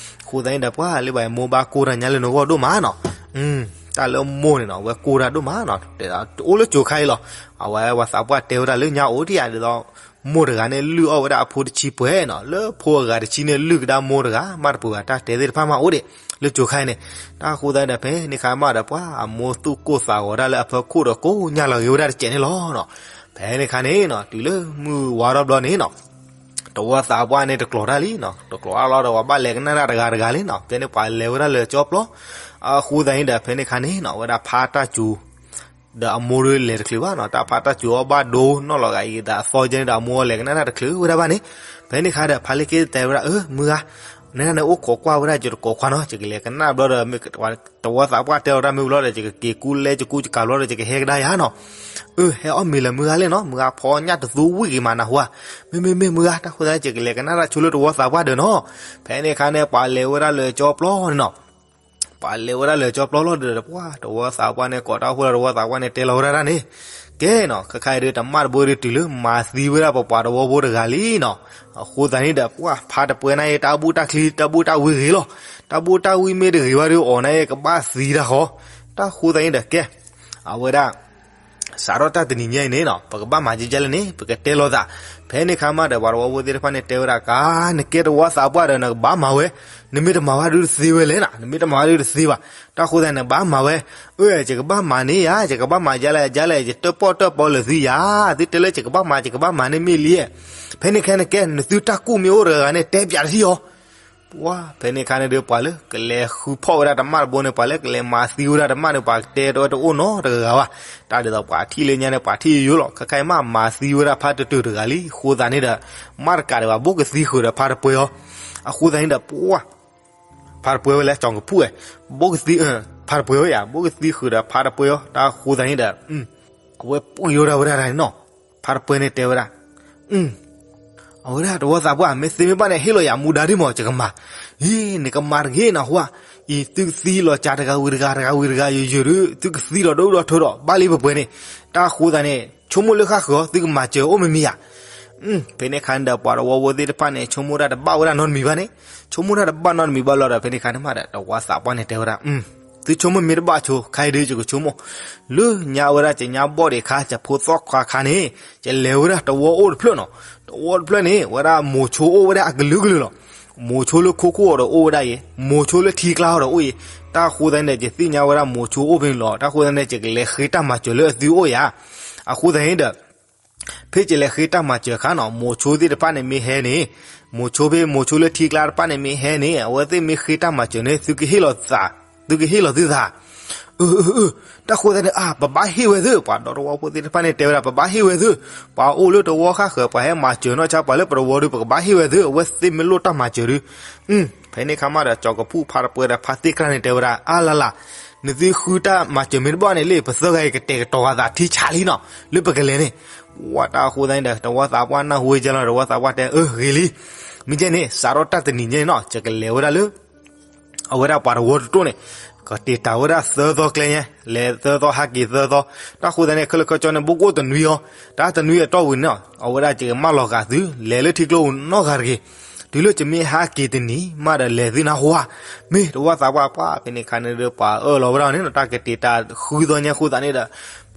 အဃိသတးန့ၣ်ဒီး ပှၤလၢဘၣ်ယဲ မိၢ်ဘၣ်ကိၢ်တၢ်ညါလၢနဂီၢ်ဒိၣ်မးနီၤ. တၢ်လၢမိၢ်န့ၣ်နီၤ အဝဲကိၢ်တၢ်ဒိၣ်မးနီၤ, အိၣ်လၢကၠိခါအံၤလီၤ. အဝဲပှၤသးပှၢ်တဲဝဲဒၣ်လၢညါအိၣ်ဒံးဧါဒ်သိး မိၢ်တဂၤန့ၣ်လုၢ်အီၣ်ဝဲဒၣ်အဖိတဆံပှဲၤနီၤ, လၢဖိအဂၤတဆံန့ၣ် လုၢ်ကဒါမိၢ်တဂၤ, မ့ၢ်တပှဲၤဘၣ် တၢ်တဲသ့ၣ်တဖၣ်မးအိၣ်ဒံး လၢကၠိခါအံၤန့ၣ်. တၢ်ဃိသတးဒီး ဖဲန့ၣ်ခါမးဒီး ပှၤအမိၢ်သူၣ်ကိၢ်သးဂီၤဒၣ်လၢအဖီခိၣ်ဒီးကိးညါလီၤဂ့ၤဝဲဒၣ်တစဲးန့ၣ်လီၤနီၤ. ဖဲန့ၣ်ခါန့ၣ်နီၤ တုၤလၢမုၢ်ဝါထီၣ်ဘျီန့ၣ်နီၤ တဝီသးပှၢ်န့ၣ်တကျိၤတၢ်လံနီၤ, တကျိၤတၢ်လီၤဒီး ပှၤဘၣ်လဲၤကနၣ်တၢ်တဂၤတဂၤလံနီၤ, ဖဲန့ၣ်ပှၤလဲၤဝဲဒၣ်လၢကၠီပျီ. အဃိသတးန့ၣ်ဒီး ဖဲန့ၣ်ခါန့ၣ်နီၤ ဝဲဒၣ်ဖါတၢ်စူၤ ဒီးအမိၢ်ဒုးလဲၤတချုးဘၣ်နီၤ, တၢ်ဖါတၢ်စူၤအီၣ်ဘၣ်ဒိနီၣ်လီၤဂာ်အံၤ ဒီးအသီကဲန့ၣ်ဒီး အမိၢ်လဲၤကနၣ်တၢ်တချုးဝဲဒၣ်ဘၣ်န့ၣ်. ဖဲန့ၣ်ခါဒီး ဖါလ့က့ၣ်တဲဝဲဒၣ် အၢ မုၢ်ဂၤ, နန့ၣ်အိၣ်ခိးကွၢ်ဝဲဒၣ် ယတကိးခွါနီၤ, ယကလဲၤကနၣ်ဘျီဒီး တဝီသးပှၢ်တဲလီၤတၢ်မ့ၢ်ဘျီဒီး ယကက့ၤကူလဲကကူကကၤဘျီဒီး ယကဟဲကဒါယၤနီၤ. အၢ ဟဲအီၣ်မ့ၤလၢမုၢ်ဂၤလဲၣ်နီၤ, မုၢ်ဂၤဖီညၣ်တသူဝံၣ်ဂ့ၤမးနၢ်ဟူဧါ. မ့မ့မ့ၢ်မုၢ်ဂၤ, တၢ်ဃိသတး ယကလဲၤကနၣ်တၢ်ဆိလၢတဝီသးပှၢ်ဒီးနီၤ. ဖဲန့ၣ်ခါန့ၣ် ပှၤလဲၤဝဲဒၣ်လၢကၠီပျီန့ၣ်နီၤ ပှၤလဲၤဝဲဒၣ်လၢကၠီပျီလီၤဒီး ပှၤတဝီသးပှၢ်န့ၣ် ကိးတၢ်အိၣ်ဖှိၣ်လၢတဝီသးပှၢ်န့ၣ် တဲလီၤဝဲဒၣ်န့ၣ်, ကဲနီၤ ခဲခါအံၤဒီး တမၣ်တဘိဒီး တုၤလၢမၤသံဝဲဒၣ်ပပှၤတဝီဖိတဂၤလံနီၤ. အဃိသတးန့ၣ်ဒီး ပှၤဖါတပှဲၤန့ၣ် တၢ်ဘူၣ်တၢ်ချံ တၢ်ဘူၣ်တၢ်ဝံဂ့ၤလီၤ. တၢ်ဘူၣ်တၢ်ဝံမ့ၢ်တဂ့ၤဘၣ်ဒီး အီၤန့ၣ် ကဘၣ်သံတၢ်ဃီ. တၢ်ဃိသတးန့ၣ်ဒီး ကဲ အဝဲဒၣ် စးထီၣ်တၢ်တနံၤညါအံၤန့ၣ်နီၤ ပကဘၣ်မၤဒ်လဲၣ်န့ၣ် ပကတဲလီၤသး. ဖဲန့ၣ်ခါမးဒီး ပှၤတဝီဖိသ့ၣ်တဖၣ်န့ၣ် တဲဝဲဒၣ် ကါ နကဲတဝီသးပှၢ်ဒီး နကဘၣ်မၤဝဲ, နမ့ၢ်တမၤဝဲဒုးတသ့ဝဲလဲၣ်နီၤ, နမ့ၢ်တမၤဝဲဒုးတသ့ဘၣ်. တၢ်ဃိသတး နဘၣ်မၤဝဲ. အၢ ယကဘၣ်မၤန့ၢ်ယၤ, ယကဘၣ်မၤဒ်လဲၣ်ဒ်လဲၣ်, ယတၢၣ်ပီၣ်တၢၣ်ပီလၢာ်သုယၤ, သုတဲလၢယကဘၣ်မၤ ယကဘၣ်မၤန့ၣ်မ့ၢ်လံ. ဖဲန့ၣ်ခဲန့ၣ်ကဲ နသုတၢ်ကူၣ်မ့ၢ်အိၣ်တဂၤဂၤန့ၣ် တဲပၠးတထံၣ်အီၤ ပှၤဖဲန့ၣ်ခါန့ၣ်ဒီး ပှၤလၢကလဲၤဃုဖီၣ်ဝဲဒၣ်တမၣ်တဘိန့ၣ် ပှၤလၢကလဲၤမၤသံဝဲဒၣ်တမၣ်န့ၣ် ပှၤတဲတဝဲတအိၣ်နီတဂၤဂၤဘၣ်. တၢ်ဒ်သိးပှၤထံၣ်လၢညါန့ၣ် ပှၤထံၣ်ယိယိလီၤ. ခဲခါအံၤမး မၤသံဝဲဒၣ်ဖါတတုၤတဂၤလံ. အဃိသတးန့ၣ်ဒီး မ့ၢ်တကးဒံးဘၣ် ဘိၣ်ကသံဃုာ်ဒီးဖါတပှဲၤအီၤ. အဃိသတးန့ၣ်ဒီး ပှၤ ဖါတပှဲၤဝဲလဲၣ် ကၠီကဖူၣ်ဝဲ, ဘိၣ်ကသံ ဖါတပှဲၤဝဲယါ ဘိၣ်ကသံဃုာ်ဒီးဖါတပှဲၤအီၤ. တၢ်ဃိသတးန့ၣ်ဒီး အဝဲပှ့ၤဝဲဒၣ်ဝဲဒၣ်န့ၣ်နီၤ. ဖါတပှဲၤန့ၣ်တဲဝဲဒၣ် အဝဲဒၣ်တဝီသးပှၢ် မ့ၢ်သ့မ့ၢ်ဘၣ်န့ၣ် ဟ့ၣ်လီၤယၤမူဒါဒ်မး ယကမၤ. အံၤ နကမၤတဂ့ၤနၢ်ဟူဧါ. အံၤ သုကသံလီၤစှၤတဂၤဝံၤတဂၤ တဂၤဝံၤတဂၤ ယိယိဒုး သုကသံလီၤဒီဒူၣ်ဒီထၢဒီး ဘၣ်လံပပှဲၤန့ၣ်. တၢ်ဃိသတးန့ၣ် ဆိကမိၣ်လၢဃၣ်ဃၢၤ သုကမၤစၢၤအိၣ်မ့ၢ်မ့ၢ်ဧါ. ဖဲန့ၣ်ခါန့ၣ်ဒီး ပှၤတဝီဖိသ့ၣ်တဖၣ်န့ၣ် ဆိကမိၣ်တၢ်တဘၣ်ဝဲဒၣ်နီတမံၤဘၣ်န့ၣ်, ဆိကမိၣ်တၢ်တဘၣ်နီတမံၤဘၣ်လီၤဒီး ဖဲန့ၣ်ခါန့ၣ်မးဒီး တဝီသးပှၢ်န့ၣ်တဲဝဲဒၣ် သုဆိကမိၣ်မ့ၢ်တဘၣ်ဆိ ခဲအံၤဒုးယကဆိကမိၣ်, လၢညါဝဲဒၣ် ယညါဘီၣ်ဒံးခါ ယဖိသီၣ်ခွါခါန့ၣ် ယလဲၤဝဲဒၣ်တဝီအိၣ်တဖျၢၣ်နီၤ. တဝီတဖျၢၣ်န့ၣ် ဝဲဒၣ်မိၤဆိအိၣ်ဝဲဒၣ်အကလုာ်ကလုာ်လီၤ. မိၤဆိလၢခိခိၣ်အီၤဒီးအိၣ်ဝဲဒၣ်အံၤ, မိၤဆိလၢထံကျါအီၤဒီးအိၣ်အံၤ. တၢ်ဃိသတးန့ၣ်ဒီး ယသ့ၣ်ညါဝဲဒၣ်မိၤဆိအိၣ်ဖဲန့ၣ်လီၤ. တၢ်ဃိသတးန့ၣ် ယကလဲၤဃ့တၢ်မၤစၢၤလၢအသုအိၣ်ယၤ. အဃိသတးန့ၣ်ဒီး ဖဲယလဲၤဃ့တၢ်မၤစၢၤအခါနီၤ မိၤဆိသ့ၣ်တဖၣ်န့ၣ်မ့ၢ်ဟဲန့ၣ်, မိၤဆိဖဲမိၤဆိလၢထံကျါတဖၣ်န့ၣ်မ့ၢ်ဟဲန့ၣ် အဝဲသ့ၣ်မ့ၢ်ဃ့တၢ်မၤစၢၤန့ၣ် သုကဟ့ၣ်လီၤသး, သုကဟ့ၣ်လီၤသုသး. အၢ အၢ အၢ တၢ်ဃိသတးန့ၣ် အါ ပဘၣ်ဟ့ၣ်ဝဲသု, ပှၤဒီတဝီဖိသ့ၣ်တဖၣ်န့ၣ်တဲဝဲဒၣ် ပဘၣ်ဟ့ၣ်ဝဲသု, ပှၤအိၣ်လၢတဝီဃၣ်ဃၢၤ ပှၤဟဲမၤစၢၤနီၢ်ဆါပှၤလၢပတဝီဒုး ပကဘၣ်ဟ့ၣ်ဝဲသု, အဝဲသ့ၣ်မ့ၢ်လိၣ်တၢ်မၤစၢၤဒုး. ဖဲန့ၣ်ခါမးဒီး ကၠီကဖူၣ်ဖါတပှဲၤဒီးဖါသ့ၣ်ကြၢ်န့ၣ်တဲဝဲဒၣ် အါလၢ်လၢ်, နသုဃုတၢ်မၤစၢၤမ့ၢ်တဘၣ်န့ၣ်လံ ပသၢဂၤအံၤကတဲာ်ကတီၤဂၤသးထံဆးလံနီၤ လၢပကလဲၤန့ၣ်. ဝဲတၢ်အဃိသတးန့ၣ်ဒီး တဝီသးပှၢ်နၢ်ဟူဝဲကဲလီၤ တဝီသးပှၢ်တဲ အၢ ဂ့ၤလံ. မ့ၢ်ကဲန့ၣ် စးထီၣ်တၢ်တနံၤညါန့ၣ်နီၤ ယကလဲၤဝဲဒၣ်လၢ အဝဲဒၣ်ပှၤတဝီတတိၢ်န့ၣ် ကတ့ၢ်တၢ်ဝဲဒၣ်သၢသီကျဲညါ, လဲၤသၢသီဟးက့ၤသၢသီ, တၢ်ဃိသတးန့ၣ် ခဲလၢာ်ခဲဆ့န့ၣ် ဘိၣ်ကိၣ်တနွံအီၤ, တၢ်တနွံအတီၢ်ဝံၤန့ၣ် အဝဲဒၣ်ကမၢလီၤဂာ်သု လဲၤလၢထံကျိပူၤနီတဂၤတဂ့ၤ, တုၤလၢကမ့ၢ်ဟးက့ၤတနံၤမးဒီးလဲၤသုနၢ်ဟူဧါ, မ့ၢ်တဝီသးပှၢ်ပှၢ်ဖဲန့ၣ်ခါန့ၣ်ဒီး ပှၤအၢၣ်လီၤဝဲဒၣ်န့ၣ်နီၤ, တၢ်ကတ့ၢ်တၢ်ဃုသီညါဃိသတးန့ၣ်ဒီး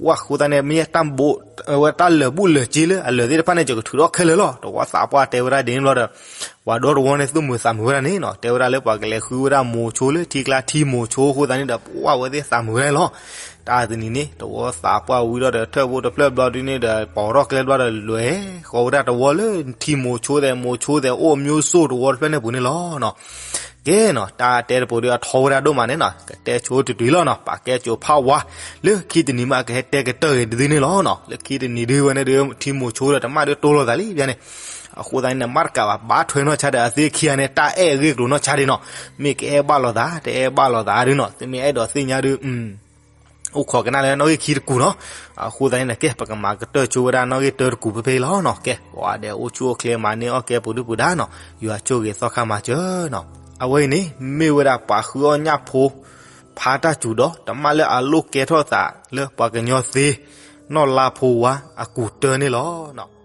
ပှၢ်ဃိသတးန့ၣ် မ့ၢ်တၢ်ဘိး ဝဲတၢ်လၢာ်ဘူၣ်လၢာ်စ့လၢအလၢာ်သ့ၣ်တဖၣ်န့ၣ် ကထုးထီၣ်ခဲလၢာ်လီၤ. တဝီသးပှၢ်တဲဝဲဒၣ်ဒ်န့ၣ်ဘျီဒီး ပှၤဒီတဝီန့ၣ် သူၣ်မုာ်သးမုာ်ဝဲဒၣ်န့ၣ်နီၤ, တဲဝဲဒၣ်လၢပှၤကလဲၤဃုဝဲဒၣ်မိၤဆိလၢထံကျါထံမိၤဆိအဃိသတးန့ၣ်ဒီး ပှၢ်ဝဲသ့ၣ်သးမုာ်ဝဲဒၣ်လီၤ. တၢ်တနံၤန့ၣ် တဝီသးပှၢ်ဝံၤဒီး ထၢၣ်ဖိတဖျၢၣ်ဘျီဒ်န့ၣ်ဒီး ပိာ်ထီၣ်ကျဲဘျီဒီး လဲၤဃီၤဝဲဒၣ်တဝီလၢထံမိၤဆိသဲး မိၤဆိသဲးအိၣ် မျိုးစိ တဝီတဖျၢၣ်န့ၣ်ပူၤန့ၣ်လီၤနီၤ. ကဲနီၤ, တၢ်တဲတပူၤဒီးအထီဝဲဒၣ်ဒိၣ်မးန့ၣ်နီၤ, ကတဲဆိတတုၤလီၤနီၤ, ပာ်ကဲစိၤဖးဝါ, လၢခံတနံၤမးကဟဲတဲကတၢၢ်ဂ့ၤတဒုန့ၣ်လီၤ. လၢခံတနံၤဒုဝဲန့ၣ်ဒီး ထံမိၤဆိဒီးတမၣ်ဒုးတိၢ်လိာ်သးလံ ဘၣ်န့ၣ်, အဃိသတးန့ၣ် မၤတကးဘၣ် ဘါထွဲနီၢ်ဆါဒီးအသ့ခံဂၤန့ၣ် တၢ်အဲၣ်အဂ့ၢ်ကျိၤနီၢ်ဆါဒၣ်နီၤ, မ့ၢ်ကအဲၣ်ဘၣ်လိာ်သး တအဲၣ်ဘၣ်လိာ်သးဒုနီၤ, သုမ့ၢ်အဲၣ်ဒိးသ့ၣ်ညါဒု အိၣ်ခိးကနၣ်လၢနီၣ်ဂံၢ်ခံတကူာ်နီၤ. အဃိသတးန့ၣ် ကဲ ပကမၤကတၢၢ်ဆိဝဲဒၣ်နီၣ်ဂံၢ်တၢတကူာ်ဖဲဖဲလီၤနီၤ. ကဲ ပှၤဒဲးအိၣ်ဆူၣ်အိၣ်ချ့မးန့ၢ်အီၣ်ကဲပူၤဒုပူၤဒါနီၤ, ယွၤဆိၣ်ဂ့ၤသီခါမၤစၢၤနီၤ. အဝဲအံၤန့ၣ် မ့ၢ်ဝဲဒၣ်ပှၤဃုအီၣ်ညၣ်ဖိ ဖးတၢ်စူၤဒီး တမၣ်လၢအလိၣ်ကဲထီၣ်သးလၢပှၤကညီသ့ နီၢ်လါဖိဝါအကူာ်တၢန့ၣ်လီၤ.